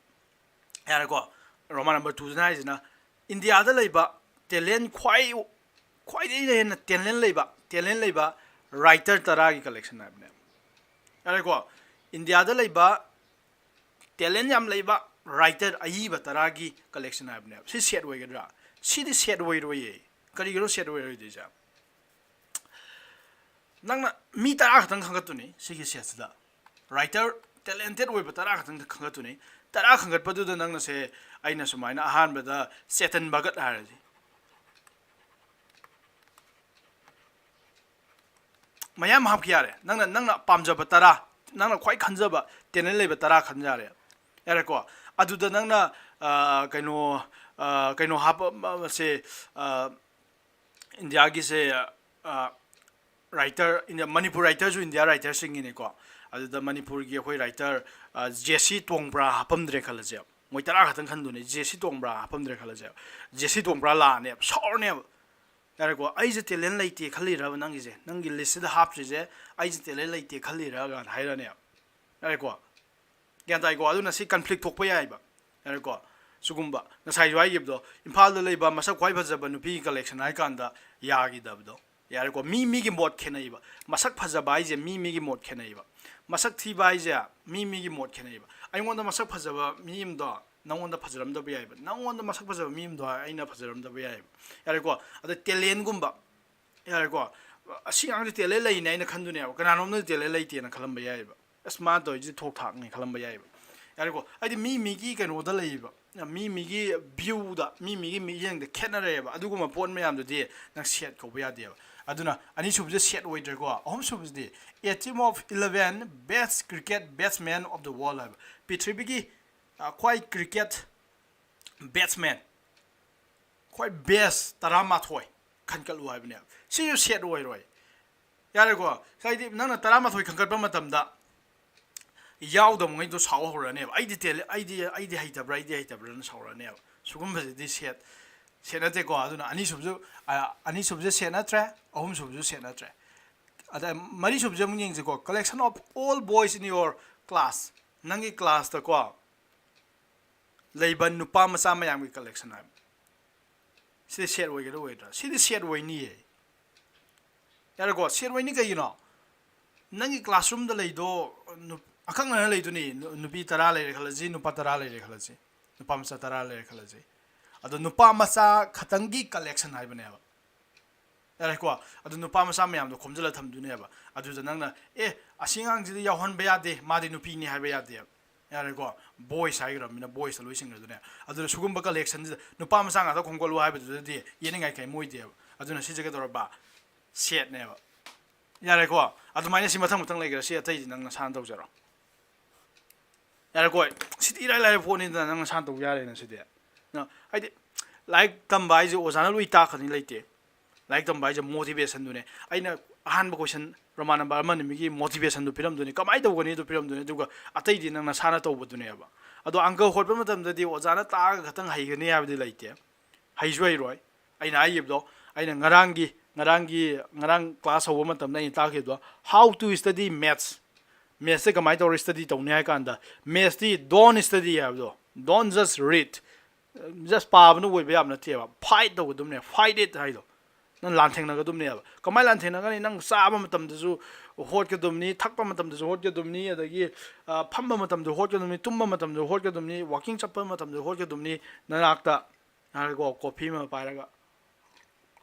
ꯌꯥꯔꯦꯀꯣ? ꯔꯣꯃꯥꯟ ꯅꯝꯕꯔ ꯇꯨꯗꯅ ꯍꯥꯏꯁꯤꯅ ꯏꯟꯗꯤꯌꯥꯗ ꯂꯩꯕ ꯇꯦꯂꯦꯟ ꯈ꯭ꯋꯥꯏ, ꯈ꯭ꯋꯥꯏꯗꯒꯤ ꯍꯦꯟꯅ ꯇꯦꯂꯦꯟ ꯂꯩꯕ, ꯇꯦꯂꯦꯟ ꯂꯩꯕ ꯔꯥꯏꯇꯔ ꯇꯔꯥꯒꯤ ꯀꯂꯦꯛꯁꯟ ꯍꯥꯏꯕꯅꯦꯕ꯫ ꯌꯥꯔꯦꯀꯣ? ꯏꯟꯗꯤꯌꯥꯗ ꯂꯩꯕ ꯇꯦꯂꯦꯟ ꯌꯥꯝ ꯂꯩꯕ ꯔꯥꯏꯇꯔ ꯑꯏꯕ ꯇꯔꯥꯒꯤ ꯀꯂꯦꯛꯁꯟ ꯍꯥꯏꯕꯅꯦꯕ꯫ ꯁꯤ ꯁꯦꯠ ꯑꯣꯏꯒꯗ꯭ꯔꯥ? ꯁꯤꯗꯤ ꯁꯦꯠ ꯑꯣꯏꯔꯣꯏꯌꯦ꯫ ꯀꯔꯤꯒꯤꯅꯣ ꯁꯦꯠ ꯑꯣꯏꯔꯣꯏꯗꯣꯏꯁꯦ? ꯅꯪꯅ ꯃꯤ ꯇꯔꯥ ꯈꯛꯇꯪ ꯈꯟꯒꯠꯇꯣꯏꯅꯤ ꯁꯤꯒꯤ ꯁꯦꯠꯁꯤꯗ꯫ ꯔꯥꯏꯇꯔ ꯇꯦꯂꯦꯟꯇꯦꯠ ꯑꯣꯏꯕ ꯇꯔꯥ ꯈꯛꯇꯪ ꯈꯟꯒꯠꯇꯣꯏꯅꯤ꯫ ꯇꯔꯥ ꯈꯟꯒꯠꯄꯗꯨꯗ ꯅꯪꯅ ꯁꯦ, ꯑꯩꯅ ꯁꯨꯃꯥꯏꯅ ꯑꯍꯥꯟꯕꯗ ꯆꯦꯇꯟ ꯚꯒꯠ ꯍꯥꯏꯔꯁꯤ꯫ ꯃꯌꯥꯝ ꯍꯥꯞꯈꯤ ꯌꯥꯔꯦ꯫ ꯅꯪꯅ, ꯅꯪꯅ ꯄꯥꯝꯖꯕ ꯇꯔꯥ, ꯅꯪꯅ ꯈ꯭ꯋꯥꯏ ꯈꯟꯖꯕ ꯇꯦꯂꯦꯟ ꯂꯩꯕ ꯇꯔꯥ ꯈꯟ ꯌꯥꯔꯦ꯫ ꯌꯥꯔꯦꯀꯣ? ꯑꯗꯨꯗ ꯅꯪꯅ, ꯑ, ꯀꯩꯅꯣ, ꯑ, ꯀꯩꯅꯣ ꯍꯥꯞꯄ, ꯃ-, ꯁꯦ, ꯑ, ꯏꯟꯗꯤꯌꯥꯒꯤꯁꯦ, ꯑ, ꯔꯥꯏꯇꯔ, ꯏꯟꯗꯤꯌꯥ, ꯃꯅꯤꯄꯨꯔ ꯔꯥꯏꯇꯔꯁꯨ ꯏꯟꯗꯤꯌꯥ ꯔꯥꯏꯇꯔꯁꯤꯡꯒꯤꯅꯤꯀꯣ꯫ ꯑꯗꯨꯗ ꯃꯅꯤꯄꯨꯔꯒꯤ ꯑꯩꯈꯣꯏ ꯔꯥꯏꯇꯔ, ꯑ, ꯖꯦ ꯁꯤ ꯇꯣꯡꯕ꯭ꯔꯥ ꯍꯥꯞꯄꯝꯗ꯭ꯔꯦ ꯈꯜꯂꯁꯦ꯫ ꯃꯣꯏ ꯇꯔꯥ ꯈꯛꯇꯪ ꯈꯟꯗꯣꯏꯅꯦ꯫ ꯖꯦ ꯁꯤ ꯇꯣꯡꯕ꯭ꯔꯥ ꯍꯥꯞꯄꯝꯗ꯭ꯔꯦ ꯈꯜꯂꯁꯦ꯫ ꯖꯦ ꯁꯤ ꯇꯣꯡꯕ꯭ꯔꯥ ꯂꯥꯛꯑꯅꯦꯕ, ꯁꯥꯎꯔꯅꯦꯕ꯫ ꯌꯥꯔꯦꯀꯣ? "ꯑꯩꯁꯦ ꯇꯦꯂꯦꯟ ꯂꯩꯇꯦ ꯈꯜꯂꯤꯔꯕ ꯅꯪꯒꯤꯁꯦ? ꯅꯪꯒꯤ ꯂꯤꯁꯁꯤꯗ ꯍꯥꯞꯇ꯭ꯔꯤꯁꯦ ꯑꯩꯁꯦ ꯇꯦꯂꯦꯟ ꯂꯩꯇꯦ ꯈꯜꯂꯤꯔ?" ꯀꯥꯏꯅ ꯍꯥꯏꯔꯛꯑꯅꯦꯕ꯫ ꯌꯥꯔꯦꯀꯣ? ꯒ꯭ꯌꯥꯟ ꯇꯥꯏꯀꯣ? ꯑꯗꯨꯅ ꯁꯤ ꯀꯟꯐ꯭ꯂꯤꯛ ꯊꯣꯛꯄ ꯌꯥꯏꯕ꯫ ꯌꯥꯔꯦꯀꯣ? ꯁꯤꯒꯨꯝꯕ ꯉꯁꯥꯏꯁꯨ ꯍꯥꯏꯈꯤꯕꯗꯣ, ꯏꯝꯐꯥꯜꯗ ꯂꯩꯕ ꯃꯁꯛ ꯈ꯭ꯋꯥꯏ ꯐꯖꯕ ꯅꯨꯄꯤꯒꯤ ꯀꯂꯦꯛꯁꯟ ꯍꯥꯏ ꯀꯥꯟꯗ ꯌꯥꯈꯤꯗꯕꯗꯣ꯫ ꯌꯥꯔꯦꯀꯣ? ꯃꯤ ꯃꯤꯒꯤ ꯃꯣꯠ ꯈꯦꯠꯅꯩꯕ꯫ ꯃꯁꯛ ꯐꯖꯕ ꯍꯥꯏꯁꯦ ꯃꯤ ꯃꯤꯒꯤ ꯃꯣꯠ ꯈꯦꯠꯅꯩꯕ꯫ ꯃꯁꯛ ꯊꯤꯕ ꯍꯥꯏꯁꯦ ꯃꯤ ꯃꯤꯒꯤ ꯃꯣꯠ ꯈꯦꯠꯅꯩꯕ꯫ ꯑꯩꯉꯣꯟꯗ ꯃꯁꯛ ꯐꯖꯕ ꯃꯤ ꯑꯃꯗꯣ ꯅꯪꯉꯣꯟꯗ ꯐꯖꯔꯝꯗꯕ ꯌꯥꯏꯕ꯫ ꯅꯉꯣꯟꯗ ꯃꯁꯛ ꯐꯖꯕ ꯃꯤ ꯑꯃꯗꯣ ꯑꯩꯅ ꯐꯖꯔꯝꯗꯕ ꯌꯥꯏꯕ꯫ ꯌꯥꯔꯦꯀꯣ? ꯑꯗ ꯇꯦꯂꯦꯟꯒꯨꯝꯕ, ꯌꯥꯔꯦꯀꯣ? "ꯑꯁꯤ ꯑꯉꯥꯡꯁꯦ ꯇꯦꯂꯦꯟ ꯂꯩꯅꯦ" ꯑꯩꯅ ꯈꯟꯗꯣꯏꯅꯦꯕ꯫ ꯀꯅꯥꯅꯣꯝꯅ ꯇꯦꯂꯦꯟ ꯂꯩꯇꯦꯅ ꯈꯜꯂꯝꯕ ꯌꯥꯏꯕ꯫ "ꯑꯁ, ꯃꯥ ꯇꯧꯔꯤꯁꯦ ꯊꯣꯛ ꯊꯥꯛꯅꯦ" ꯈꯜꯂꯝꯕ ꯌꯥꯏꯕ꯫ ꯌꯥꯔꯦꯀꯣ? ꯍꯥꯏꯗꯤ ꯃꯤ ꯃꯤꯒꯤ ꯀꯩꯅꯣꯗ ꯂꯩꯌꯦꯕ, ꯃꯤ ꯃꯤꯒꯤ ꯚ꯭ꯌꯨꯗ, ꯃꯤ ꯃꯤꯒꯤ ꯃꯤꯠꯌꯦꯡꯗ ꯈꯦꯠꯅꯔꯛꯑꯦꯕ꯫ ꯑꯗꯨꯒꯨꯝꯕ ꯄꯣꯠ ꯃꯌꯥꯝꯗꯨꯗꯤ ꯅꯪ ꯁꯦꯠ ꯀꯧꯕ ꯌꯥꯗꯦꯕ꯫ ꯑꯗꯨꯅ ꯑꯅꯤꯁꯨꯕꯁꯦ set ꯑꯣꯏꯗ꯭ꯔꯦꯀꯣ꯫ ꯑꯍꯨꯝꯁꯨꯕꯁꯤꯗꯤ a team of eleven best cricket batsmen of the world ꯍꯥꯏꯕ, ꯄ꯭ꯔꯤꯊꯤꯕꯤꯒꯤ ꯈ꯭ꯋꯥꯏ ꯀ꯭ꯔꯤꯀꯦꯠ ꯕꯦꯠꯁꯃꯦꯟ ꯈ꯭ꯋꯥꯏ ꯕꯦꯁ ꯇꯔꯥꯃꯥꯊꯣꯏ ꯈꯟꯒꯠꯂꯨ ꯍꯥꯏꯕꯅꯦꯕ꯫ ꯁꯤꯁꯨ ꯁꯦꯠ ꯑꯣꯏꯔꯣꯏ꯫ ꯌꯥꯔꯦꯀꯣ? ꯍꯥꯏꯗꯤ ꯅꯪꯅ ꯇꯔꯥꯃꯥꯊꯣꯏ ꯈꯟꯒꯠꯄ ꯃꯇꯝꯗ ꯌꯥꯎꯗꯕꯉꯩꯗꯣ ꯁꯥꯎ ꯍꯧꯔꯅꯦꯕ꯫ "ꯑꯩꯗꯤ ꯇꯦꯂꯦ ꯑꯩꯗꯤ ꯑꯩꯗꯤ ꯍꯩꯇꯕ꯭ꯔꯥ, ꯑꯩꯗꯤ ꯍꯩꯇꯕ꯭ꯔꯥꯅ" ꯁꯥꯎꯔꯛꯑꯅꯦꯕ꯫ ꯁꯤꯒꯨꯝꯕꯁꯤꯗꯤ ꯁꯦꯠ ꯁꯦꯠ ꯅꯠꯇꯦꯀꯣ꯫ ꯑꯗꯨꯅ ꯑꯅꯤꯁꯨꯕꯁꯨ ꯑꯅꯤꯁꯨꯕꯁꯨ ꯁꯦꯠ ꯅꯠꯇ꯭ꯔꯦ, ꯑꯍꯨꯝꯁꯨꯕꯁꯨ ꯁꯦꯠ ꯅꯠꯇ꯭ꯔꯦ꯫ ꯑꯗ ꯃꯔꯤꯁꯨꯕꯁꯦ ꯑꯃꯨꯛ ꯌꯦꯡꯁꯤꯀꯣ, collection of all boys in your class꯫ ꯅꯪꯒꯤ ꯀ꯭ꯂꯥꯁꯇꯀꯣ ꯂꯩꯕ ꯅꯨꯄꯥ ꯃꯆꯥ ꯃꯌꯥꯝꯒꯤ ꯀꯂꯦꯛꯁꯟ ꯍꯥꯏꯕ꯫ ꯁꯤꯗꯤ ꯁꯦꯠ ꯑꯣꯏꯒꯗ꯭ꯔꯥ ꯑꯣꯏꯗ꯭ꯔꯥ? ꯁꯤꯗꯤ ꯁꯦꯠ ꯑꯣꯏꯅꯤꯌꯦ꯫ ꯌꯥꯔꯦꯀꯣ? ꯁꯦꯠ ꯑꯣꯏꯅꯤ ꯀꯩꯒꯤꯅꯣ? ꯅꯪꯒꯤ ꯀ꯭ꯂꯥꯁꯔꯨꯝꯗ ꯂꯩꯗꯣ ꯑꯀꯛꯅꯅ ꯂꯩꯗꯨꯅꯤ꯫ ꯅꯨꯄꯤ ꯇꯔꯥ ꯂꯩꯔꯦ ꯈꯜꯂꯁꯤ, ꯅꯨꯄꯥ ꯇꯔꯥ ꯂꯩꯔꯦ ꯈꯜꯂꯁꯤ, ꯅꯨꯄꯥ ꯃꯆꯥ ꯇꯔꯥ ꯂꯩꯔꯦ ꯈꯜꯂꯁꯤ꯫ ꯑꯗꯣ ꯅꯨꯄꯥ ꯃꯆꯥ ꯈꯛꯇꯪꯒꯤ ꯀꯂꯦꯛꯁꯟ ꯍꯥꯏꯕꯅꯦꯕ꯫ ꯌꯥꯔꯦꯀꯣ? ꯑꯗꯨ ꯅꯨꯄꯥ ꯃꯆꯥ ꯃꯌꯥꯝꯗꯣ ꯈꯣꯝꯖꯤꯜꯂ ꯊꯝꯗꯣꯏꯅꯦꯕ꯫ ꯑꯗꯨꯗ ꯅꯪꯅ, "ꯑꯦ, ꯑꯁꯤ ꯑꯉꯥꯡꯁꯤꯗꯤ ꯌꯥꯎꯍꯟꯕ ꯌꯥꯗꯦ, ꯃꯥꯗꯤ ꯅꯨꯄꯤꯅꯤ" ꯍꯥꯏꯕ ꯌꯥꯗꯦꯕ꯫ ꯌꯥꯔꯦꯀꯣ? ꯕꯣꯏꯁ ꯍꯥꯏꯈ꯭ꯔꯕꯅꯤꯅ ꯕꯣꯏꯁꯇ ꯂꯣꯏ ꯁꯤꯟꯈ꯭ꯔꯗꯨꯅꯦ꯫ ꯑꯗꯨꯅ ꯁꯤꯒꯨꯝꯕ ꯀꯂꯦꯛꯁꯟꯁꯤꯗ ꯅꯨꯄꯥ ꯃꯆꯥ ꯉꯥꯛꯇ ꯈꯣꯝꯒꯠꯂꯨ ꯍꯥꯏꯕꯗꯨꯗꯗꯤ ꯌꯦꯠꯅꯤꯡꯉꯥꯏ ꯀꯩꯝ ꯑꯣꯏꯗꯦꯕ꯫ ꯑꯗꯨꯅ ꯁꯤꯁꯦ ꯀꯩꯗꯧꯔꯕ? ꯁꯦꯠꯅꯦꯕ꯫ ꯌꯥꯔꯦꯀꯣ? ꯑꯗꯨꯃꯥꯏꯅ ꯁꯤ ꯃꯊꯪ ꯃꯊꯪ ꯂꯩꯈ꯭ꯔꯦ꯫ ꯁꯤ ꯑꯇꯩꯗꯤ ꯅꯪ ꯅꯁꯥꯅ ꯇꯧꯖꯔꯣ꯫ ꯌꯥꯔꯦꯀꯣ? ꯁꯤꯗꯤ ꯏꯔꯥꯏ ꯂꯥꯏꯕ ꯄꯣꯠꯅꯤꯗꯅ ꯅꯪ ꯅꯁꯥꯅ ꯇꯧ ꯌꯥꯔꯦꯅ ꯁꯤꯗꯤ꯫ ꯅꯪ ꯍꯥꯏꯗꯤ ꯂꯥꯏꯔꯤꯛ ꯇꯝꯕ ꯍꯥꯏꯁꯦ ꯑꯣꯖꯥꯅ ꯂꯣꯏ ꯇꯥꯛꯀꯅꯤ ꯂꯩꯇꯦ꯫ ꯂꯥꯏꯔꯤꯛ ꯇꯝꯕ ꯍꯥꯏꯁꯦ ꯃꯣꯇꯤꯚꯦꯁꯟꯗꯨꯅꯦ꯫ ꯑꯩꯅ ꯑꯍꯥꯟꯕ ꯀꯣꯏꯁꯟ ꯔꯣꯃꯥꯟ ꯅꯝꯕꯔ ꯑꯃ ꯑꯅꯤꯒꯤ ꯃꯣꯇꯤꯚꯦꯁꯟꯗꯨ ꯄꯤꯔꯝꯗꯣꯏꯅꯤ, ꯀꯃꯥꯏꯅ ꯇꯧꯒꯅꯤ ꯑꯗꯨ ꯄꯤꯔꯝꯗꯣꯏꯅꯤ, ꯑꯗꯨꯒ ꯑꯇꯩꯗꯤ ꯅꯪ ꯅꯁꯥꯅ ꯇꯧꯕꯗꯨꯅꯦꯕ꯫ ꯑꯗꯣ ꯑꯪꯀ ꯍꯣꯠꯄ ꯃꯇꯝꯗꯗꯤ ꯑꯣꯖꯥꯅ ꯇꯥꯛꯑꯒ ꯈꯛꯇꯪ ꯍꯩꯒꯅꯤ ꯍꯥꯏꯕꯗꯤ ꯂꯩꯇꯦ, ꯍꯩꯁꯨ ꯍꯩꯔꯣꯏ꯫ ꯑꯩꯅ ꯍꯥꯏꯈꯤꯕꯗꯣ, ꯑꯩꯅ ꯉꯔꯥꯡꯒꯤ ꯉꯔꯥꯡꯒꯤ ꯉꯔꯥꯡ ꯀ꯭ꯂꯥꯁ ꯍꯧꯕ ꯃꯇꯝꯗ ꯑꯩꯅ ꯇꯥꯛꯈꯤꯕꯗꯣ, how to study maths꯫ ꯃꯦꯠꯁꯁꯦ ꯀꯃꯥꯏꯅ ꯇꯧꯔ ꯁ꯭ꯇꯗꯤ ꯇꯧꯅꯤ ꯍꯥꯏ ꯀꯥꯟꯗ, ꯃꯦꯠꯁꯇꯤ don't study ꯍꯥꯏꯕꯗꯣ, don't just read, just ꯄꯥꯕꯅ ꯑꯣꯏꯕ ꯌꯥꯕ ꯅꯠꯇꯦꯕ, fight ꯇꯧꯒꯗꯕꯅꯦ, fight it ꯍꯥꯏꯗꯣ꯫ ꯅꯪ ꯂꯥꯟꯊꯦꯡꯅꯒꯗꯕꯅꯦꯕ꯫ ꯀꯃꯥꯏꯅ ꯂꯥꯟꯊꯦꯡꯅꯒꯅꯤ? ꯅꯪ ꯆꯥꯕ ꯃꯇꯝꯗꯁꯨ ꯍꯣꯠꯀꯗꯕꯅꯤ, ꯊꯛꯄ ꯃꯇꯝꯗꯁꯨ ꯍꯣꯠꯀꯗꯕꯅꯤ, ꯑꯗꯒꯤ ꯑ, ꯐꯝꯕ ꯃꯇꯝꯗꯁꯨ ꯍꯣꯠꯀꯗꯕꯅꯤ, ꯇꯨꯝꯕ ꯃꯇꯝꯗꯁꯨ ꯍꯣꯠꯀꯗꯕꯅꯤ, ꯋꯥꯀꯤꯡ ꯆꯠꯄ ꯃꯇꯝꯗꯁꯨ ꯍꯣꯠꯀꯗꯕꯅꯤ꯫ ꯅꯅꯥꯛꯇ ꯉꯥꯏꯈꯣ, ꯀꯣꯐꯤ ꯑꯃ ꯄꯥꯏꯔꯒ,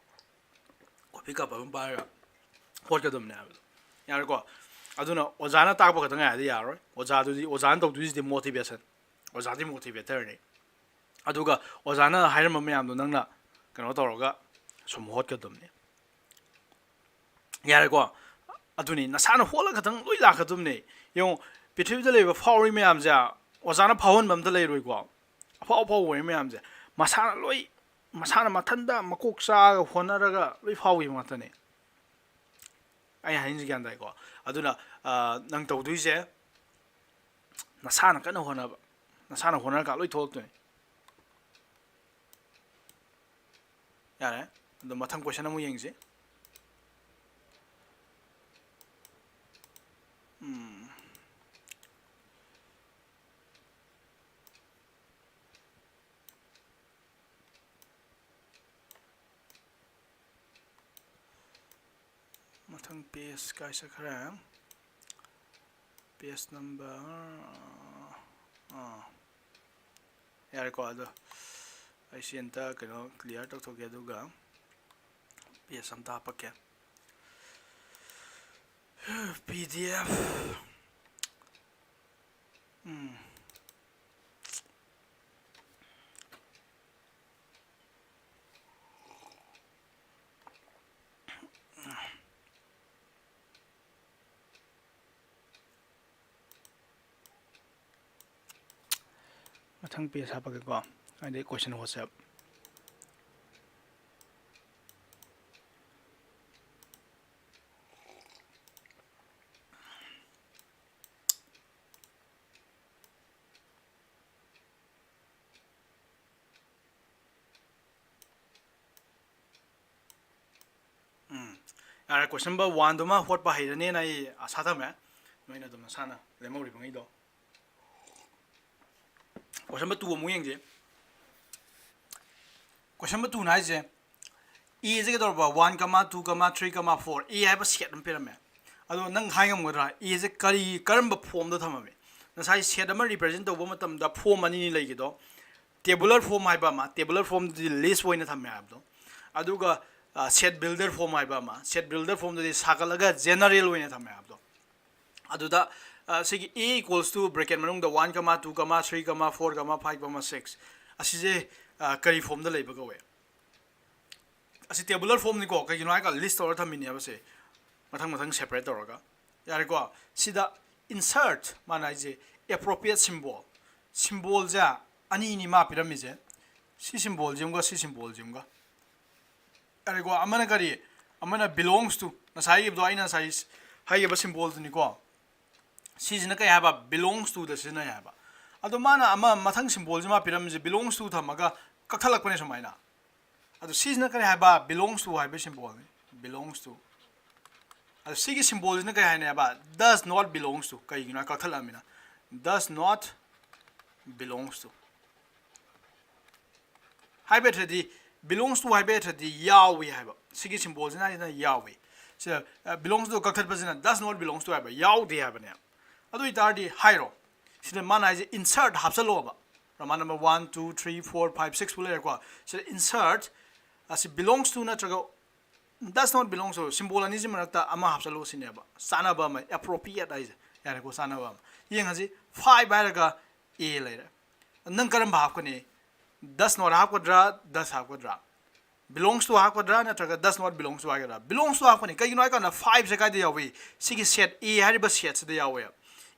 ꯀꯣꯐꯤ ꯀꯞ ꯑꯃ ꯄꯥꯏꯔꯒ ꯍꯣꯠꯀꯗꯕꯅꯦ ꯍꯥꯏꯕꯗꯣ꯫ ꯌꯥꯔꯦꯀꯣ? ꯑꯗꯨꯅ ꯑꯣꯖꯥꯅ ꯇꯥꯛꯄ ꯈꯛꯇ ꯉꯥꯏꯔꯗꯤ ꯌꯥꯔꯣꯏ꯫ ꯑꯣꯖꯥꯗꯨꯗꯤ, ꯑꯣꯖꯥꯅ ꯇꯧꯗꯣꯏꯁꯤꯗꯤ motivation, ꯑꯣꯖꯥꯗꯤ motivatorꯅꯤ꯫ ꯑꯗꯨꯒ ꯑꯣꯖꯥꯅ ꯍꯥꯏꯔꯝꯕ ꯃꯌꯥꯝꯗꯣ ꯅꯪꯅ ꯀꯩꯅꯣ ꯇꯧꯔꯒ ꯁꯨꯝ ꯍꯣꯠꯀꯗꯕꯅꯤ꯫ ꯌꯥꯔꯦꯀꯣ? ꯑꯗꯨꯅꯤ, ꯅꯁꯥꯅ ꯍꯣꯠꯂ ꯈꯛꯇꯪ ꯂꯣꯏ ꯂꯥꯛꯀꯗꯕꯅꯦ꯫ ꯌꯦꯡꯉꯣ, ꯄ꯭ꯔꯤꯊꯤꯕꯤꯗ ꯂꯩꯕ ꯐꯥꯎꯔꯤ ꯃꯌꯥꯝꯁꯦ ꯑꯣꯖꯥꯅ ꯐꯥꯎꯍꯟꯕ ꯑꯝꯇ ꯂꯩꯔꯣꯏꯀꯣ꯫ ꯑꯐꯥꯎ ꯑꯐꯥꯎꯕ ꯑꯣꯏꯔꯤ ꯃꯌꯥꯝꯁꯦ ꯃꯁꯥꯅ ꯂꯣꯏ, ꯃꯁꯥꯅ ꯃꯊꯟꯇ ꯃꯀꯣꯛ ꯆꯥꯛꯑꯒ ꯍꯣꯠꯅꯔꯒ ꯂꯣꯏ ꯐꯥꯎꯈꯤꯕ ꯉꯥꯛꯇꯅꯦ꯫ ꯑꯩ ꯍꯥꯏꯅꯤꯡꯁꯤ ꯒ꯭ꯌꯥꯟ ꯇꯥꯏꯀꯣ? ꯑꯗꯨꯅ, ꯑ, ꯅꯪ ꯇꯧꯗꯣꯏꯁꯦ ꯅꯁꯥꯅ ꯀꯟꯅ ꯍꯣꯠꯅꯕ, ꯅꯁꯥꯅ ꯍꯣꯠꯅꯔꯀꯥꯟ ꯂꯣꯏ ꯊꯣꯛꯂꯛꯇꯣꯏꯅꯤ꯫ ꯌꯥꯔꯦ꯫ ꯑꯗꯣ ꯃꯊꯪ question ꯑꯃꯨꯛ ꯌꯦꯡꯁꯤ꯫ ꯎꯝ꯫ ꯃꯊꯪ page ꯀꯥꯏ ꯆꯠꯈ꯭ꯔꯦ? Page number, ꯑꯥ, ꯌꯥꯔꯦꯀꯣ꯫ ꯑꯗꯣ ꯑꯩ ꯁꯤ ꯑꯝꯇ ꯀꯩꯅꯣ clear ꯇꯧꯊꯣꯛꯀꯦ, ꯑꯗꯨꯒ page ꯑꯝꯇ ꯍꯥꯞꯄꯛꯀꯦ꯫ P D F. ꯎꯝ꯫ ꯃꯊꯪ page ꯍꯥꯞꯄꯒꯦꯀꯣ, ꯍꯥꯏꯗꯤ question WhatsApp꯫ ꯎꯝ, ꯌꯥꯔꯦ, question number one ꯗꯨꯃ ꯍꯣꯠꯄ ꯍꯩꯔꯅꯦꯅ ꯑꯩ ꯑꯁꯥ ꯊꯝꯃꯦ꯫ ꯅꯣꯏꯅ ꯑꯗꯨꯝ ꯅꯁꯥꯅ ꯂꯦꯝꯍꯧꯔꯤꯕꯉꯩꯗꯣ꯫ Question number two ꯑꯃꯨꯛ ꯌꯦꯡꯁꯦ꯫ Question number two ꯅ ꯍꯥꯏꯁꯦ, A ꯁꯦ ꯀꯩꯗꯧꯔꯕ? One comma, two comma, three comma, four, A ꯍꯥꯏꯕ set ꯑꯃ ꯄꯤꯔꯝꯃꯦ꯫ ꯑꯗꯣ ꯅꯪ ꯍꯥꯏ ꯉꯝꯒꯗ꯭ꯔꯥ? A ꯁꯦ ꯀꯔꯤ, ꯀꯔꯝꯕ form ꯗ ꯊꯝꯃꯝꯃꯦ? ꯉꯁꯥꯏ set ꯑꯃ represent ꯇꯧꯕ ꯃꯇꯝꯗ form ꯑꯅꯤꯅꯤ ꯂꯩꯈꯤꯗꯣ, tabular form ꯍꯥꯏꯕ ꯑꯃ, tabular form ꯗꯨꯗꯤ list ꯑꯣꯏꯅ ꯊꯝꯃꯦ ꯍꯥꯏꯕꯗꯣ, ꯑꯗꯨꯒ, ꯑ, set builder form ꯍꯥꯏꯕ ꯑꯃ, set builder form ꯗꯨꯗꯤ ꯁꯥꯒꯠꯂꯒ general ꯑꯣꯏꯅ ꯊꯝꯃꯦ ꯍꯥꯏꯕꯗꯣ꯫ ꯑꯗꯨꯗ ꯑ, ꯁꯤꯒꯤ A equals to bracket ꯃꯅꯨꯡꯗ one comma two comma three comma four comma five comma six ꯑꯁꯤꯁꯦ ꯑ, ꯀꯔꯤ ꯐꯣꯝꯗ ꯂꯩꯕ ꯀꯧꯋꯦ? ꯑꯁꯤ ꯇꯦꯕꯨꯂꯔ ꯐꯣꯝꯅꯤꯀꯣ, ꯀꯩꯒꯤꯅꯣ ꯍꯥꯏꯔꯀꯥꯟꯗ ꯂꯤꯁ ꯇꯧꯔ ꯊꯝꯃꯤꯅꯦꯕ ꯁꯦ, ꯃꯊꯪ ꯃꯊꯪ ꯁꯦꯄꯔꯦꯠ ꯇꯧꯔꯒ꯫ ꯌꯥꯔꯦꯀꯣ? ꯁꯤꯗ ꯏꯟꯁꯔꯠ ꯃꯥꯅ ꯍꯥꯏꯁꯦ ꯑꯦꯄ꯭ꯔꯣꯄ꯭ꯔꯤꯌꯦꯠ ꯁꯤꯝꯕꯣꯜ, ꯁꯤꯝꯕꯣꯜꯁꯦ ꯑꯅꯤꯅꯤ ꯃꯥ ꯄꯤꯔꯝꯃꯤꯁꯦ, ꯁꯤ ꯁꯤꯝꯕꯣꯜꯁꯤꯃꯒ ꯁꯤ ꯁꯤꯝꯕꯣꯜꯁꯤꯃꯒ꯫ ꯌꯥꯔꯦꯀꯣ? ꯑꯃꯅ ꯀꯔꯤ? ꯑꯃꯅ ꯕꯤꯂꯣꯡꯁ ꯇꯨ, ꯉꯁꯥꯏꯒꯤꯗꯣ ꯑꯩꯅ ꯉꯁꯥꯏ ꯍꯥꯏꯈꯤꯕ ꯁꯤꯝꯕꯣꯜꯗꯨꯅꯤꯀꯣ꯫ ꯁꯤꯁꯤꯅ ꯀꯩ ꯍꯥꯏꯕ? ꯕꯤꯂꯣꯡꯁ ꯇꯨꯗ ꯁꯤꯖꯤꯟꯅꯩ ꯍꯥꯏꯕ꯫ ꯑꯗꯣ ꯃꯥꯅ ꯑꯃ ꯃꯊꯪ ꯁꯤꯝꯕꯣꯜꯁꯤꯃ ꯄꯤꯔꯝꯃꯤꯁꯦ ꯕꯤꯂꯣꯡꯁ ꯇꯨ ꯊꯝꯃꯒ ꯀꯛꯊꯠꯂꯛꯄꯅꯦ ꯁꯨꯃꯥꯏꯅ꯫ ꯑꯗꯣ ꯁꯤꯁꯤꯅ ꯀꯔꯤ ꯍꯥꯏꯕ? ꯕꯤꯂꯣꯡꯁ ꯇꯨ ꯍꯥꯏꯕ ꯁꯤꯝꯕꯣꯜꯅꯤ, ꯕꯤꯂꯣꯡꯁ ꯇꯨ꯫ ꯑꯗꯣ ꯁꯤꯒꯤ ꯁꯤꯝꯕꯣꯜꯁꯤꯅ ꯀꯩ ꯍꯥꯏꯅꯤ ꯍꯥꯏꯕ? Does not belongs to. ꯀꯩꯒꯤꯅꯣ ꯍꯥꯏ ꯀꯛꯊꯠꯂꯛꯑꯃꯤꯅ, ꯗꯁ ꯅꯣꯠ ꯕꯤꯂꯣꯡꯁ ꯇꯨ꯫ ꯍꯥꯏꯕ ꯌꯥꯗ꯭ꯔꯗꯤ, ꯕꯤꯂꯣꯡꯁ ꯇꯨ ꯍꯥꯏꯕ ꯌꯥꯗ꯭ꯔꯗꯤ ꯌꯥꯎꯏ ꯍꯥꯏꯕ꯫ ꯁꯤꯒꯤ ꯁꯤꯝꯕꯣꯜꯁꯤꯅ ꯍꯥꯏꯁꯤꯅ ꯌꯥꯎꯏ꯫ ꯁꯤꯗ ꯕꯤꯂꯣꯡꯁ ꯇꯨ ꯀꯛꯊꯠꯄꯁꯤꯅ ꯗꯁ ꯅꯣꯠ ꯕꯤꯂꯣꯡꯁ ꯇꯨ ꯍꯥꯏꯕ, ꯌꯥꯎꯗꯦ ꯍꯥꯏꯕꯅꯦ꯫ ꯑꯗꯨ ꯑꯣꯏꯇꯥꯔꯗꯤ ꯍꯥꯏꯔꯣ, ꯁꯤꯗ ꯃꯥꯅ ꯍꯥꯏꯁꯦ ꯏꯟꯁꯔꯠ ꯍꯥꯞꯆꯜꯂꯣꯕ꯫ Roman number one, two, three, four, five, six ꯐꯥꯎ ꯂꯩꯔꯦꯀꯣ꯫ ꯁꯤꯗ ꯏꯟꯁꯔꯠ ꯑꯁꯤ ꯕꯤꯂꯣꯡꯁ ꯇꯨ ꯅꯠꯇ꯭ꯔꯒ does not belongs to, symbol ꯑꯅꯤꯁꯤ ꯃꯔꯛꯇ ꯑꯃ ꯍꯥꯞꯆꯜꯂꯨ ꯁꯤꯅꯦꯕ꯫ ꯆꯥꯟꯅꯕ ꯑꯃ, ꯑꯦꯄ꯭ꯔꯣꯄ꯭ꯔꯤꯌꯦꯠ ꯍꯥꯏꯁꯦ꯫ ꯌꯥꯔꯦꯀꯣ, ꯆꯥꯟꯅꯕ ꯑꯃ꯫ ꯌꯦꯡꯉꯁꯤ, ꯐꯥꯏꯚ ꯍꯥꯏꯔꯒ ꯑꯦ ꯂꯩꯔꯦ꯫ ꯅꯪ ꯀꯔꯝꯕ ꯍꯥꯞꯀꯅꯤ? ꯗꯁ ꯅꯣꯠ ꯍꯥꯞꯀꯗ꯭ꯔꯥ, ꯗꯁ ꯍꯥꯞꯀꯗ꯭ꯔꯥ? ꯕꯤꯂꯣꯡꯁ ꯇꯨ ꯍꯥꯞꯀꯗ꯭ꯔꯥ ꯅꯠꯇ꯭ꯔꯒ ꯗꯁ ꯅꯣꯠ ꯕꯤꯂꯣꯡꯁ ꯇꯨ ꯍꯥꯏꯒꯗ꯭ꯔꯥ? ꯕꯤꯂꯣꯡꯁ ꯇꯨ ꯍꯥꯞꯀꯅꯤ꯫ ꯀꯩꯒꯤꯅꯣ ꯍꯥꯏꯀꯥꯟꯗ ꯐꯥꯏꯚꯁꯦ ꯀꯥꯏꯗ ꯌꯥꯎꯏ? ꯁꯤꯒꯤ ꯁꯦꯠ, ꯑꯦ ꯍꯥꯏꯔꯤꯕ ꯁꯦꯠꯁꯤꯗ ꯌꯥꯎꯋꯦ꯫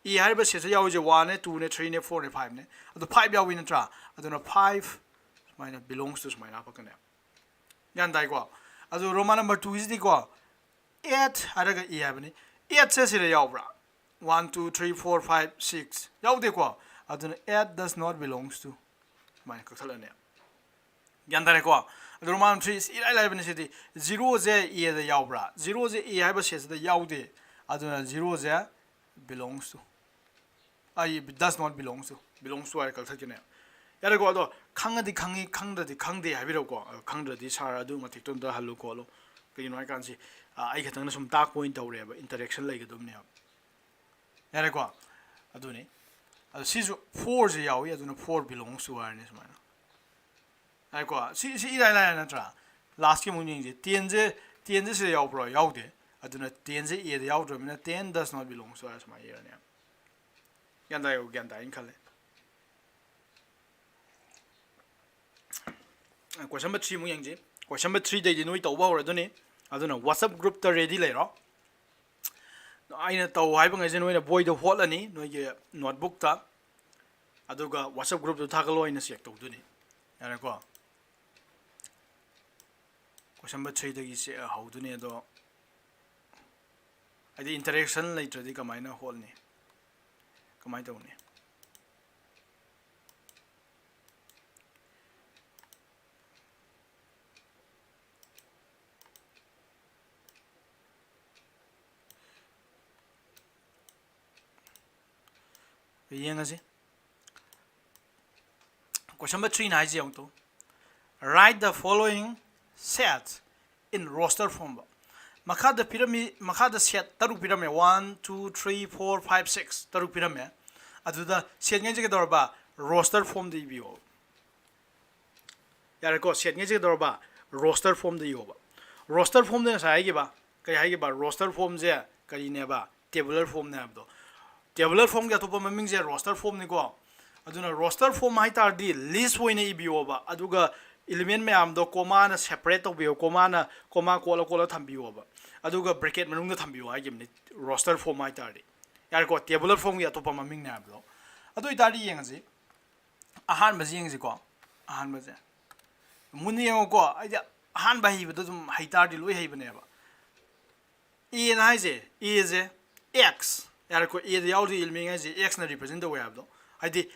ꯑꯦ ꯍꯥꯏꯔꯤꯕ ꯁꯦꯠꯁꯤꯗ ꯌꯥꯎꯔꯤꯁꯦ ꯋꯥꯟꯅꯦ, ꯇꯨꯅꯦ, ꯊ꯭ꯔꯤꯅꯦ, ꯐꯣꯔꯅꯦ, ꯐꯥꯏꯚꯅꯦ꯫ ꯑꯗꯣ ꯐꯥꯏꯚ ꯌꯥꯎꯏ ꯅꯠꯇ꯭ꯔꯥ? ꯑꯗꯨꯅ ꯐꯥꯏꯚ ꯁꯨꯃꯥꯏꯅ ꯕꯤꯂꯣꯡꯁ ꯇꯨ ꯁꯨꯃꯥꯏꯅ ꯍꯥꯞꯄꯛꯀꯅꯤ꯫ ꯒ꯭ꯌꯥꯟ ꯇꯥꯏꯀꯣ? ꯑꯗꯨ ꯔꯣꯃꯥꯟ ꯅꯝꯕꯔ ꯇꯨꯒꯤꯁꯤꯗꯤꯀꯣ, ꯑꯦꯠ ꯍꯥꯏꯔꯒ ꯑꯦ ꯍꯥꯏꯕꯅꯤ꯫ ꯑꯦꯠꯁꯦ ꯁꯤꯗ ꯌꯥꯎꯕ꯭ꯔꯥ? One, two, three, four, five, six ꯌꯥꯎꯗꯦꯀꯣ? ꯑꯗꯨꯅ it does not belongs to. ꯁꯨꯃꯥꯏꯅ ꯀꯛꯊꯠꯂꯅꯤ꯫ ꯒ꯭ꯌꯥꯟ ꯇꯥꯔꯦꯀꯣ? ꯑꯗꯨ ꯔꯣꯃꯥꯟ ꯊ꯭ꯔꯤ ꯏꯔꯥꯏ ꯂꯥꯏꯕꯅꯤ ꯁꯤꯗꯤ꯫ ꯖꯤꯔꯣꯁꯦ ꯑꯦꯗ ꯌꯥꯎꯕ꯭ꯔꯥ? ꯖꯤꯔꯣꯁꯦ ꯑꯦ ꯍꯥꯏꯕ ꯁꯦꯠꯁꯤꯗ ꯌꯥꯎꯗꯦ꯫ ꯑꯗꯨꯅ ꯖꯤꯔꯣꯁꯦ ꯕꯤꯂꯣꯡꯁ ꯇꯨ, ꯑꯩ dust not belongs two, ꯕꯤꯂꯣꯡꯁ two ꯍꯥꯏꯔ ꯀꯛꯊꯠꯀꯅꯦ꯫ ꯌꯥꯔꯦꯀꯣ? ꯑꯗꯣ ꯈꯪꯉꯗꯤ ꯈꯪꯉꯤ, ꯈꯪꯗ꯭ꯔꯗꯤ ꯈꯪꯗꯦ ꯍꯥꯏꯕꯤꯔꯛꯎꯀꯣ꯫ ꯑꯗꯣ ꯈꯪꯗ꯭ꯔꯗꯤ ꯁꯥꯔ ꯑꯗꯨ ꯃꯇꯤꯛꯇꯣ ꯑꯝꯇ ꯍꯜꯂꯨ ꯈꯣꯠꯂꯨ꯫ ꯀꯩꯒꯤꯅꯣ ꯍꯥꯏꯀꯥꯟꯁꯤ, ꯑ, ꯑꯩ ꯈꯛꯇꯪꯅ ꯁꯨꯝ ꯇꯥꯛꯄ ꯑꯣꯏꯅ ꯇꯧꯔꯦꯕ, ꯏꯟꯇꯔꯦꯛꯁꯟ ꯂꯩꯒꯗꯕꯅꯦꯕ꯫ ꯌꯥꯔꯦꯀꯣ? ꯑꯗꯨꯅꯤ꯫ ꯑꯗꯣ ꯁꯤꯁꯨ ꯐꯣꯔꯁꯦ ꯌꯥꯎꯏ, ꯑꯗꯨꯅ ꯐꯣꯔ ꯕꯤꯂꯣꯡꯁ ꯇꯨ ꯍꯥꯏꯔꯅꯤ ꯁꯨꯃꯥꯏꯅ꯫ ꯌꯥꯔꯦꯀꯣ? ꯁꯤ, ꯁꯤ ꯏꯔꯥꯏ ꯂꯥꯏꯔ ꯅꯠꯇ꯭ꯔꯥ? ꯂꯥꯁꯀꯤ ꯑꯃꯨꯛ ꯌꯦꯡꯁꯦ꯫ ꯇꯦꯟꯁꯦ, ꯇꯦꯟꯁꯦ ꯁꯤꯗ ꯌꯥꯎꯕ꯭ꯔꯣ? ꯌꯥꯎꯗꯦ꯫ ꯑꯗꯨꯅ ten say A the ꯌꯥꯎꯗ꯭ꯔꯕꯅꯤꯅ ten does not belong to R ꯁꯨꯃꯥꯏꯅ ꯏꯔꯅꯤ꯫ ꯒ꯭ꯌꯥꯟ ꯇꯥꯏꯀꯣ? ꯒ꯭ꯌꯥꯟ ꯇꯥꯏꯅ ꯈꯜꯂꯦ꯫ Question number three ꯑꯃꯨꯛ ꯌꯦꯡꯁꯤ꯫ Question number three ꯗꯩꯗꯤ ꯅꯣꯏ ꯇꯧꯕ ꯍꯧꯔꯗꯨꯅꯤ꯫ ꯑꯗꯨꯅ WhatsApp group ꯇ ready ꯂꯩꯔꯣ꯫ ꯑꯩꯅ ꯇꯧ ꯍꯥꯏꯕꯉꯩꯁꯦ ꯅꯣꯏꯅ ꯕꯣꯏꯗ ꯍꯣꯠꯂꯅꯤ, ꯅꯣꯏꯒꯤ notebook ꯇ, ꯑꯗꯨꯒ WhatsApp group ꯇ ꯊꯥꯒꯠꯂꯣ, ꯑꯩꯅ check ꯇꯧꯗꯣꯏꯅꯤ꯫ ꯌꯥꯔꯦꯀꯣ? Question number three ꯗꯒꯤ ꯆꯦ-, ꯍꯧꯗꯣꯏꯅꯤ꯫ ꯑꯗꯣ ꯍꯥꯏꯗꯤ interaction ꯂꯩꯇ꯭ꯔꯗꯤ ꯀꯃꯥꯏꯅ ꯍꯣꯠꯅꯤ? ꯀꯃꯥꯏꯅ ꯇꯧꯅꯤ? ꯌꯦꯡꯉꯁꯤ꯫ Question number three ꯅ ꯍꯥꯏꯁꯦ ꯌꯦꯡꯉꯨ two. Write the following set in roster form. ꯃꯈꯥꯗ ꯄꯤꯔꯝꯃꯤ, ꯃꯈꯥꯗ set ꯇꯔꯨꯛ ꯄꯤꯔꯝꯃꯦ꯫ One, two, three, four, five, six, ꯇꯔꯨꯛ ꯄꯤꯔꯝꯃꯦ꯫ ꯑꯗꯨꯗ set ꯉꯩꯁꯦ ꯀꯩꯗꯧꯔꯕ? Roster form ꯗ ꯏꯕꯤꯌꯣ꯫ ꯌꯥꯔꯦꯀꯣ? Set ꯉꯩꯁꯦ ꯀꯩꯗꯧꯔꯕ? Roster form ꯗ ꯏꯌꯣꯕ꯫ Roster form ꯗ ꯉꯁꯥꯏ ꯍꯥꯏꯈꯤꯕ, ꯀꯔꯤ ꯍꯥꯏꯈꯤꯕ? Roster form ꯁꯦ ꯀꯔꯤꯅꯦꯕ? Tabular form ꯅꯦ ꯍꯥꯏꯕꯗꯣ꯫ Tabular form ꯒꯤ ꯑꯇꯣꯞꯄ ꯃꯃꯤꯡꯁꯦ roster form ꯅꯤꯀꯣ꯫ ꯑꯗꯨꯅ roster form ꯍꯥꯏ ꯇꯥꯔꯗꯤ list ꯑꯣꯏꯅ ꯏꯕꯤꯌꯣꯕ, ꯑꯗꯨꯒ element ꯃꯌꯥꯝꯗꯣ comma ꯅ separate ꯇꯧꯕꯤꯌꯣ, comma ꯅ, comma ꯀꯣꯠꯂ ꯀꯣꯠꯂ ꯊꯝꯕꯤꯌꯣꯕ, ꯑꯗꯨꯒ bracket ꯃꯅꯨꯡꯗ ꯊꯝꯕꯤꯌꯣ ꯍꯥꯏꯈꯤꯕꯅꯤ, roster form ꯍꯥꯏ ꯇꯥꯔꯗꯤ꯫ ꯌꯥꯔꯦꯀꯣ? Tabular form ꯒꯤ ꯑꯇꯣꯞꯄ ꯃꯃꯤꯡꯅꯦ ꯍꯥꯏꯕꯗꯣ꯫ ꯑꯗꯨ ꯑꯣꯏꯇꯥꯔꯗꯤ ꯌꯦꯡꯉꯁꯤ꯫ ꯑꯍꯥꯟꯕꯁꯤ ꯌꯦꯡꯁꯤꯀꯣ꯫ ꯑꯍꯥꯟꯕꯁꯦ ꯃꯨꯟꯅ ꯌꯦꯡꯉꯨꯀꯣ꯫ ꯑꯩꯗꯤ ꯑꯍꯥꯟꯕ ꯍꯩꯕꯗꯣ ꯑꯗꯨꯝ ꯍꯩꯇꯥꯔꯗꯤ ꯂꯣꯏ ꯍꯩꯕꯅꯦꯕ꯫ A ꯅ ꯍꯥꯏꯁꯦ, A ꯁꯦ X, ꯌꯥꯔꯦꯀꯣ? A ꯗ ꯌꯥꯎꯔꯤ element ꯍꯥꯏꯁꯦ X ꯅ represent ꯇꯧꯋꯦ ꯍꯥꯏꯕꯗꯣ꯫ ꯍꯥꯏꯗꯤ,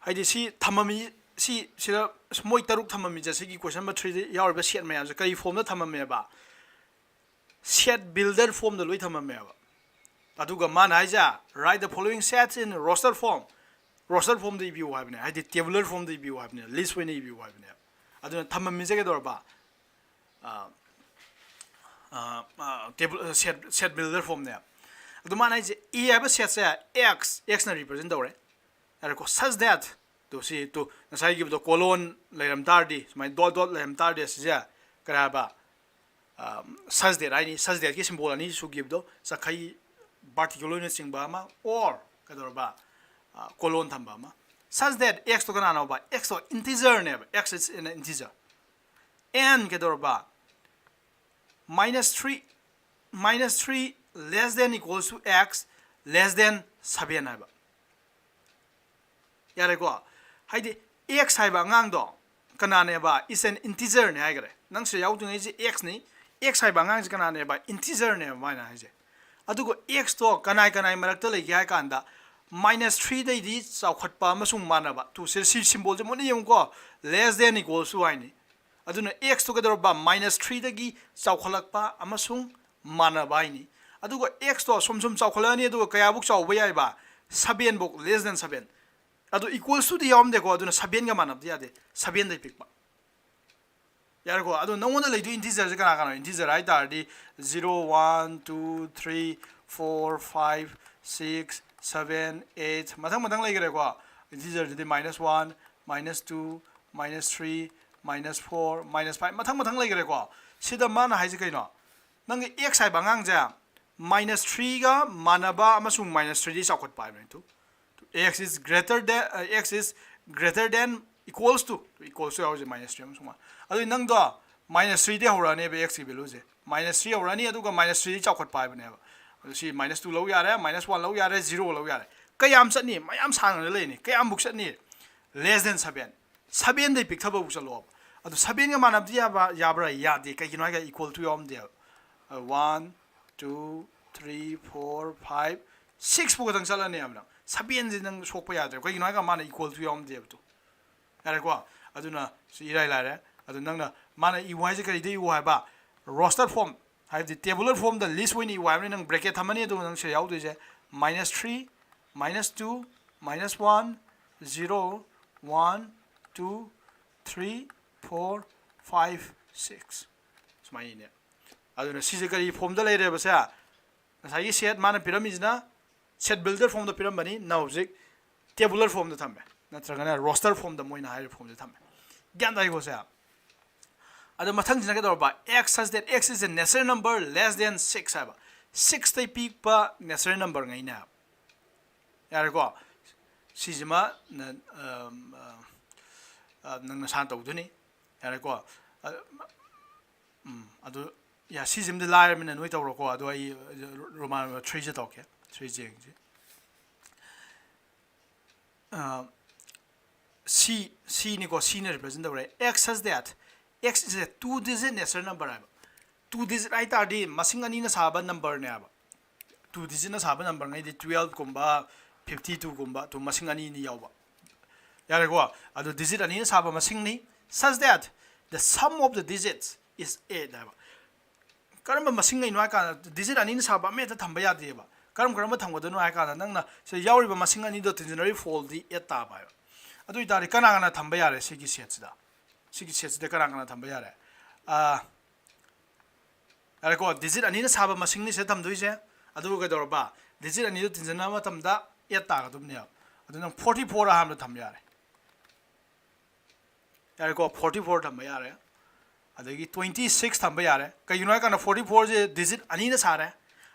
ꯍꯥꯏꯗꯤ ꯁꯤ ꯊꯝꯃꯝꯃꯤ, ꯁꯤ, ꯁꯤꯗ ꯃꯣꯏ ꯇꯔꯨꯛ ꯊꯝꯃꯝꯃꯤꯁꯦ, ꯁꯤꯒꯤ question number three ꯗ ꯌꯥꯎꯔꯤꯕ set ꯃꯌꯥꯝꯁꯦ ꯀꯔꯤ form ꯗ ꯊꯝꯃꯝꯃꯦꯕ? Set builder form ꯗ ꯂꯣꯏ ꯊꯝꯃꯝꯃꯦꯕ꯫ ꯑꯗꯨꯒ ꯃꯥꯅ ꯍꯥꯏꯁꯦ, "Write the following sets in roster form." Roster form ꯗ ꯏꯕꯤꯌꯨ ꯍꯥꯏꯕꯅꯦ, ꯍꯥꯏꯗꯤ tabular form ꯗ ꯏꯕꯤꯌꯨ ꯍꯥꯏꯕꯅꯦ, list ꯑꯣꯏꯅ ꯏꯕꯤꯌꯨ ꯍꯥꯏꯕꯅꯦ꯫ ꯑꯗꯨꯅ ꯊꯝꯃꯝꯃꯤꯁꯦ ꯀꯩꯗꯧꯔꯕ? ꯑ, ꯑ, ꯑ, table, set, set builder form ꯅꯦ꯫ ꯑꯗꯨ ꯃꯥꯅ ꯍꯥꯏꯁꯦ, A ꯍꯥꯏꯕ set ꯁꯦ X, X ꯅ represent ꯇꯧꯔꯦ꯫ ꯌꯥꯔꯦꯀꯣ? Such that, ꯇꯨ ꯁꯤ, ꯇꯨ ꯉꯁꯥꯏꯒꯤꯗꯣ colon ꯂꯩꯔꯝ ꯇꯥꯔꯗꯤ, ꯁꯨꯃꯥꯏꯅ dot dot ꯂꯩꯔꯝ ꯇꯥꯔꯗꯤ, ꯑꯁꯤꯁꯦ ꯀꯔꯤ ꯍꯥꯏꯕ? such that ꯍꯥꯏꯅꯤ, such thatꯀꯤ symbol ꯑꯅꯤ ꯁꯨꯈꯤꯕꯗꯣ, ꯆꯈꯩ vertical ꯑꯣꯏꯅ ꯆꯤꯡꯕ ꯑꯃ, or ꯀꯩꯗꯧꯔꯕ, colon ꯊꯝꯕ ꯑꯃ, such that x to ꯀꯅꯥꯅꯣꯕ? X to integerꯅꯦꯕ, x is an integer, and ꯀꯩꯗꯧꯔꯕ, minus three, minus three less than equals to x less than seven ꯍꯥꯏꯕ꯫ ꯌꯥꯔꯦꯀꯣ? ꯍꯥꯏꯗꯤ x ꯍꯥꯏꯕ ꯑꯉꯥꯡꯗꯣ ꯀꯅꯥꯅꯦꯕ? Is an integerꯅꯦ ꯍꯥꯏꯈ꯭ꯔꯦ꯫ ꯅꯪ ꯁꯤꯗ ꯌꯥꯎꯗ꯭ꯔꯤꯉꯩꯁꯦ x ꯅꯤ꯫ X ꯍꯥꯏꯕ ꯑꯉꯥꯡꯁꯦ ꯀꯅꯥꯅꯦꯕ? Integerꯅꯦꯕ ꯃꯥꯅ ꯍꯥꯏꯁꯦ꯫ ꯑꯗꯨꯒ x ꯇꯣ ꯀꯅꯥꯏ ꯀꯅꯥꯏ ꯃꯔꯛꯇ ꯂꯩꯒꯦ ꯍꯥꯏ ꯀꯥꯟꯗ, minus threeꯗꯩꯗꯤ ꯆꯥꯎꯈꯠꯄ ꯑꯃꯁꯨꯡ ꯃꯥꯟꯅꯕ꯫ ꯇꯨ, ꯁꯤ, ꯁꯤ symbolꯁꯦ ꯃꯨꯟꯅ ꯌꯦꯡꯉꯨꯀꯣ, less than equals to ꯍꯥꯏꯅꯤ꯫ ꯑꯗꯨꯅ x ꯇꯣ ꯀꯩꯗꯧꯔꯕ? Minus threeꯗꯒꯤ ꯆꯥꯎꯈꯠꯂꯛꯄ ꯑꯃꯁꯨꯡ ꯃꯥꯟꯅꯕ ꯍꯥꯏꯅꯤ꯫ ꯑꯗꯨꯒ x ꯇꯣ ꯁꯨꯝ ꯁꯨꯝ ꯆꯥꯎꯈꯠꯂꯛꯑꯅꯤ, ꯑꯗꯨꯒ ꯀꯌꯥꯕꯨꯛ ꯆꯥꯎꯕ ꯌꯥꯏꯕ? Seven ꯐꯧ, less than seven꯫ ꯑꯗꯨ equals toꯗꯤ ꯌꯥꯎꯔꯝꯗꯦꯀꯣ, ꯑꯗꯨꯅ sevenꯒ ꯃꯥꯟꯅꯕꯗꯤ ꯌꯥꯗꯦ, sevenꯗꯩ ꯄꯤꯛꯄ꯫ ꯌꯥꯔꯦꯀꯣ? ꯑꯗꯣ ꯅꯉꯣꯟꯗ ꯂꯩꯗꯣꯏ integerꯁꯦ ꯀꯅꯥ ꯀꯅꯥꯅꯣ? Integer ꯍꯥꯏ ꯇꯥꯔꯗꯤ zero, one, two, three, four, five, six, seven, eight, ꯃꯊꯪ ꯃꯊꯪ ꯂꯩꯈ꯭ꯔꯦꯀꯣ꯫ Integerꯗꯨꯗꯤ minus one, minus two, minus three, minus four, minus five, ꯃꯊꯪ ꯃꯊꯪ ꯂꯩꯈ꯭ꯔꯦꯀꯣ꯫ ꯁꯤꯗ ꯃꯥꯅ ꯍꯥꯏꯁꯦ ꯀꯩꯅꯣ? ꯅꯪꯒꯤ x ꯍꯥꯏꯕ ꯑꯉꯥꯡꯁꯦ minus threeꯒ ꯃꯥꯟꯅꯕ ꯑꯃꯁꯨꯡ minus threeꯗꯤ ꯆꯥꯎꯈꯠꯄ ꯍꯥꯏꯕꯅꯤ꯫ To, to x is greater than, uh, x is greater than, equals to, equals to ꯌꯥꯎꯔꯤꯁꯦ minus three ꯑꯃꯁꯨꯡ one꯫ ꯑꯗꯨꯗꯤ ꯅꯪꯗꯣ minus threeꯗꯤ ꯍꯧꯔꯛꯑꯅꯦꯕ x ꯀꯤ valueꯁꯦ꯫ Minus three ꯍꯧꯔꯛꯑꯅꯤ, ꯑꯗꯨꯒ minus threeꯗꯤ ꯆꯥꯎꯈꯠꯄ ꯍꯥꯏꯕꯅꯦꯕ꯫ ꯑꯗꯨ ꯁꯤ minus two ꯂꯧ ꯌꯥꯔꯦ, minus one ꯂꯧ ꯌꯥꯔꯦ, zero ꯂꯧ ꯌꯥꯔꯦ꯫ ꯀꯌꯥꯝ ꯆꯠꯅꯤ? ꯃꯌꯥꯝ ꯁꯥꯡꯅ ꯂꯩꯅꯤ꯫ ꯀꯌꯥꯝꯕꯨꯛ ꯆꯠꯅꯤ? Less than seven꯫ Sevenꯗꯩ ꯄꯤꯛꯊꯕꯕꯨ ꯆꯠꯂꯣꯕ꯫ ꯑꯗꯨ sevenꯒ ꯃꯥꯟꯅꯕꯗꯤ ꯌꯥꯕ, ꯌꯥꯕ꯭ꯔꯥ? ꯌꯥꯗꯦ꯫ ꯀꯩꯒꯤꯅꯣ ꯍꯥꯏꯒ equal to ꯌꯥꯎꯔꯝꯗꯦꯕ꯫ One, two, three, four, five, six ꯐꯥꯎ ꯈꯛꯇꯪ ꯆꯠꯂꯅꯦꯕ ꯅꯪ꯫ Sevenꯁꯦ ꯅꯪ ꯁꯣꯛꯄ ꯌꯥꯗ꯭ꯔꯦ꯫ ꯀꯩꯒꯤꯅꯣ ꯍꯥꯏꯒ ꯃꯥꯅ equal to ꯌꯥꯎꯔꯝꯗꯦꯕ꯫ ꯇꯨ, ꯌꯥꯔꯦꯀꯣ? ꯑꯗꯨꯅ ꯁꯤ ꯏꯔꯥꯏ ꯂꯥꯏꯔꯦ꯫ ꯑꯗꯨ ꯅꯪꯅ, ꯃꯥꯅ ꯏꯌꯨ ꯍꯥꯏꯁꯦ ꯀꯔꯤꯗ ꯏꯌꯨ ꯍꯥꯏꯕ? Roster form, ꯍꯥꯏꯕꯗꯤ tabular formꯗ list ꯑꯣꯏꯅ ꯏꯌꯨ ꯍꯥꯏꯕꯅꯤ꯫ ꯅꯪ bracket ꯊꯝꯃꯅꯤ, ꯑꯗꯨꯒ ꯅꯪ ꯁꯤꯗ ꯌꯥꯎꯗꯣꯏꯁꯦ minus three, minus two, minus one, zero, one, two, three, four, five, six, ꯁꯨꯃꯥꯏꯅ ꯏꯅꯦ꯫ ꯑꯗꯨꯅ ꯁꯤꯁꯦ ꯀꯔꯤ formꯗ ꯂꯩꯔꯦꯕꯁꯦ? ꯉꯁꯥꯏꯒꯤ set ꯃꯥꯅ ꯄꯤꯔꯝꯃꯤꯁꯤꯅ set builder formꯗ ꯄꯤꯔꯝꯕꯅꯤ, ꯅ ꯍꯧꯖꯤꯛ tabular formꯗ ꯊꯝꯃꯦ, ꯅꯠꯇ꯭ꯔꯒꯅ roster formꯗ ꯃꯣꯏꯅ ꯍꯥꯏꯔꯤꯕ formꯁꯦ ꯊꯝꯃꯦ꯫ ꯒ꯭ꯌꯥꯟ ꯇꯥꯏꯀꯣ ꯁꯦ? ꯑꯗꯣ ꯃꯊꯪꯁꯤꯅ ꯀꯩꯗꯧꯔꯕ? X such that x is a natural number less than six ꯍꯥꯏꯕ꯫ Sixꯇꯩ ꯄꯤꯛꯄ natural number ꯉꯩꯅꯦ ꯍꯥꯏꯕ꯫ ꯌꯥꯔꯦꯀꯣ? ꯁꯤꯁꯤꯃ ꯅ- ꯑꯝ, ꯑ, ꯑ, ꯅꯪ ꯅꯁꯥꯅ ꯇꯧꯗꯣꯏꯅꯤ꯫ ꯌꯥꯔꯦꯀꯣ? ꯑ, ꯎꯝ, ꯑꯗꯨ ꯌꯥ, ꯁꯤꯁꯤꯃꯗꯤ ꯂꯥꯏꯔꯕꯅꯤꯅ ꯅꯣꯏ ꯇꯧꯔꯣꯀꯣ꯫ ꯑꯗꯣ ꯑꯩ Roman number threeꯁꯦ ꯇꯧꯔꯛꯀꯦ꯫ Threeꯁꯦ ꯌꯦꯡꯁꯤ꯫ ꯑ, C, Cꯅꯤꯀꯣ, Cꯅ represent ꯇꯧꯔꯦ꯫ X such that x is a two digit natural number ꯍꯥꯏꯕ꯫ Two digit ꯍꯥꯏ ꯇꯥꯔꯗꯤ ꯃꯁꯤꯡ ꯑꯅꯤꯅ ꯁꯥꯕ numberꯅꯦ ꯍꯥꯏꯕ꯫ Two digitꯅ ꯁꯥꯕ number ꯉꯩꯗꯤ twelveꯀꯨꯝꯕ, fifty twoꯒꯨꯝꯕ, ꯑꯗꯨ ꯃꯁꯤꯡ ꯑꯅꯤ ꯑꯅꯤ ꯌꯥꯎꯕ꯫ ꯌꯥꯔꯦꯀꯣ? ꯑꯗꯨ digit ꯑꯅꯤꯅ ꯁꯥꯕ ꯃꯁꯤꯡꯅꯤ꯫ Such that the sum of the digits is eight ꯍꯥꯏꯕ꯫ ꯀꯔꯝꯕ ꯃꯁꯤꯡꯉꯩꯅꯣ ꯍꯥꯏ ꯀꯥꯟꯗ, digit ꯑꯅꯤꯅ ꯁꯥꯕ ꯑꯃ ꯍꯦꯛꯇ ꯊꯝꯕ ꯌꯥꯗꯦꯕ꯫ ꯀꯔꯝ ꯀꯔꯝꯕ ꯊꯝꯒꯗꯣꯏꯅꯣ ꯍꯥꯏ ꯀꯥꯟꯗ, ꯅꯪꯅ ꯁꯤꯗ ꯌꯥꯎꯔꯤꯕ ꯃꯁꯤꯡ ꯑꯅꯤꯗꯣ ꯇꯤꯟꯖꯟꯅꯔꯤ ꯐꯣꯜꯗꯤ eight ꯇꯥꯕ ꯍꯥꯏꯕ꯫ ꯑꯗꯨ ꯑꯣꯏꯇꯥꯔꯗꯤ ꯀꯅꯥ ꯀꯅꯥ ꯊꯝꯕ ꯌꯥꯔꯦ ꯁꯤꯒꯤ setꯁꯤꯗ? ꯁꯤꯒꯤ setꯁꯤꯗ ꯀꯅꯥ ꯀꯅꯥ ꯊꯝꯕ ꯌꯥꯔꯦ? ꯑꯥ, ꯌꯥꯔꯦꯀꯣ? Digit ꯑꯅꯤꯅ ꯁꯥꯕ ꯃꯁꯤꯡꯅꯤ ꯁꯤꯗ ꯊꯝꯗꯣꯏꯁꯦ꯫ ꯑꯗꯨꯒ ꯀꯩꯗꯧꯔꯕ? Digit ꯑꯅꯤꯗꯣ ꯇꯤꯟꯖꯟꯅꯕ ꯃꯇꯝꯗ eight ꯇꯥꯒꯗꯕꯅꯦꯕ꯫ ꯑꯗꯨ ꯅꯪ forty four ꯑꯍꯥꯟꯕꯗ ꯊꯝꯕ ꯌꯥꯔꯦ꯫ ꯌꯥꯔꯦꯀꯣ? Forty four ꯊꯝꯕ ꯌꯥꯔꯦ꯫ ꯑꯗꯒꯤ twenty six ꯊꯝꯕ ꯌꯥꯔꯦ꯫ ꯀꯩꯒꯤꯅꯣ ꯍꯥꯏ ꯀꯥꯟꯗ forty fourꯁꯦ digit ꯑꯅꯤꯅ ꯁꯥꯔꯦ,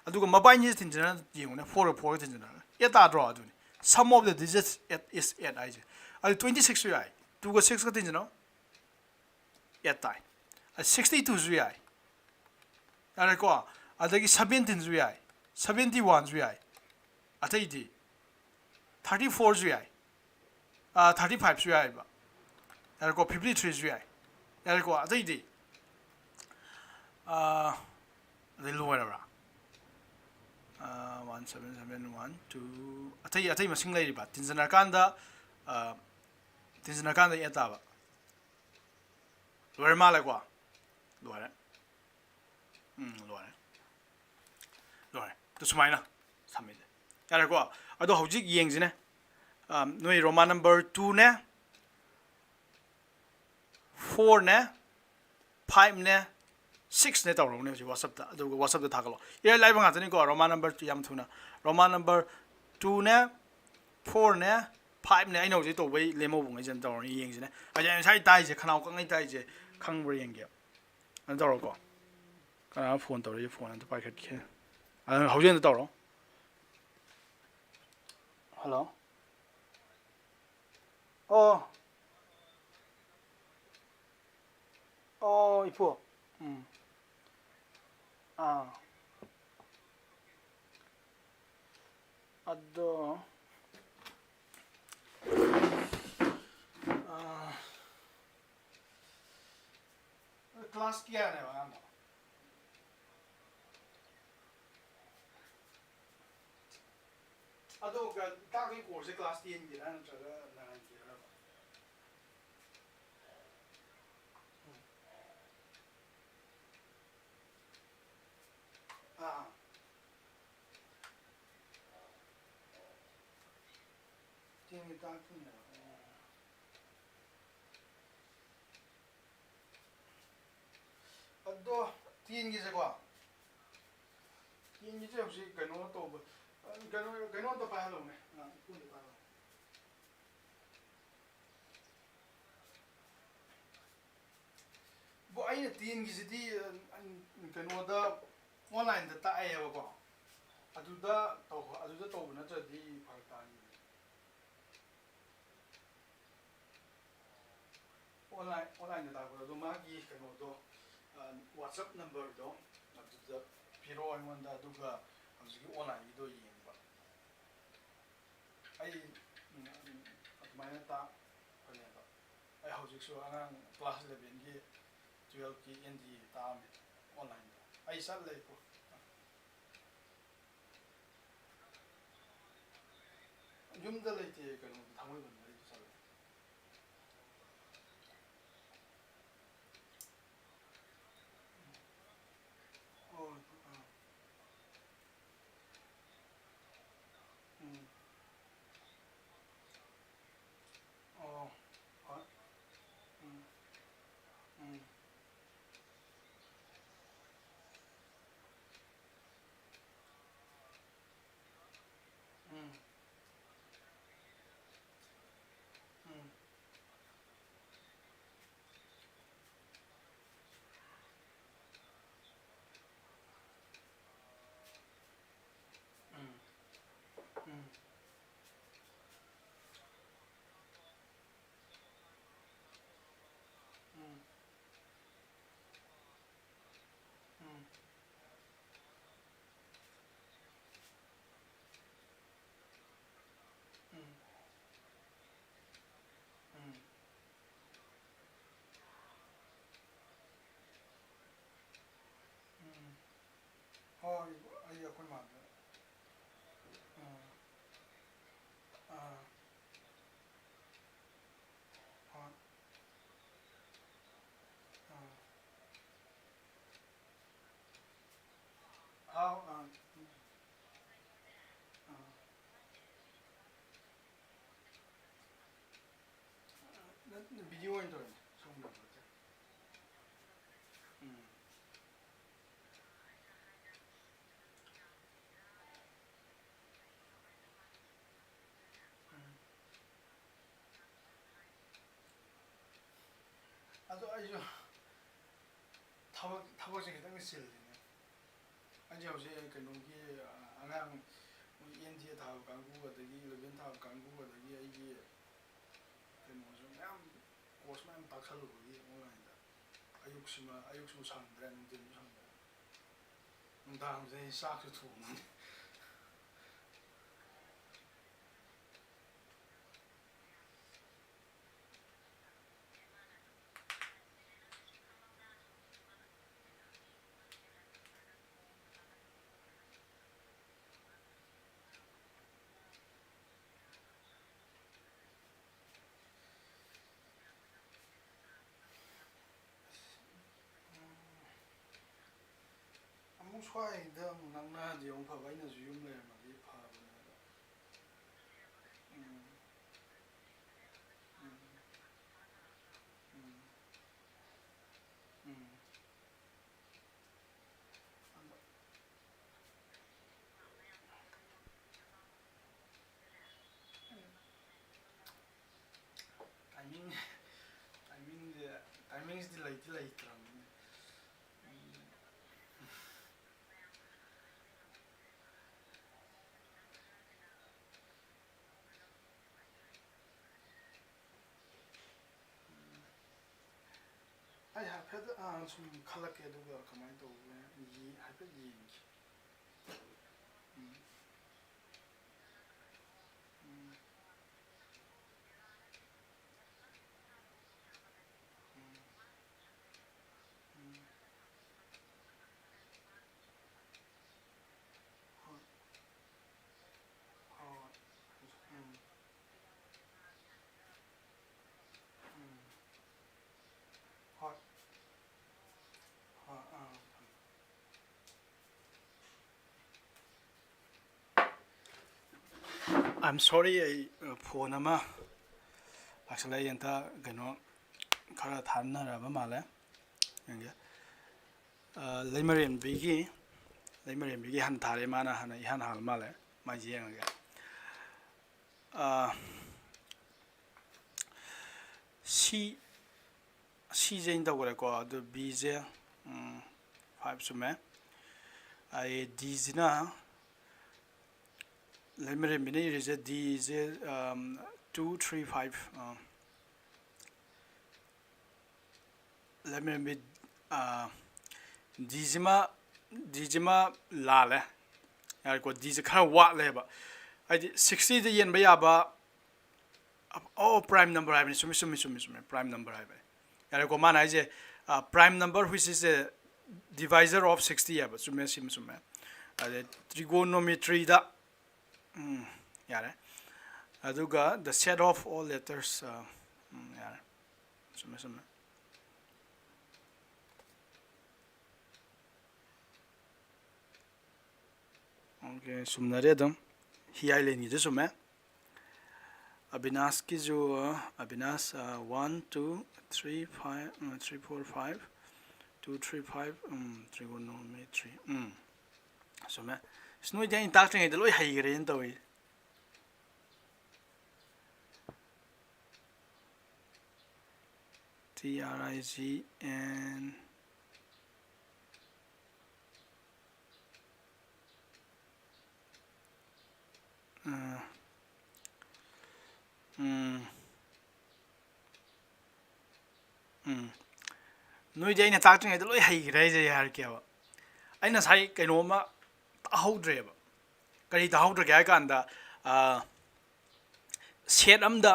ꯑꯗꯨꯒ ꯃꯕꯥꯏꯅꯤꯁꯦ ꯇꯤꯟꯖꯟꯅ ꯌꯦꯡꯉꯨꯅꯦ, fourꯒ fourꯒ ꯇꯤꯟꯖꯟꯅꯔꯒ eight ꯇꯥꯗ꯭ꯔꯣ? ꯑꯗꯨꯅꯤ, sum of the digits eight is eight ꯍꯥꯏꯁꯦ꯫ ꯑꯗꯨ twenty sixꯁꯨ ꯌꯥꯏ, twoꯒ sixꯀ ꯇꯤꯟꯖꯟꯅꯧ, eight ꯇꯥꯏ꯫ ꯑꯗ sixty twoꯁꯨ ꯌꯥꯏ, ꯌꯥꯔꯦꯀꯣ? ꯑꯗꯒꯤ seventeenꯁꯨ ꯌꯥꯏ, seventy oneꯁꯨ ꯌꯥꯏ, ꯑꯇꯩꯗꯤ thirty fourꯁꯨ ꯌꯥꯏ, ꯑꯥ, thirty fiveꯁꯨ ꯌꯥꯏꯕ, ꯌꯥꯔꯦꯀꯣ? Fifty threeꯁꯨ ꯌꯥꯏ, ꯌꯥꯔꯦꯀꯣ? ꯑꯇꯩꯗꯤ, ꯑꯥ, ꯑꯗꯩ ꯂꯣꯏꯔꯕ꯭ꯔꯥ? ꯑꯥ, one seven seven one two, ꯑꯇꯩ, ꯑꯇꯩ ꯃꯁꯤꯡ ꯂꯩꯔꯤꯕ ꯇꯤꯟꯖꯟꯅꯔꯀꯥꯟꯗ, ꯑꯥ, ꯇꯤꯟꯖꯟꯅꯔꯀꯥꯟꯗ eight ꯇꯥꯕ꯫ ꯂꯣꯏꯔ ꯃꯥꯜꯂꯦꯀꯣ? ꯂꯣꯏꯔꯦ꯫ ꯎꯝ, ꯂꯣꯏꯔꯦ꯫ ꯂꯣꯏꯔꯦ꯫ ꯑꯗꯨ ꯁꯨꯃꯥꯏꯅ ꯊꯝꯃꯤꯁꯦ꯫ ꯌꯥꯔꯦꯀꯣ? ꯑꯗꯣ ꯍꯧꯖꯤꯛ ꯌꯦꯡꯁꯤꯅꯦ꯫ ꯑꯝ, ꯅꯣꯏ Roman number twoꯅꯦ, fourꯅꯦ, fiveꯅꯦ, sixꯅꯦ ꯇꯧꯔꯕꯅꯦ ꯍꯧꯖꯤꯛ WhatsAppꯇ꯫ ꯑꯗꯨꯒ WhatsAppꯇ ꯊꯥꯒꯠꯂꯣ꯫ ꯏꯔꯥꯏ ꯂꯥꯏꯕ ꯉꯥꯛꯇꯅꯤꯀꯣ꯫ Roman number two ꯌꯥꯝ ꯊꯨꯅ꯫ Roman number twoꯅꯦ, fourꯅꯦ, fiveꯅꯦ, ꯑꯩꯅ ꯍꯧꯖꯤꯛ ꯇꯧꯕꯩ ꯂꯦꯝꯍꯧꯕꯉꯩꯁꯦ ꯑꯗꯨꯝ ꯇꯧꯔꯅꯤ, ꯌꯦꯡꯁꯤꯅꯦ꯫ ꯑꯩ ꯉꯁꯥꯏ ꯇꯥꯏꯁꯦ, ꯈꯅꯥꯎ ꯀꯪꯉꯩ ꯇꯥꯏꯁꯦ, ꯈꯪꯕ꯭ꯔꯥ ꯌꯦꯡꯒꯦ꯫ ꯑꯗꯨ ꯇꯧꯔꯣꯀꯣ꯫ ꯀꯅꯥꯅꯣ ꯐꯣꯟ ꯇꯧꯔꯛꯏꯁꯦ? ꯐꯣꯟ ꯑꯝꯇ ꯄꯥꯏꯈꯠꯀꯦ꯫ ꯑꯗꯨ ꯍꯧꯖꯤꯛ ꯑꯝꯇ ꯇꯧꯔꯣ꯫ ꯍꯜꯂꯣ꯫ ꯑꯣ꯫ ꯑꯣ, ꯏꯄꯨ꯫ ꯎꯝ꯫ ꯑꯥ꯫ ꯑꯗꯣ, ꯑꯥ, class ꯀꯌꯥꯅꯦꯕ ꯑꯉꯥꯡꯗꯣ? ꯑꯗꯣ ꯀ-, ꯇꯥꯛꯄꯒꯤ course ꯁꯦ class ten ꯒꯤꯔꯥ ꯅꯠꯇ꯭ꯔꯒ nine ꯒꯤꯔꯕ? ꯑꯥ꯫ ten ꯒꯤ ꯇꯥꯛꯇꯣꯏꯅꯦꯕ꯫ ꯑꯗꯣ ten ꯒꯤꯁꯦꯀꯣ, ten ꯒꯤꯁꯦ ꯍꯧꯖꯤꯛ ꯀꯩꯅꯣ ꯇꯧꯕ, ꯀꯩꯅꯣ, ꯀꯩꯅꯣ ꯑꯝꯇ ꯄꯥꯏꯍꯜꯂꯧꯅꯦ꯫ ꯑꯥ, ꯏꯄꯨ ꯑꯝꯇ ꯄꯥꯏꯍꯜꯂꯧꯅꯦ꯫ ꯕꯣ, ꯑꯩꯅ ten ꯒꯤꯁꯤꯗꯤ, ꯑ, ꯀꯩꯅꯣꯗ, online ꯗ ꯇꯥꯛꯑꯦꯕꯀꯣ꯫ ꯑꯗꯨꯗ ꯇꯧ-, ꯑꯗꯨꯗ ꯇꯧꯕ ꯅꯠꯇ꯭ꯔꯗꯤ ꯐꯔꯛ ꯇꯥꯅꯤ꯫ Online, online ꯗ ꯇꯥꯛꯄꯗꯣ, ꯑꯗꯣ ꯃꯥꯒꯤ ꯀꯩꯅꯣꯗꯣ, ꯑ, WhatsApp number ꯗꯣ ꯑꯗꯨꯗ ꯄꯤꯔꯛꯑꯣ ꯑꯩꯉꯣꯟꯗ, ꯑꯗꯨꯒ ꯍꯧꯖꯤꯛꯀꯤ online ꯒꯤꯗꯣ ꯌꯦꯡꯕ꯫ ꯑꯩ, ꯎꯝ, ꯑꯗꯨꯃꯥꯏꯅ ꯇꯥꯛꯄꯅꯦꯕ꯫ ꯑꯩ ꯍꯧꯖꯤꯛꯁꯨ ꯑꯉꯥꯡ class eleven ꯒꯤ, twelve ꯀꯤ N D ꯇꯥꯛꯑꯝꯃꯦ online ꯗ꯫ ꯑꯩ ꯆꯠꯂꯦꯀꯣ꯫ ꯌꯨꯝꯗ ꯂꯩꯇꯦ, ꯀꯩꯅꯣꯗ, ꯊꯥꯡꯃꯩꯕꯟꯗ ꯑꯩꯁꯨ ꯆꯠꯂꯦ꯫ ꯑꯣ, ꯑꯥ꯫ ꯎꯝ꯫ ꯑꯣ, ꯍꯣꯏ꯫ ꯎꯝ꯫ ꯎꯝ꯫ ꯎꯝ꯫ ꯍꯣꯏ, ꯑꯩ ꯑꯩꯈꯣꯏ ꯃꯥꯗ꯫ ꯑꯥ꯫ ꯑꯥ꯫ ꯍꯣꯏ꯫ ꯑꯥ꯫ ꯍꯥꯎ, ꯑꯥ꯫ ꯑꯥ꯫ ꯅꯠ-, ꯚꯤꯗꯤꯑꯣ ꯑꯣꯏꯅ ꯇꯧꯔꯤꯅꯦ, ꯁꯣꯝꯗ ꯅꯠꯇꯦ꯫ ꯎꯝ꯫ ꯎꯝ꯫ ꯑꯗꯣ ꯑꯩꯁꯨ ꯊꯕꯛ, ꯊꯕꯛꯁꯦ ꯈꯤꯇꯪ ꯆꯤꯜꯂꯤꯅꯦ꯫ ꯑꯩꯁꯦ ꯍꯧꯖꯤꯛ ꯀꯩꯅꯣꯒꯤ, ꯑ, ꯑꯉꯥꯡ ꯃꯣꯏ ꯑꯦꯟ ꯗꯤ ꯑꯦ ꯊꯥꯕ ꯀꯥꯡꯕꯨ, ꯑꯗꯒꯤ ꯏꯂꯦꯚꯦꯟ ꯊꯥꯕ ꯀꯥꯡꯕꯨ, ꯑꯗꯒꯤ ꯑꯩꯒꯤ ꯀꯩꯅꯣꯁꯨ ꯃꯌꯥꯝ, ꯀꯣꯔꯁ ꯃꯌꯥꯝ ꯇꯥꯛꯁꯜꯂꯨꯕꯒꯤ ꯑꯣꯟꯂꯥꯏꯟꯗ꯫ ꯑꯌꯨꯛꯁꯤꯃ, ꯑꯌꯨꯛꯁꯨ ꯁꯪꯗ꯭ꯔꯦ, ꯅꯨꯡꯊꯤꯜꯁꯨ ꯁꯪꯗ꯭ꯔꯦ꯫ ꯅꯨꯡꯗꯥꯡꯁꯦ ꯑꯩ ꯆꯥꯛꯁꯨ ꯊꯣꯡꯉꯅꯤ꯫ ꯑꯃꯨꯛ ꯁ꯭ꯋꯥꯏꯗ ꯑꯃꯨꯛ ꯅꯛꯅꯔꯗꯤ ꯑꯃꯨꯛ ꯐꯕ, ꯑꯩꯅꯁꯨ ꯌꯨꯝ ꯂꯩꯔꯝꯃꯗꯤ ꯐꯕꯅꯦꯕ꯫ ꯎꯝ꯫ ꯎꯝ꯫ ꯎꯝ꯫ ꯎꯝ꯫ ꯑꯗꯣ ꯇꯥꯏꯃꯤꯡ, ꯇꯥꯏꯃꯤꯡꯁꯦ, ꯇꯥꯏꯃꯤꯡꯁꯤꯗꯤ ꯂꯩꯗꯤ ꯂꯩꯇ꯭ꯔꯕꯅꯤꯅꯦ꯫ ꯑꯩ ꯍꯥꯏꯐꯦꯠ, ꯑ, ꯁꯨꯝ ꯈꯜꯂꯛꯀꯦ, ꯑꯗꯨꯒ ꯀꯃꯥꯏꯅ ꯇꯧꯕꯅꯣ ꯌꯦ-, ꯍꯥꯏꯐꯦꯠ ꯌꯦꯡꯒꯦ꯫ ꯎꯝ꯫ ꯎꯝ꯫ ꯎꯝ꯫ ꯎꯝ꯫ I'm sorry, ꯑꯩ ꯐꯣꯟ ꯑꯃ ꯂꯥꯛꯁꯜꯂꯛꯑꯦ꯫ ꯑꯝꯇ ꯀꯩꯅꯣ ꯈꯔ ꯊꯥꯅꯔꯕ ꯃꯥꯜꯂꯦ꯫ ꯌꯦꯡꯒꯦ꯫ ꯂꯩꯃꯔꯦꯝꯕꯤꯒꯤ ꯂꯩꯃꯔꯦꯝꯕꯤꯒꯤ ꯍꯥꯟꯅ ꯊꯥꯔꯦ꯫ ꯃꯥꯅ ꯍꯥꯟꯅ ꯏꯍꯥꯟ ꯍꯥꯟꯕ ꯃꯥꯜꯂꯦ꯫ ꯃꯥꯏꯁꯦ ꯌꯦꯡꯉꯒꯦ꯫ ꯁꯤ ꯁꯤꯁꯦ ꯑꯩꯅ ꯇꯧꯈ꯭ꯔꯦꯀꯣ꯫ ꯑꯗꯨ ꯕꯤꯁꯦ ꯐꯥꯏꯚ ꯆꯨꯝꯃꯦ꯫ ꯑꯩ ꯗꯤꯁꯤꯅ, ꯂꯩꯃꯔꯦꯝꯕꯤꯅ ꯏꯔꯤꯁꯦ ꯗꯤꯁꯦ ꯇꯨ ꯊ꯭ꯔꯤ ꯐꯥꯏꯚ꯫ ꯂꯩꯃꯔꯦꯝꯕꯤ, ꯗꯤꯁꯤꯃ ꯗꯤꯁꯤꯃ ꯂꯥꯜꯂꯦ꯫ ꯌꯥꯔꯦꯀꯣ, ꯗꯤꯁꯦ ꯈꯔ ꯋꯥꯠꯂꯦꯕ꯫ ꯍꯥꯏꯗꯤ ꯁꯤꯛꯁꯇꯤꯗ ꯌꯦꯟꯕ ꯌꯥꯕ꯫ ꯑꯣ, ꯄ꯭ꯔꯥꯏꯝ ꯅꯝꯕꯔ ꯍꯥꯏꯕꯅꯤ꯫ ꯆꯨꯝꯃꯤ, ꯆꯨꯝꯃꯤ, ꯆꯨꯝꯃꯤ, ꯆꯨꯝꯃꯤ꯫ ꯄ꯭ꯔꯥꯏꯝ ꯅꯝꯕꯔ ꯍꯥꯏꯕꯅꯤ꯫ ꯌꯥꯔꯦꯀꯣ, ꯃꯥꯅ ꯍꯥꯏꯁꯦ, prime number which is a divisor of sixty ꯍꯥꯏꯕ꯫ ꯆꯨꯝꯃꯦ, ꯁꯤꯃ ꯆꯨꯝꯃꯦ꯫ ꯑꯗꯩ ꯇ꯭ꯔꯤꯒꯣꯅꯣꯃꯦꯇ꯭ꯔꯤꯗ, ꯎꯝ, ꯌꯥꯔꯦ꯫ ꯑꯗꯨꯒ the set of all letters, ꯎꯝ, ꯌꯥꯔꯦ꯫ ꯆꯨꯝꯃꯦ, ꯆꯨꯝꯃꯦ꯫ ꯑꯣꯀꯦ, ꯆꯨꯝꯅꯔꯦ ꯑꯗꯨꯝ꯫ ꯍꯤꯌꯥꯏ ꯂꯦꯟꯒꯤꯁꯨ ꯆꯨꯝꯃꯦ꯫ ꯑꯕꯤꯅꯥꯁꯀꯤꯁꯨ, Abinash, one two three five, three four five, two three five. Um, trigonometry. Um, ꯆꯨꯝꯃꯦ꯫ ꯑꯁ, ꯅꯣꯏꯗꯤ ꯑꯩꯅ ꯇꯥꯛꯇ꯭ꯔꯤꯉꯩꯗ ꯂꯣꯏ ꯍꯩꯈ꯭ꯔꯦꯅ ꯇꯧꯏ꯫ T R I G N. ꯎꯝ꯫ ꯎꯝ꯫ ꯎꯝ꯫ ꯅꯣꯏꯗꯤ ꯑꯩꯅ ꯇꯥꯛꯇ꯭ꯔꯤꯉꯩꯗ ꯂꯣꯏ ꯍꯩꯈ꯭ꯔꯦ ꯍꯥꯏꯁꯦ ꯍꯥꯏꯔꯛꯀꯦꯕ꯫ ꯑꯩ ꯉꯁꯥꯏ ꯀꯩꯅꯣꯝꯃ ꯇꯥꯍꯧꯗ꯭ꯔꯦꯕ꯫ ꯀꯔꯤ ꯇꯥꯍꯧꯗ꯭ꯔꯒꯦ ꯍꯥꯏ ꯀꯥꯟꯗ, ꯑꯥ, ꯁꯦꯠ ꯑꯝꯗ,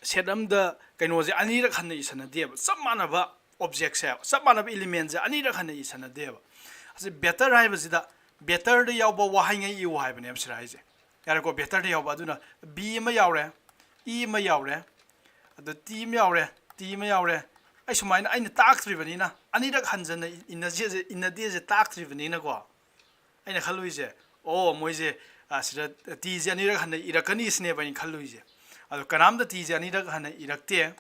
ꯁꯦꯠ ꯑꯝꯗ ꯀꯩꯅꯣꯁꯦ ꯑꯅꯤꯔꯛ ꯍꯟꯅ ꯏꯁꯟꯅꯗꯦꯕ꯫ ꯆꯞ ꯃꯥꯟꯅꯕ ꯑꯣꯕꯖꯦꯛꯁꯦ, ꯆꯞ ꯃꯥꯟꯅꯕ ꯏꯂꯤꯃꯦꯟꯁꯦ ꯑꯅꯤꯔꯛ ꯍꯟꯅ ꯏꯁꯟꯅꯗꯦꯕ꯫ ꯑꯁꯤ ꯕꯦꯇꯔ ꯍꯥꯏꯕꯁꯤꯗ, ꯕꯦꯇꯔꯗ ꯌꯥꯎꯕ ꯋꯥꯍꯩꯉꯩ ꯏꯌꯨ ꯍꯥꯏꯕꯅꯦꯕ ꯁꯤꯗ ꯍꯥꯏꯁꯦ꯫ ꯌꯥꯔꯦꯀꯣ, ꯕꯦꯇꯔꯗ ꯌꯥꯎꯕ꯫ ꯑꯗꯨꯅ ꯕꯤ ꯑꯃ ꯌꯥꯎꯔꯦ, ꯏ ꯑꯃ ꯌꯥꯎꯔꯦ, ꯑꯗ ꯇꯤ ꯑꯃ ꯌꯥꯎꯔꯦ, ꯇꯤ ꯑꯃ ꯌꯥꯎꯔꯦ꯫ ꯑꯩ ꯁꯨꯃꯥꯏꯅ ꯑꯩꯅ ꯇꯥꯛꯇ꯭ꯔꯤꯕꯅꯤꯅ, ꯑꯅꯤꯔꯛ ꯍꯟꯖꯟꯅ ꯏꯟꯅꯖꯦꯁꯦ, ꯏꯟꯅꯗꯦꯁꯦ ꯇꯥꯛꯇ꯭ꯔꯤꯕꯅꯤꯅꯀꯣ, ꯑꯩꯅ ꯈꯜꯂꯨꯏꯁꯦ, ꯑꯣ, ꯃꯣꯏꯁꯦ, ꯑ, ꯁꯤꯗ ꯇꯤꯁꯦ ꯑꯅꯤꯔꯛ ꯍꯟꯅ ꯏꯔꯛꯀꯅꯤ ꯁꯤꯅꯦꯕ ꯑꯩꯅ ꯈꯜꯂꯨꯏꯁꯦ꯫ ꯑꯗꯣ ꯀꯅꯥꯝꯇ ꯇꯤꯁꯦ ꯑꯅꯤꯔꯛ ꯍꯟꯅ ꯏꯔꯛꯇꯦ꯫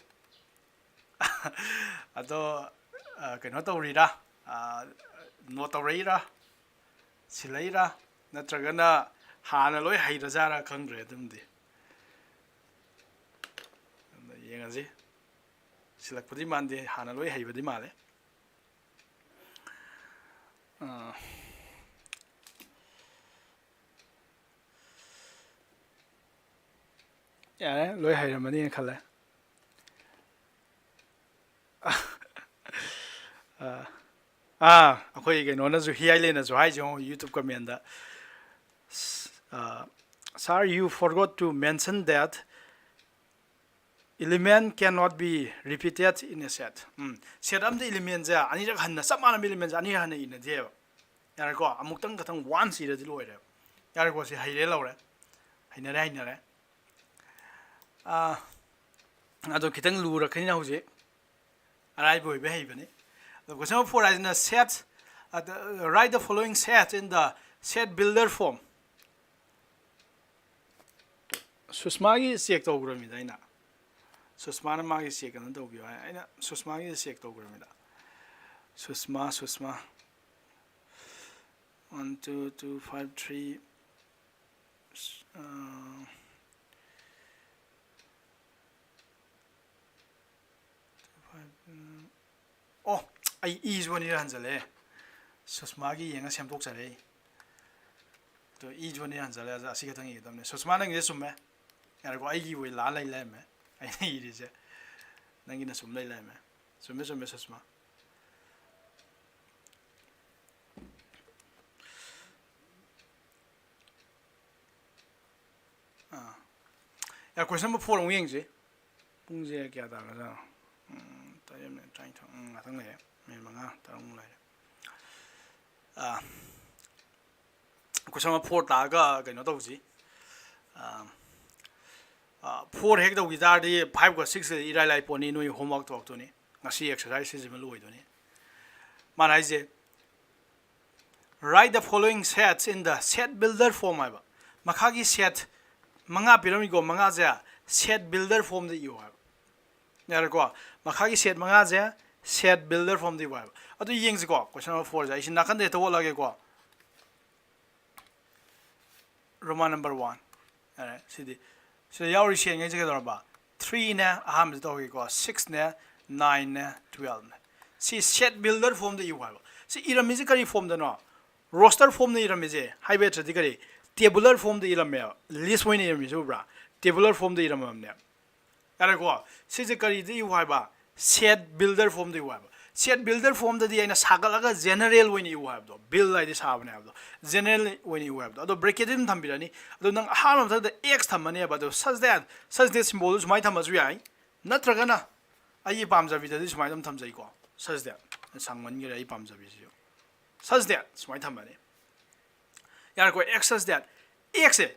ꯑꯗꯣ, ꯑ, ꯀꯩꯅꯣ ꯇꯧꯔꯤꯔꯥ? ꯑ, ꯅꯣꯠ ꯇꯧꯔꯛꯏꯔꯥ? ꯁꯤꯜꯂꯛꯏꯔꯥ? ꯅꯠꯇ꯭ꯔꯒꯅ ꯍꯥꯟꯅ ꯂꯣꯏ ꯍꯩꯔꯖꯥꯔꯥ? ꯈꯪꯗ꯭ꯔꯦ ꯑꯗꯨꯝꯗꯤ꯫ ꯑꯗ ꯌꯦꯡꯉꯁꯤ꯫ ꯁꯤꯜꯂꯛꯄꯗꯤ ꯃꯥꯟꯗꯦ, ꯍꯥꯟꯅ ꯂꯣꯏ ꯍꯩꯕꯗꯤ ꯃꯥꯜꯂꯦ꯫ ꯑ, ꯌꯥꯔꯦ, ꯂꯣꯏ ꯍꯩꯔꯝꯃꯅꯤꯅ ꯈꯜꯂꯦ꯫ ꯑ, ꯑꯥ, ꯑꯩꯈꯣꯏ ꯀꯩꯅꯣꯅꯁꯨ, ꯍꯤꯌꯥꯏꯂꯦꯅꯁꯨ ꯍꯥꯏꯁꯦ ꯌꯦꯡꯉꯣ, YouTube comment꯫ ꯑ, "Sir, you forgot to mention that element cannot be repeated in a set." Um, set ꯑꯝꯗ elementꯁꯦ ꯑꯅꯤꯔꯛ ꯍꯟꯅ, ꯆꯞ ꯃꯥꯟꯅꯕ elementꯁꯦ ꯑꯅꯤꯔꯛ ꯍꯟꯅ ꯏꯅꯗꯦꯕ꯫ ꯌꯥꯔꯦꯀꯣ? ꯑꯃꯨꯛꯇꯪ ꯈꯛꯇꯪ once ꯏꯔꯗꯤ ꯂꯣꯏꯔꯦꯕ꯫ ꯌꯥꯔꯦꯀꯣ? ꯁꯤ ꯍꯩꯔꯦ, ꯂꯧꯔꯦ꯫ ꯍꯩꯅꯔꯦ, ꯍꯩꯅꯔꯦ꯫ ꯑꯥ, ꯑꯗꯣ ꯈꯤꯇꯪ ꯂꯨꯔꯛꯀꯅꯤꯅ ꯍꯧꯖꯤꯛ꯫ ꯑꯔꯥꯏꯕ ꯑꯣꯏꯕ ꯍꯩꯕꯅꯤ꯫ ꯑꯗꯣ question number four ꯍꯥꯏꯁꯤꯅ set, ꯑꯗ, "Write the following set in the set builder form." ꯁꯨꯁꯃꯥꯒꯤ check ꯇꯧꯈ꯭ꯔꯃꯤꯗ ꯑꯩꯅ꯫ ꯁꯨꯁꯃꯥꯅ ꯃꯥꯒꯤ check ꯀꯩꯅꯣ ꯇꯧꯕꯤꯌꯨ ꯍꯥꯏ꯫ ꯑꯩꯅ ꯁꯨꯁꯃꯥꯒꯤ check ꯇꯧꯈ꯭ꯔꯃꯤꯗ꯫ ꯁꯨꯁꯃꯥ, ꯁꯨꯁꯃꯥ꯫ One, two, two, five, three. ꯑ, ꯑꯣ, ꯑꯩ ꯏꯁꯨ ꯑꯅꯤꯔꯛ ꯍꯟꯖꯜꯂꯦ꯫ ꯁꯨꯁꯃꯥꯒꯤ ꯌꯦꯡꯉ ꯁꯦꯝꯗꯣꯛꯆꯔꯦ ꯑꯩ꯫ ꯑꯗꯣ ꯏꯁꯨ ꯑꯅꯤꯔꯛ ꯍꯟꯖꯜꯂꯦ꯫ ꯑꯁꯤ ꯈꯛꯇꯪ ꯏꯒꯗꯕꯅꯦ꯫ ꯁꯨꯁꯃꯥ, ꯅꯪꯒꯤꯁꯦ ꯆꯨꯝꯃꯦ꯫ ꯌꯥꯔꯦꯀꯣ? ꯑꯩꯒꯤ ꯑꯣꯏ ꯂꯥꯜ ꯂꯩ ꯂꯩꯔꯝꯃꯦ ꯑꯩꯅ ꯏꯔꯤꯁꯦ꯫ ꯅꯪꯒꯤꯅ ꯆꯨꯝ ꯂꯩ ꯂꯩꯔꯝꯃꯦ꯫ ꯆꯨꯝꯃꯦ, ꯆꯨꯝꯃꯦ, ꯁꯨꯁꯃꯥ꯫ ꯑꯥ꯫ ꯌꯥ, question number four ꯑꯃꯨꯛ ꯌꯦꯡꯁꯤ꯫ ꯄꯨꯡꯁꯦ ꯀꯌꯥ ꯇꯥꯔꯒꯦ? ꯎꯝ, ꯇꯔꯦꯠ ꯃꯤꯅꯤꯠ ꯇꯔꯥꯅꯤꯊꯣꯏ꯫ ꯎꯝ, ꯉꯥꯛꯇꯪ ꯂꯩꯔꯦ꯫ ꯃꯤꯅꯤꯠ ꯃꯉꯥ, ꯇꯔꯨꯛꯃꯨꯛ ꯂꯩꯔꯦ꯫ ꯑꯥ, question number four ꯇꯥꯛꯑꯒ ꯀꯩꯅꯣ ꯇꯧꯁꯤ꯫ ꯑꯥ, ꯑꯥ, four ꯍꯦꯛ ꯇꯧꯈꯤ ꯇꯥꯔꯗꯤ five ꯀ six ꯏꯔꯥꯏ ꯂꯥꯏ ꯄꯣꯠꯅꯤ, ꯅꯣꯏ homework ꯇꯧꯔꯛꯇꯣꯏꯅꯤ꯫ ꯉꯁꯤ exercise ꯁꯤꯁꯤꯃ ꯂꯣꯏꯗꯣꯏꯅꯤ꯫ ꯃꯥꯅ ꯍꯥꯏꯁꯦ, "Write the following sets in the set builder form" ꯍꯥꯏꯕ꯫ ꯃꯈꯥꯒꯤ set ꯃꯉꯥ ꯄꯤꯔꯝꯃꯤꯀꯣ, ꯃꯉꯥꯁꯦ set builder formꯗ ꯏꯌꯣ ꯍꯥꯏꯕ꯫ ꯌꯥꯔꯦꯀꯣ? ꯃꯈꯥꯒꯤ set ꯃꯉꯥꯁꯦ set builder formꯗ ꯏꯌꯣ ꯍꯥꯏꯕ꯫ ꯑꯗꯨ ꯌꯦꯡꯁꯤꯀꯣ, question number fourꯁꯦ ꯑꯩ ꯁꯤ ꯅꯥꯀꯟꯗ ꯍꯦꯛꯇ ꯑꯣꯠꯂꯒꯦꯀꯣ꯫ Roman number one꯫ ꯌꯥꯔꯦ, ꯁꯤꯗꯤ ꯁꯤꯗ ꯌꯥꯎꯔꯤ setꯉꯩꯁꯦ ꯀꯩꯗꯧꯔꯕ? Threeꯅꯦ, ꯑꯍꯥꯟꯕꯁꯤ ꯇꯧꯔꯒꯦꯀꯣ, sixꯅꯦ, nineꯅꯦ, twelveꯅꯦ꯫ ꯁꯤ set builder formꯗ ꯏꯌꯨ ꯍꯥꯏꯕ꯫ ꯁꯤ ꯏꯔꯝꯃꯤꯁꯦ ꯀꯔꯤ formꯗꯅꯣ? Roster formꯅ ꯏꯔꯝꯃꯤꯁꯦ ꯍꯥꯏꯕ ꯅꯠꯇ꯭ꯔꯗꯤ ꯀꯔꯤ? Tabular formꯗ ꯏꯔꯝꯃꯦꯕ꯫ List ꯑꯣꯏꯅ ꯏꯔꯝꯃꯤꯁꯦ ꯎꯕ꯭ꯔꯥ? Tabular formꯗ ꯏꯔꯝꯃꯕꯅꯦ꯫ ꯌꯥꯔꯦꯀꯣ? ꯁꯤꯁꯦ ꯀꯔꯤꯗ ꯏꯌꯨ ꯍꯥꯏꯕ? Set builder formꯗ ꯏꯌꯨ ꯍꯥꯏꯕ꯫ Set builder formꯗꯗꯤ ꯑꯩꯅ ꯁꯥꯒꯠꯂꯒ general ꯑꯣꯏꯅ ꯏꯌꯨ ꯍꯥꯏꯕꯗꯣ, build ꯍꯥꯏꯗꯤ ꯁꯥꯕꯅꯦ ꯍꯥꯏꯕꯗꯣ, general ꯑꯣꯏꯅ ꯏꯌꯨ ꯍꯥꯏꯕꯗꯣ꯫ ꯑꯗꯣ bracketꯇ ꯑꯗꯨꯝ ꯊꯝꯕꯤꯔꯅꯤ꯫ ꯑꯗꯣ ꯅꯪ ꯑꯍꯥꯟꯕ ꯃꯊꯛꯇ x ꯊꯝꯃꯅꯦꯕ꯫ ꯑꯗꯣ such that, such that symbolꯗꯨ ꯁꯨꯃꯥꯏꯅ ꯊꯝꯃꯁꯨ ꯌꯥꯏ, ꯅꯠꯇ꯭ꯔꯒꯅ ꯑꯩꯒꯤ ꯄꯥꯝꯖꯕꯤꯗꯗꯤ ꯁꯨꯃꯥꯏꯅ ꯑꯗꯨꯝ ꯊꯝꯖꯩꯀꯣ, such that꯫ ꯁꯥꯡꯃꯟꯈ꯭ꯔꯦ ꯑꯩ ꯄꯥꯝꯖꯕꯤꯁꯤꯁꯨ꯫ Such that ꯁꯨꯃꯥꯏꯅ ꯊꯝꯃꯅꯤ꯫ ꯌꯥꯔꯦꯀꯣ? X such that, xꯁꯦ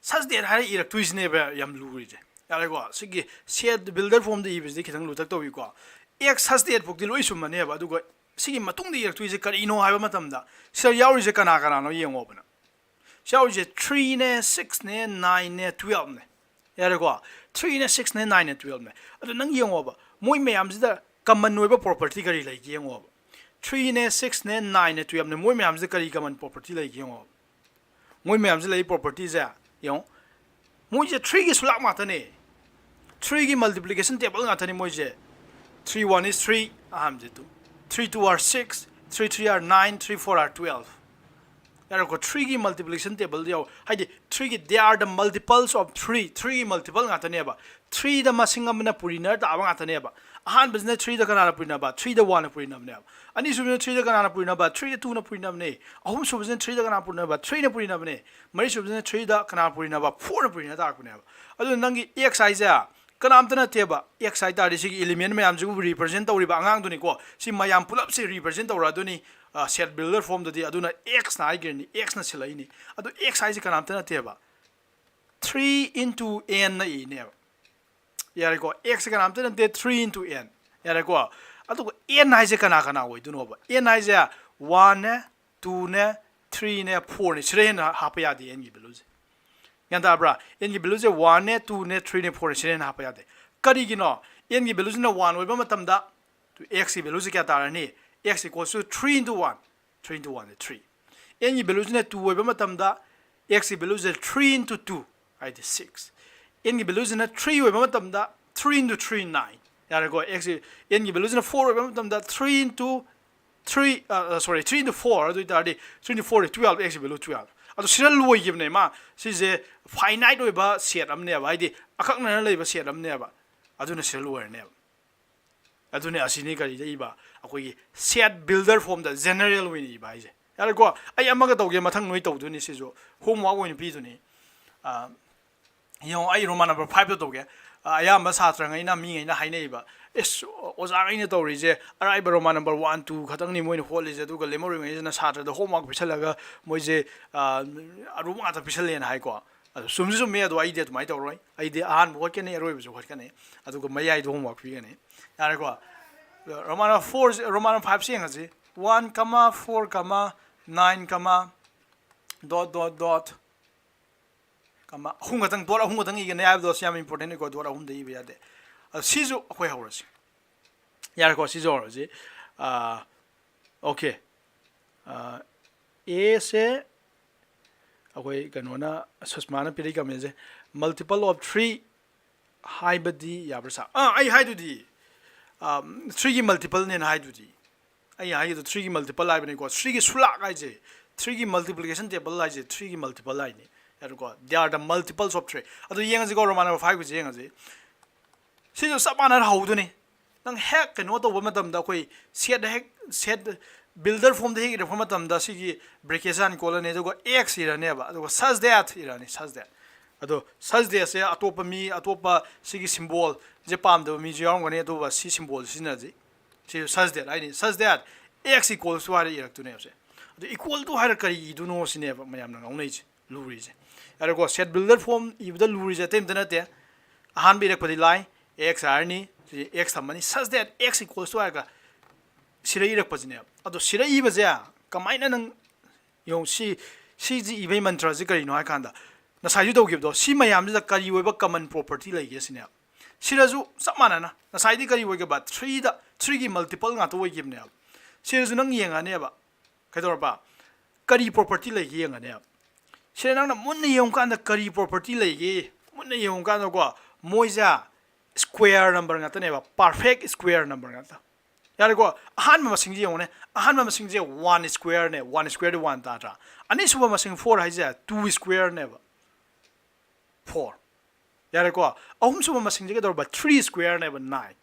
such that ꯍꯥꯏꯔ ꯏꯔꯛꯇꯣꯏꯁꯤꯅꯦꯕ ꯌꯥꯝ ꯂꯨꯔꯤꯁꯦ꯫ ꯌꯥꯔꯦꯀꯣ? ꯁꯤꯒꯤ set builder formꯗ ꯏꯕꯁꯤꯗꯤ ꯈꯤꯇꯪ ꯂꯨꯊꯛ ꯇꯧꯏꯀꯣ꯫ X such that ꯐꯥꯎꯗꯤ ꯂꯣꯏ ꯆꯨꯝꯃꯅꯦꯕ, ꯑꯗꯨꯒ ꯁꯤꯒꯤ ꯃꯇꯨꯡꯗ ꯏꯔꯛꯇꯣꯏꯁꯦ ꯀꯔꯤꯅꯣ ꯍꯥꯏꯕ ꯃꯇꯝꯗ, ꯁꯤꯗ ꯌꯥꯎꯔꯤꯁꯦ ꯀꯅꯥ ꯀꯅꯥꯅꯣ ꯌꯦꯡꯉꯣꯕꯅ꯫ ꯁꯤ ꯌꯥꯎꯔꯤꯁꯦ threeꯅꯦ, sixꯅꯦ, nineꯅꯦ, twelveꯅꯦ꯫ ꯌꯥꯔꯦꯀꯣ? Threeꯅꯦ, sixꯅꯦ, nineꯅꯦ, twelveꯅꯦ꯫ ꯑꯗꯣ ꯅꯪ ꯌꯦꯡꯉꯣꯕ, ꯃꯣꯏ ꯃꯌꯥꯝꯁꯤꯗ common ꯑꯣꯏꯕ property ꯀꯔꯤ ꯂꯩꯒꯦ ꯌꯦꯡꯉꯣꯕ꯫ Threeꯅꯦ, sixꯅꯦ, nineꯅꯦ, twelveꯅꯦ, ꯃꯣꯏ ꯃꯌꯥꯝꯁꯤꯗ ꯀꯔꯤ common property ꯂꯩꯒꯦ ꯌꯦꯡꯉꯣꯕ꯫ ꯃꯣꯏ ꯃꯌꯥꯝꯁꯤ ꯂꯩ propertyꯁꯦ ꯌꯦꯡꯉꯣ꯫ ꯃꯣꯏꯁꯦ threeꯒꯤ ꯁꯨꯂꯥꯛ ꯉꯥꯛꯇꯅꯦ꯫ Threeꯒꯤ multiplication table ꯉꯥꯛꯇꯅꯤ ꯃꯣꯏꯁꯦ꯫ Three one is three, ꯑꯍꯥꯟꯕꯁꯦ two, three two are six, three three are nine, three four are twelve꯫ ꯌꯥꯔꯦꯀꯣ? Threeꯒꯤ multiplication table ꯌꯥꯎ, ꯍꯥꯏꯗꯤ threeꯒꯤ, they are the multiples of three, threeꯒꯤ multiple ꯉꯥꯛꯇꯅꯦꯕ꯫ Threeꯗ ꯃꯁꯤꯡ ꯑꯃꯅ ꯄꯨꯔꯤꯅꯔ ꯇꯥꯕ ꯉꯥꯛꯇꯅꯦꯕ꯫ ꯑꯍꯥꯟꯕꯁꯤꯅ threeꯗ ꯀꯅꯥꯅ ꯄꯨꯔꯤꯅꯕ? Threeꯗ oneꯅ ꯄꯨꯔꯤꯅꯕꯅꯦꯕ꯫ ꯑꯅꯤꯁꯨꯕꯁꯤꯅ threeꯗ ꯀꯅꯥꯅ ꯄꯨꯔꯤꯅꯕ? Threeꯗ twoꯅ ꯄꯨꯔꯤꯅꯕꯅꯦ꯫ ꯑꯍꯨꯝꯁꯨꯕꯁꯤꯅ threeꯗ ꯀꯅꯥꯅ ꯄꯨꯔꯤꯅꯕ? Threeꯅ ꯄꯨꯔꯤꯅꯕꯅꯦ꯫ ꯃꯔꯤꯁꯨꯕꯁꯤꯅ threeꯗ ꯀꯅꯥꯅ ꯄꯨꯔꯤꯅꯕ? Fourꯅ ꯄꯨꯔꯤꯅ ꯇꯥꯔꯛꯄꯅꯦꯕ꯫ ꯑꯗꯨꯅ ꯅꯪꯒꯤ x ꯍꯥꯏꯁꯦ ꯀꯅꯥꯝꯇ ꯅꯠꯇꯦꯕ꯫ X ꯍꯥꯏ ꯇꯥꯔꯗꯤ ꯁꯤꯒꯤ element ꯃꯌꯥꯝꯁꯤꯕꯨ represent ꯇꯧꯔꯤꯕ ꯑꯉꯥꯡꯗꯨꯅꯤꯀꯣ꯫ ꯁꯤ ꯃꯌꯥꯝ ꯄꯨꯂꯞꯁꯦ represent ꯇꯧꯔꯛꯑꯗꯣꯏꯅꯤ, ꯑ, set builder formꯗꯗꯤ꯫ ꯑꯗꯨꯅ xꯅ ꯍꯥꯏꯈ꯭ꯔꯅꯤ, xꯅ ꯁꯤꯜꯂꯛꯏꯅꯤ꯫ ꯑꯗꯣ x ꯍꯥꯏꯁꯦ ꯀꯅꯥꯝꯇ ꯅꯠꯇꯦꯕ, three into nꯅ ꯏꯅꯦꯕ꯫ ꯌꯥꯔꯦꯀꯣ? Xꯁꯦ ꯀꯅꯥꯝꯇ ꯅꯠꯇꯦ, three into n꯫ ꯌꯥꯔꯦꯀꯣ? ꯑꯗꯨꯒ n ꯍꯥꯏꯁꯦ ꯀꯅꯥ ꯀꯅꯥ ꯑꯣꯏꯗꯣꯏꯅꯣꯕ? N ꯍꯥꯏꯁꯦ oneꯅꯦ, twoꯅꯦ, threeꯅꯦ, fourꯅꯦ꯫ ꯁꯤꯗ ꯍꯦꯟꯅ ꯍꯥꯞꯄ ꯌꯥꯗꯦ nꯒꯤ valueꯁꯦ꯫ ꯒ꯭ꯌꯥꯟ ꯇꯥꯕ꯭ꯔꯥ? N ꯒꯤ value ꯁꯦ one ꯅꯦ, two ꯅꯦ, three ꯅꯦ, four ꯁꯤꯅ ꯍꯦꯟꯅ ꯍꯥꯞꯄ ꯌꯥꯗꯦ꯫ ꯀꯔꯤꯒꯤꯅꯣ? N ꯒꯤ value ꯁꯤꯅ one ꯑꯣꯏꯕ ꯃꯇꯝꯗ x ꯀꯤ value ꯁꯦ ꯀꯌꯥ ꯇꯥꯔꯅꯤ? X equals to three into one, three into one ꯅꯦ, three꯫ N ꯒꯤ value ꯁꯤꯅ two ꯑꯣꯏꯕ ꯃꯇꯝꯗ x ꯀꯤ value ꯁꯦ three into two, ꯍꯥꯏꯗꯤ six꯫ N ꯒꯤ value ꯁꯤꯅ three ꯑꯣꯏꯕ ꯃꯇꯝꯗ three into three, nine꯫ ꯌꯥꯔꯦꯀꯣ? X ꯀꯤ, N ꯒꯤ value ꯁꯤꯅ four ꯑꯣꯏꯕ ꯃꯇꯝꯗ three into three, sorry, three into four, ꯑꯗꯨ ꯑꯣꯏꯇꯥꯔꯗꯤ three into four ꯗꯤ twelve, x ꯀꯤ value twelve꯫ ꯑꯗꯣ ꯁꯤꯗ ꯂꯣꯏꯈꯤꯕꯅꯦ ꯃꯥ꯫ ꯁꯤꯁꯦ finite ꯑꯣꯏꯕ set ꯑꯃꯅꯦꯕ, ꯍꯥꯏꯗꯤ ꯑꯀꯛꯅꯅ ꯂꯩꯕ set ꯑꯃꯅꯦꯕ꯫ ꯑꯗꯨꯅ ꯁꯤꯗ ꯂꯣꯏꯔꯅꯦꯕ꯫ ꯑꯗꯨꯅꯦ ꯑꯁꯤꯅꯤ ꯀꯔꯤꯗ ꯏꯕ? ꯑꯩꯈꯣꯏꯒꯤ set builder formꯗ general ꯑꯣꯏꯅ ꯏꯕ ꯍꯥꯏꯁꯦ꯫ ꯌꯥꯔꯦꯀꯣ? ꯑꯩ ꯑꯃꯒ ꯇꯧꯒꯦ, ꯃꯊꯪ ꯅꯣꯏ ꯇꯧꯗꯣꯏꯅꯤ꯫ ꯁꯤꯁꯨ homework ꯑꯣꯏꯅ ꯄꯤꯗꯣꯏꯅꯤ꯫ ꯑ, ꯌꯦꯡꯉꯣ, ꯑꯩ Roman number five ꯇꯣ ꯇꯧꯒꯦ꯫ ꯑ, ꯑꯌꯥꯝꯕ ꯁꯥꯇ꯭ꯔꯉꯩꯅ, ꯃꯤꯉꯩꯅ ꯍꯥꯏꯅꯩꯕ, "ꯑꯦꯁ, ꯑꯣꯖꯥꯈꯩꯅ ꯇꯧꯔꯤꯁꯦ ꯑꯔꯥꯏꯕ Roman number one, two ꯈꯛꯇꯪꯅꯤ ꯃꯣꯏꯅ ꯍꯣꯠꯂꯤꯁꯦ, ꯑꯗꯨꯒ ꯂꯦꯝꯍꯧꯔꯤꯉꯩꯁꯤꯅ ꯁꯥꯇ꯭ꯔꯗ homework ꯄꯤꯁꯜꯂꯒ ꯃꯣꯏꯁꯦ, ꯑ, ꯑꯔꯨꯕ ꯉꯥꯛꯇ ꯄꯤꯁꯜꯂꯦꯅ" ꯍꯥꯏꯀꯣ꯫ ꯑꯗꯨ ꯆꯨꯝꯁꯨ ꯆꯨꯝꯃꯤ, ꯑꯗꯣ ꯑꯩꯗꯤ ꯑꯗꯨꯃꯥꯏꯅ ꯇꯧꯔꯣꯏ꯫ ꯑꯩꯗꯤ ꯑꯍꯥꯟꯕ ꯍꯣꯠꯀꯅꯤ, ꯑꯔꯣꯏꯕꯁꯨ ꯍꯣꯠꯀꯅꯤ, ꯑꯗꯨꯒ ꯃꯌꯥꯏꯗ homework ꯄꯤꯒꯅꯤ꯫ ꯌꯥꯔꯦꯀꯣ? Roman number four, Roman number five ꯁꯦ ꯌꯦꯡꯉꯁꯤ꯫ One comma four comma nine comma dot dot dot comma ꯑꯍꯨꯝ ꯈꯛꯇꯪ, dot ꯑꯍꯨꯝ ꯈꯛꯇꯪ ꯏꯒꯅꯤ ꯍꯥꯏꯕꯗꯣ ꯁꯤ ꯌꯥꯝ important ꯅꯤꯀꯣ, dot ꯑꯍꯨꯝꯗ ꯏꯕ ꯌꯥꯗꯦ꯫ ꯑꯗꯣ ꯁꯤꯁꯨ ꯑꯩꯈꯣꯏ ꯍꯧꯔꯁꯤ꯫ ꯌꯥꯔꯦꯀꯣ, ꯁꯤꯁꯨ ꯍꯧꯔꯁꯤ꯫ ꯑꯥ, okay꯫ ꯑꯥ, A ꯁꯦ ꯑꯩꯈꯣꯏ ꯀꯩꯅꯣꯅ, ꯁꯨꯁꯃꯥꯅ ꯄꯤꯔꯛꯏ comment say, multiple of three ꯍꯥꯏꯕꯗꯤ ꯌꯥꯕ꯭ꯔꯥ ꯁꯥꯔ? ꯑꯥ, ꯑꯩ ꯍꯥꯏꯗꯨꯗꯤ, ꯑꯥ, three ꯒꯤ multiple ꯅꯦꯅ ꯍꯥꯏꯗꯨꯗꯤ꯫ ꯑꯩ ꯍꯥꯏꯒꯤꯗꯣ three ꯒꯤ multiple ꯍꯥꯏꯕꯅꯤꯀꯣ꯫ Three ꯒꯤ ꯁꯨꯂꯥꯛ ꯍꯥꯏꯁꯦ, three ꯒꯤ multiplication table ꯍꯥꯏꯁꯦ three ꯒꯤ multiple ꯍꯥꯏꯅꯤ꯫ ꯌꯥꯔꯦꯀꯣ? They are the multiples of three꯫ ꯑꯗꯨ ꯌꯦꯡꯉꯁꯤꯀꯣ, Roman number five ꯒꯤꯁꯦ ꯌꯦꯡꯉꯁꯤ꯫ ꯁꯤꯁꯨ ꯆꯞ ꯃꯥꯟꯅꯅ ꯍꯧꯗꯣꯏꯅꯤ꯫ ꯅꯪ ꯍꯦꯛ ꯀꯩꯅꯣ ꯇꯧꯕ ꯃꯇꯝꯗ, ꯑꯩꯈꯣꯏ set ꯍꯦꯛ, set builder formꯗ ꯍꯦꯛ ꯏꯔꯛꯄ ꯃꯇꯝꯗ ꯁꯤꯒꯤ bracket ꯍꯥꯟꯅ ꯀꯣꯜꯂꯅꯤ, ꯑꯗꯨꯒ x ꯏꯔꯅꯦꯕ, ꯑꯗꯨꯒ such that ꯏꯔꯅꯤ, such that꯫ ꯑꯗꯣ such thatꯁꯦ ꯑꯇꯣꯞꯄ ꯃꯤ, ꯑꯇꯣꯞꯄ ꯁꯤꯒꯤ symbolꯁꯦ ꯄꯥꯝꯗꯕ ꯃꯤꯁꯨ ꯌꯥꯎꯔꯝꯒꯅꯤ, ꯑꯗꯨꯒ ꯁꯤ symbol ꯁꯤꯖꯤꯟꯅꯁꯤ꯫ ꯁꯤ such that ꯍꯥꯏꯅꯤ, such that x equals to ꯍꯥꯏꯔ ꯏꯔꯛꯇꯣꯏꯅꯦꯕ ꯁꯦ꯫ ꯑꯗꯣ equal to ꯍꯥꯏꯔ ꯀꯔꯤ ꯏꯗꯣꯏꯅꯣ ꯁꯤꯅꯦꯕ ꯃꯌꯥꯝꯅ ꯉꯥꯎꯅꯩꯁꯦ, ꯂꯨꯔꯤꯁꯦ꯫ ꯌꯥꯔꯦꯀꯣ? Set builder form ꯏꯕꯗ ꯂꯨꯔꯤꯁꯦ ꯑꯇꯩ ꯑꯝꯇ ꯅꯠꯇꯦ꯫ ꯑꯍꯥꯟꯕ ꯏꯔꯛꯄꯗꯤ ꯂꯥꯏ, x ꯍꯥꯏꯔꯅꯤ, ꯁꯤ x ꯊꯝꯃꯅꯤ, such that x equals to ꯍꯥꯏꯔꯒ ꯁꯤꯗ ꯏꯔꯛꯄꯁꯤꯅꯦꯕ꯫ ꯑꯗꯣ ꯁꯤꯗ ꯏꯕꯁꯦ ꯀꯃꯥꯏꯅ ꯅꯪ ꯌꯦꯡꯉꯨ, ꯁꯤ, ꯁꯤꯁꯤ ꯏꯕꯩ ꯃꯟꯇ꯭ꯔꯁꯤ ꯀꯔꯤꯅꯣ ꯍꯥꯏ ꯀꯥꯟꯗ, ꯉꯁꯥꯏꯁꯨ ꯇꯧꯈꯤꯕꯗꯣ, ꯁꯤ ꯃꯌꯥꯝꯁꯤꯗ ꯀꯔꯤ ꯑꯣꯏꯕ common property ꯂꯩꯒꯦ ꯁꯤꯅꯦꯕ꯫ ꯁꯤꯗꯁꯨ ꯆꯞ ꯃꯥꯟꯅꯅ ꯉꯁꯥꯏꯗꯤ ꯀꯔꯤ ꯑꯣꯏꯒꯦꯕ? Threeꯗ, threeꯒꯤ multiple ꯉꯥꯛꯇ ꯑꯣꯏꯈꯤꯕꯅꯦꯕ꯫ ꯁꯤꯗꯁꯨ ꯅꯪ ꯌꯦꯡꯉꯅꯦꯕ, ꯀꯩꯗꯧꯔꯕ? ꯀꯔꯤ property ꯂꯩꯒꯦ ꯌꯦꯡꯉꯅꯦꯕ꯫ ꯁꯤꯗ ꯅꯪꯅ ꯃꯨꯟꯅ ꯌꯦꯡꯉꯨꯀꯥꯟꯗ ꯀꯔꯤ property ꯂꯩꯒꯦ? ꯃꯨꯟꯅ ꯌꯦꯡꯉꯨꯀꯥꯟꯗꯀꯣ, ꯃꯣꯏꯁꯦ square number ꯉꯥꯛꯇꯅꯦꯕ, perfect square number ꯉꯥꯛꯇ꯫ ꯌꯥꯔꯦꯀꯣ? ꯑꯍꯥꯟꯕ ꯃꯁꯤꯡꯁꯦ ꯌꯦꯡꯉꯨꯅꯦ, ꯑꯍꯥꯟꯕ ꯃꯁꯤꯡꯁꯦ one squareꯅꯦ, one squareꯗꯤ one ꯇꯥꯗ꯭ꯔꯥ? ꯑꯅꯤꯁꯨꯕ ꯃꯁꯤꯡ four ꯍꯥꯏꯁꯦ two squareꯅꯦꯕ, four꯫ ꯌꯥꯔꯦꯀꯣ? ꯑꯍꯨꯝꯁꯨꯕ ꯃꯁꯤꯡꯁꯦ ꯀꯩꯗꯧꯔꯕ? Three squareꯅꯦꯕ, nine꯫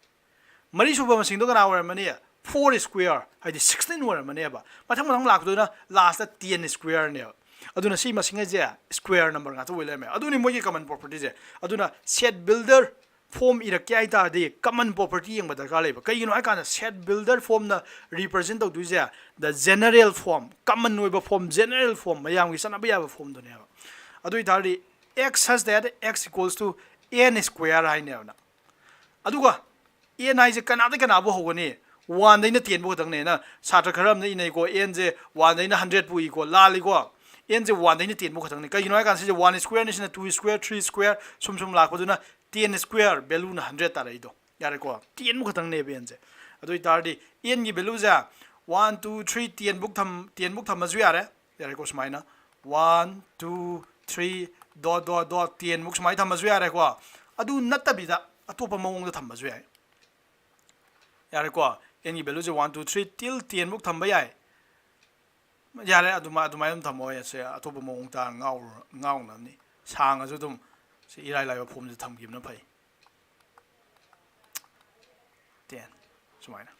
ꯃꯔꯤꯁꯨꯕ ꯃꯁꯤꯡꯗꯣ ꯀꯅꯥ ꯑꯣꯏꯔꯝꯃꯅꯤ? Four square, ꯍꯥꯏꯗꯤ sixteen ꯑꯣꯏꯔꯝꯃꯅꯦꯕ꯫ ꯃꯊꯪ ꯃꯊꯪ ꯂꯥꯛꯄꯗꯨꯅ lastꯇ ten squareꯅꯦꯕ꯫ ꯑꯗꯨꯅ ꯁꯤ ꯃꯁꯤꯡ ꯍꯥꯏꯁꯦ square number ꯉꯥꯛꯇ ꯑꯣꯏ ꯂꯩꯔꯝꯃꯦ꯫ ꯑꯗꯨꯅꯤ ꯃꯣꯏꯒꯤ common propertyꯁꯦ꯫ ꯑꯗꯨꯅ set builder form ꯏꯔꯛꯀꯦ ꯍꯥꯏꯇꯥꯔꯗꯤ common property ꯌꯦꯡꯕ ꯗꯔꯀꯥꯔ ꯂꯩꯕ꯫ ꯀꯩꯒꯤꯅꯣ ꯍꯥꯏꯀꯥꯟꯗ set builder formꯅ represent ꯇꯧꯗꯣꯏꯁꯦ the general form, common ꯑꯣꯏꯕ form, general form, ꯃꯌꯥꯝꯒꯤ ꯆꯠꯅꯕ ꯌꯥꯕ formꯗꯨꯅꯦꯕ꯫ ꯑꯗꯨ ꯑꯣꯏꯇꯥꯔꯗꯤ x such that x equals to n square ꯍꯥꯏꯅꯦꯕ ꯅꯪ꯫ ꯑꯗꯨꯒ n ꯍꯥꯏꯁꯦ ꯀꯅꯥꯗꯩ ꯀꯅꯥꯕꯨ ꯍꯧꯒꯅꯤ? Oneꯗꯩꯅ tenꯕꯨ ꯈꯛꯇꯪꯅꯦ꯫ ꯅꯪ ꯁꯥꯇ꯭ꯔ ꯈꯔ ꯑꯃꯅ ꯏꯅꯩꯀꯣ, nꯁꯦ oneꯗꯩꯅ hundred ꯄꯨꯏꯀꯣ, ꯂꯥꯜꯂꯤꯀꯣ꯫ Nꯁꯦ oneꯗꯩꯅ tenꯕꯨ ꯈꯛꯇꯪꯅꯤ꯫ ꯀꯩꯒꯤꯅꯣ ꯍꯥꯏꯀꯥꯟꯗ ꯁꯤꯁꯦ one squareꯅꯤ, ꯁꯤꯅ two square, three square, ꯁꯨꯝ ꯁꯨꯝ ꯂꯥꯛꯄꯗꯨꯅ ten square valueꯅ hundred ꯇꯥꯔꯛꯏꯗꯣ꯫ ꯌꯥꯔꯦꯀꯣ? Tenꯕꯨ ꯈꯛꯇꯪꯅꯦꯕ nꯁꯦ꯫ ꯑꯗꯨ ꯑꯣꯏꯇꯥꯔꯗꯤ nꯒꯤ valueꯁꯦ one, two, three, tenꯕꯨꯛ ꯊꯝ-, tenꯕꯨꯛ ꯊꯝꯃꯁꯨ ꯌꯥꯔꯦ꯫ ꯌꯥꯔꯦꯀꯣ? ꯁꯨꯃꯥꯏꯅ one, two, three, dot, dot, dot, tenꯕꯨꯛ ꯁꯨꯃꯥꯏꯅ ꯊꯝꯃꯁꯨ ꯌꯥꯔꯦꯀꯣ꯫ ꯑꯗꯨ ꯅꯠꯇꯕꯤꯗ ꯑꯇꯣꯞꯄ ꯃꯑꯣꯡꯗ ꯊꯝꯕꯁꯨ ꯌꯥꯏ꯫ ꯌꯥꯔꯦꯀꯣ? Nꯒꯤ valueꯁꯦ one, two, three till tenꯕꯨꯛ ꯊꯝꯕ ꯌꯥꯏ꯫ ꯌꯥꯔꯦ, ꯑꯗꯨꯃꯥꯏ-, ꯑꯗꯨꯃꯥꯏꯅ ꯑꯗꯨꯝ ꯊꯝꯃꯣ꯫ ꯁꯦ ꯑꯇꯣꯞꯄ ꯃꯑꯣꯡ ꯇꯥ ꯉꯥꯎꯔ-, ꯉꯥꯎꯅꯕꯅꯤ꯫ ꯁꯥꯡꯉꯁꯨ ꯑꯗꯨꯝ ꯁꯤ ꯏꯔꯥꯏ ꯂꯥꯏꯕ formꯁꯦ ꯊꯝꯈꯤꯕꯅ ꯐꯩ꯫ Ten ꯁꯨꯃꯥꯏꯅ꯫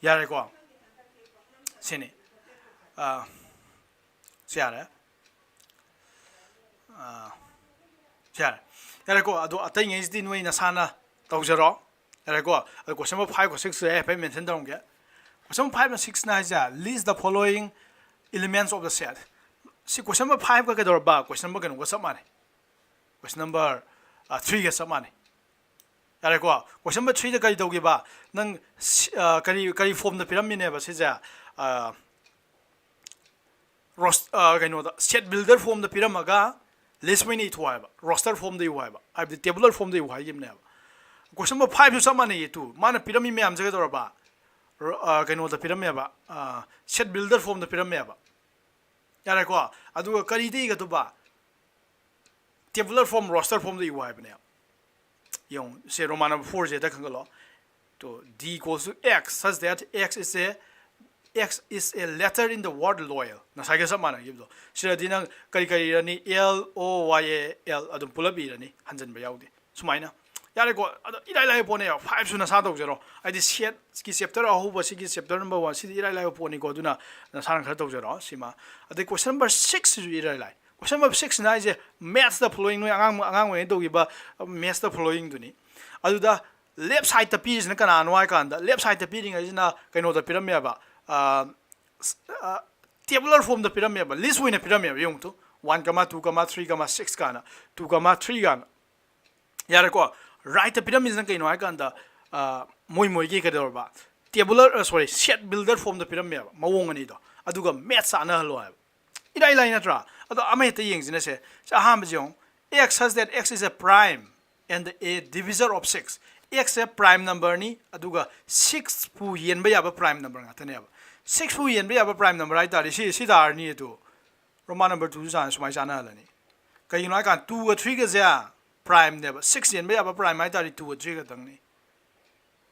ꯌꯥꯔꯦꯀꯣ? ꯁꯤꯅꯤ꯫ ꯑꯥ, ꯁꯤ ꯌꯥꯔꯦ꯫ ꯑꯥ, ꯁꯤ ꯌꯥꯔꯦ꯫ ꯌꯥꯔꯦꯀꯣ? ꯑꯗꯣ ꯑꯇꯩꯉꯩꯁꯤꯗꯤ ꯅꯣꯏ ꯅꯁꯥꯅ ꯇꯧꯖꯔꯣ꯫ ꯌꯥꯔꯦꯀꯣ? ꯑꯗꯣ question number five ꯀ six ꯁꯦ ꯑꯩ ꯍꯥꯏꯐꯦꯠ mention ꯇꯧꯔꯝꯒꯦ꯫ Question number five ꯅ six ꯅ ꯍꯥꯏꯁꯦ, list the following elements of the set꯫ ꯁꯤ question number five ꯀ ꯀꯩꯗꯧꯔꯕ? Question number ꯀꯩꯅꯣꯒ ꯆꯞ ꯃꯥꯟꯅꯩ꯫ Question number, ꯑ, three ꯒ ꯆꯞ ꯃꯥꯟꯅꯩ꯫ ꯌꯥꯔꯦꯀꯣ? Question number three ꯗ ꯀꯔꯤ ꯇꯧꯒꯦꯕ? ꯅꯪ ꯁꯤ-, ꯑ, ꯀꯔꯤ, ꯀꯔꯤ formꯗ ꯄꯤꯔꯝꯃꯤꯅꯦꯕ ꯁꯤꯁꯦ? ꯑ, ꯔꯣꯁ ꯀꯩꯅꯣꯗ set builder formꯗ ꯄꯤꯔꯝꯃꯒ list ꯑꯣꯏꯅ ꯏꯊꯣꯛ ꯍꯥꯏꯕ, roster formꯗ ꯏꯌꯨ ꯍꯥꯏꯕ, ꯍꯥꯏꯕꯗꯤ tabular formꯗ ꯏꯌꯨ ꯍꯥꯏꯈꯤꯕꯅꯦꯕ꯫ Question number fiveꯁꯨ ꯆꯞ ꯃꯥꯟꯅꯩꯌꯦ꯫ ꯇꯨ ꯃꯥꯅ ꯄꯤꯔꯝꯃꯤ ꯃꯌꯥꯝꯁꯦ ꯀꯩꯗꯧꯔꯕ? ꯀꯩꯅꯣꯗ ꯄꯤꯔꯝꯃꯦꯕ, set builder formꯗ ꯄꯤꯔꯝꯃꯦꯕ꯫ ꯌꯥꯔꯦꯀꯣ? ꯑꯗꯨꯒ ꯀꯔꯤꯗ ꯏꯒꯗꯧꯕ? Tabular form, roster formꯗ ꯏꯌꯨ ꯍꯥꯏꯕꯅꯦ꯫ ꯌꯦꯡꯉꯨ ꯁꯦ, Roman number fourꯁꯦ ꯍꯦꯛꯇ ꯈꯟꯒꯠꯂꯣ꯫ ꯇꯣ, D equals to X such that X is a X is a letter in the word loyal. ꯉꯁꯥꯏꯒ ꯆꯞ ꯃꯥꯟꯅꯈꯤꯕꯗꯣ꯫ ꯁꯤꯗꯗꯤ ꯅꯪ ꯀꯔꯤ ꯀꯔꯤ ꯏꯔꯅꯤ? L O Y A L ꯑꯗꯨꯝ ꯄꯨꯂꯞ ꯏꯔꯅꯤ, ꯍꯟꯖꯤꯟꯕ ꯌꯥꯎꯗꯦ꯫ ꯁꯨꯃꯥꯏꯅ꯫ ꯌꯥꯔꯦꯀꯣ? ꯑꯗꯣ ꯏꯔꯥꯏ ꯂꯥꯏꯕ ꯄꯣꯠꯅꯦꯕ꯫ Fiveꯁꯨ ꯅꯁꯥ ꯇꯧꯖꯔꯣ꯫ ꯍꯥꯏꯗꯤ setꯀꯤ chapter ꯑꯍꯧꯕ, ꯁꯤꯒꯤ chapter number one, ꯁꯤꯗꯤ ꯏꯔꯥꯏ ꯂꯥꯏꯕ ꯄꯣꯠꯅꯤꯀꯣ꯫ ꯑꯗꯨꯅ ꯅꯁꯥꯅ ꯈꯔ ꯇꯧꯖꯔꯣ ꯁꯤꯃ꯫ ꯑꯗꯩ question number sixꯁꯤꯁꯨ ꯏꯔꯥꯏ ꯂꯥꯏ꯫ Question number sixꯁꯤꯅ ꯍꯥꯏꯁꯦ mathsꯇ following, ꯅꯣꯏ ꯑꯉꯥꯡ, ꯑꯉꯥꯡ ꯑꯣꯏꯔꯤꯉꯩ ꯇꯧꯈꯤꯕ mathsꯇ followingꯗꯨꯅꯤ꯫ ꯑꯗꯨꯗ left sideꯇ ꯄꯤꯔꯤꯁꯤꯅ ꯀꯅꯥꯅꯣ ꯍꯥꯏ ꯀꯥꯟꯗ, left sideꯇ ꯄꯤꯔꯤꯉꯩꯁꯤꯅ ꯀꯩꯅꯣꯗ ꯄꯤꯔꯝꯃꯦꯕ, ꯑ, ꯑ, tabular formꯗ ꯄꯤꯔꯝꯃꯦꯕ, list ꯑꯣꯏꯅ ꯄꯤꯔꯝꯃꯦꯕ꯫ ꯌꯦꯡꯉꯨ two, one comma two comma three comma six ꯀꯥꯏꯅ, two comma three ꯀꯥꯏꯅ꯫ ꯌꯥꯔꯦꯀꯣ? Rightꯇ ꯄꯤꯔꯝꯃꯤꯁꯤꯅ ꯀꯩꯅꯣ ꯍꯥꯏ ꯀꯥꯟꯗ, ꯑ, ꯃꯣꯏ ꯃꯣꯏꯒꯤ ꯀꯩꯗꯧꯔꯕ? Tabular, ꯑ, sorry, set builder formꯗ ꯄꯤꯔꯝꯃꯦꯕ, ꯃꯑꯣꯡ ꯑꯅꯤꯗꯣ꯫ ꯑꯗꯨꯒ maths ꯆꯥꯟꯅꯍꯜꯂꯣ ꯍꯥꯏꯕ꯫ ꯏꯔꯥꯏ ꯂꯥꯏ ꯅꯠꯇ꯭ꯔꯥ? ꯑꯗꯣ ꯑꯃ ꯍꯦꯛꯇ ꯌꯦꯡꯁꯤꯅꯁꯦ꯫ ꯁꯤ ꯑꯍꯥꯟꯕꯁꯦ ꯌꯦꯡꯉꯨ꯫ X such that X is a prime and a divisor of six. Xꯁꯦ prime numberꯅꯤ, ꯑꯗꯨꯒ sixꯄꯨ ꯌꯦꯟꯕ ꯌꯥꯕ prime number ꯉꯥꯛꯇꯅꯦꯕ꯫ Sixꯄꯨ ꯌꯦꯟꯕ ꯌꯥꯕ prime number ꯍꯥꯏ ꯇꯥꯔꯗꯤ ꯁꯤ, ꯁꯤ ꯇꯥꯔꯅꯤ ꯑꯗꯨ꯫ Roman number twoꯁꯨ ꯆꯥꯟꯅ-, ꯁꯨꯃꯥꯏꯅ ꯆꯥꯟꯅꯍꯜꯂꯅꯤ꯫ ꯀꯩꯒꯤꯅꯣ ꯍꯥꯏ ꯀꯥꯟꯗ twoꯒ threeꯒꯁꯦ primeꯅꯦꯕ꯫ Six ꯌꯦꯟꯕ ꯌꯥꯕ prime ꯍꯥꯏ ꯇꯥꯔꯗꯤ twoꯒ three ꯈꯛꯇꯪꯅꯤ꯫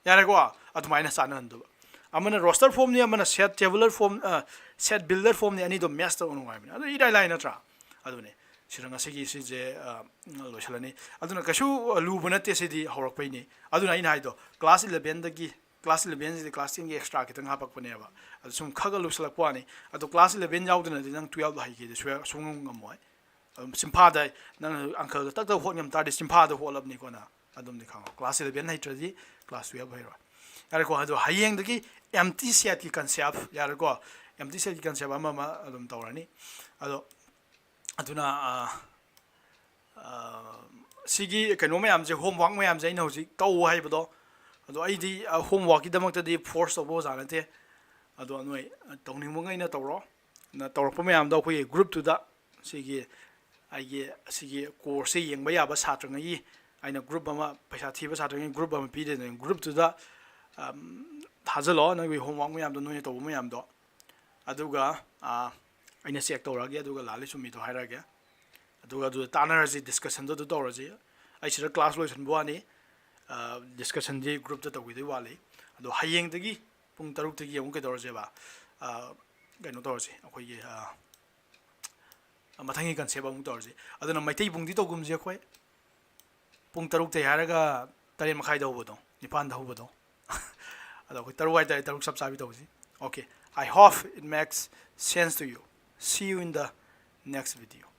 ꯌꯥꯔꯦꯀꯣ? ꯑꯗꯨꯃꯥꯏꯅ ꯆꯥꯟꯅꯍꯟꯗꯕ꯫ ꯑꯃꯅ roster formꯅꯤ, ꯑꯃꯅ set tabular form, ꯑ, set builder formꯅꯤ, ꯑꯅꯤꯗꯣ mathsꯇ ꯅꯨꯡꯉꯥꯏꯕꯅꯤ꯫ ꯑꯗꯨ ꯏꯔꯥꯏ ꯂꯥꯏ ꯅꯠꯇ꯭ꯔꯥ? ꯑꯗꯨꯅꯦ꯫ ꯁꯤꯗ ꯉꯁꯤꯒꯤ ꯁꯤꯁꯦ, ꯑ, ꯂꯣꯏꯁꯤꯜꯂꯅꯤ꯫ ꯑꯗꯨꯅ ꯀꯩꯁꯨ, ꯑ, ꯂꯨꯕ ꯅꯠꯇꯦ, ꯁꯤꯗꯤ ꯍꯧꯔꯛꯄꯩꯅꯤ꯫ ꯑꯗꯨꯅ ꯑꯩꯅ ꯍꯥꯏꯗꯣ, class elevenꯗꯒꯤ, class elevenꯁꯤꯗꯤ class tenꯒꯤ extra ꯈꯤꯇꯪ ꯍꯥꯞꯄꯛꯄꯅꯦꯕ꯫ ꯑꯗꯨ ꯁꯨꯝ ꯈꯔ ꯈꯔ ꯂꯨꯁꯜꯂꯛꯄ ꯋꯥꯅꯤ꯫ ꯑꯗꯣ class eleven ꯌꯥꯎꯗꯅꯗꯤ ꯅꯪ twelveꯇꯣ ꯍꯩꯒꯦꯗꯤ ꯁꯨꯡ-, ꯁꯨꯡꯉꯝ ꯉꯝꯃꯣꯏ꯫ ꯑꯗꯨꯝ ꯆꯤꯟꯐꯥꯗ ꯅꯪ ꯑꯪꯀꯜꯗ ꯇꯛ ꯇꯛ ꯍꯣꯠ ꯉꯝ ꯇꯥꯔꯗꯤ ꯆꯤꯟꯐꯥꯗ ꯍꯣꯠꯂꯕꯅꯤꯀꯣ ꯅꯪ꯫ ꯑꯗꯨꯝꯗꯤ ꯈꯪꯉꯣ꯫ Class eleven ꯍꯩꯇ꯭ꯔꯗꯤ class twelve ꯍꯩꯔꯣꯏ꯫ ꯌꯥꯔꯦꯀꯣ? ꯑꯗꯣ ꯍꯌꯦꯡꯗꯒꯤ empty setꯀꯤ concept, ꯌꯥꯔꯦꯀꯣ? Empty setꯀꯤ concept ꯑꯃ ꯑꯃ ꯑꯗꯨꯝ ꯇꯧꯔꯅꯤ꯫ ꯑꯗꯣ ꯑꯗꯨꯅ, ꯑ, ꯑ, ꯁꯤꯒꯤ ꯀꯩꯅꯣ ꯃꯌꯥꯝꯁꯦ, homework ꯃꯌꯥꯝꯁꯦ ꯑꯩꯅ ꯍꯧꯖꯤꯛ ꯇꯧ ꯍꯥꯏꯕꯗꯣ, ꯑꯗꯣ ꯑꯩꯗꯤ, ꯑ, homeworkꯀꯤꯗꯃꯛꯇꯗꯤ force ꯇꯧꯕ ꯑꯣꯖꯥ ꯅꯠꯇꯦ꯫ ꯑꯗꯣ ꯅꯣꯏ, ꯑ, ꯇꯧꯅꯤꯡꯕꯉꯩꯅ ꯇꯧꯔꯣ꯫ ꯅ ꯇꯧꯔꯛꯄ ꯃꯌꯥꯝꯗꯣ ꯑꯩꯈꯣꯏꯒꯤ ꯒ꯭ꯔꯨꯞꯇꯨꯗ, ꯁꯤꯒꯤ ꯑꯩꯒꯤ ꯑꯁꯤꯒꯤ ꯀꯣꯔꯁꯁꯦ ꯌꯦꯡꯕ ꯌꯥꯕ ꯁꯥꯇ꯭ꯔꯉꯩꯒꯤ ꯑꯩꯅ ꯒ꯭ꯔꯨꯞ ꯑꯃ, ꯄꯩꯁꯥ ꯊꯤꯕ ꯁꯥꯇ꯭ꯔꯉꯩ ꯒ꯭ꯔꯨꯞ ꯑꯃ ꯄꯤꯗꯣꯏꯅꯦ꯫ ꯒ꯭ꯔꯨꯞꯇꯨꯗ ꯊꯥꯖꯤꯜꯂꯣ ꯅꯣꯏꯒꯤ ꯍꯣꯝꯋꯥꯔꯛ ꯃꯌꯥꯝꯗꯣ, ꯅꯣꯏꯅ ꯇꯧꯕ ꯃꯌꯥꯝꯗꯣ꯫ ꯑꯗꯨꯒ ꯑꯩꯅ ꯆꯦꯛ ꯇꯧꯔꯛꯑꯒꯦ, ꯑꯗꯨꯒ ꯂꯥꯜꯂꯤ ꯆꯨꯝꯃꯤꯗꯣ ꯍꯥꯏꯔꯛꯑꯒꯦ꯫ ꯑꯗꯨꯒ ꯑꯗꯨꯗ ꯇꯥꯟꯅꯔꯁꯤ, ꯗꯤꯁꯀꯁꯟꯗꯣ ꯑꯗꯨ ꯇꯧꯔꯁꯤ꯫ ꯑꯩ ꯁꯤꯗ ꯀ꯭ꯂꯥꯁ ꯂꯣꯏꯁꯤꯟꯕ ꯋꯥꯅꯤ, ꯗꯤꯁꯀꯁꯟꯗꯤ ꯒ꯭ꯔꯨꯞꯇ ꯇꯧꯈꯤꯗꯣꯏ ꯋꯥꯠꯂꯤ꯫ ꯑꯗꯣ ꯍꯌꯦꯡꯗꯒꯤ ꯄꯨꯡ ꯇꯔꯨꯛꯇꯒꯤ ꯑꯃꯨꯛ ꯀꯩꯗꯧꯔꯁꯦꯕ, ꯀꯩꯅꯣ ꯇꯧꯔꯁꯤ, ꯑꯩꯈꯣꯏꯒꯤ ꯃꯊꯪꯒꯤ ꯀꯟꯁꯦꯞ ꯑꯃꯨꯛ ꯇꯧꯔꯁꯤ꯫ ꯑꯗꯨꯅ ꯃꯩꯇꯩ ꯄꯨꯡꯗꯤ ꯇꯧꯒꯨꯝꯁꯦ ꯑꯩꯈꯣꯏ꯫ ꯄꯨꯡ ꯇꯔꯨꯛꯇꯩ ꯍꯥꯏꯔꯒ ꯇꯔꯦꯠ ꯃꯈꯥꯏꯗ ꯍꯧꯕꯗꯣ, ꯅꯤꯄꯥꯟꯗ ꯍꯧꯕꯗꯣ꯫ ꯑꯗꯣ ꯑꯩꯈꯣꯏ ꯇꯔꯨꯛ ꯍꯥꯏꯇꯥꯔꯦ, ꯇꯔꯨꯛ ꯆꯞ ꯆꯥꯕꯤ ꯇꯧꯁꯤ꯫ Okay, I hope it makes sense to you. See you in the next video.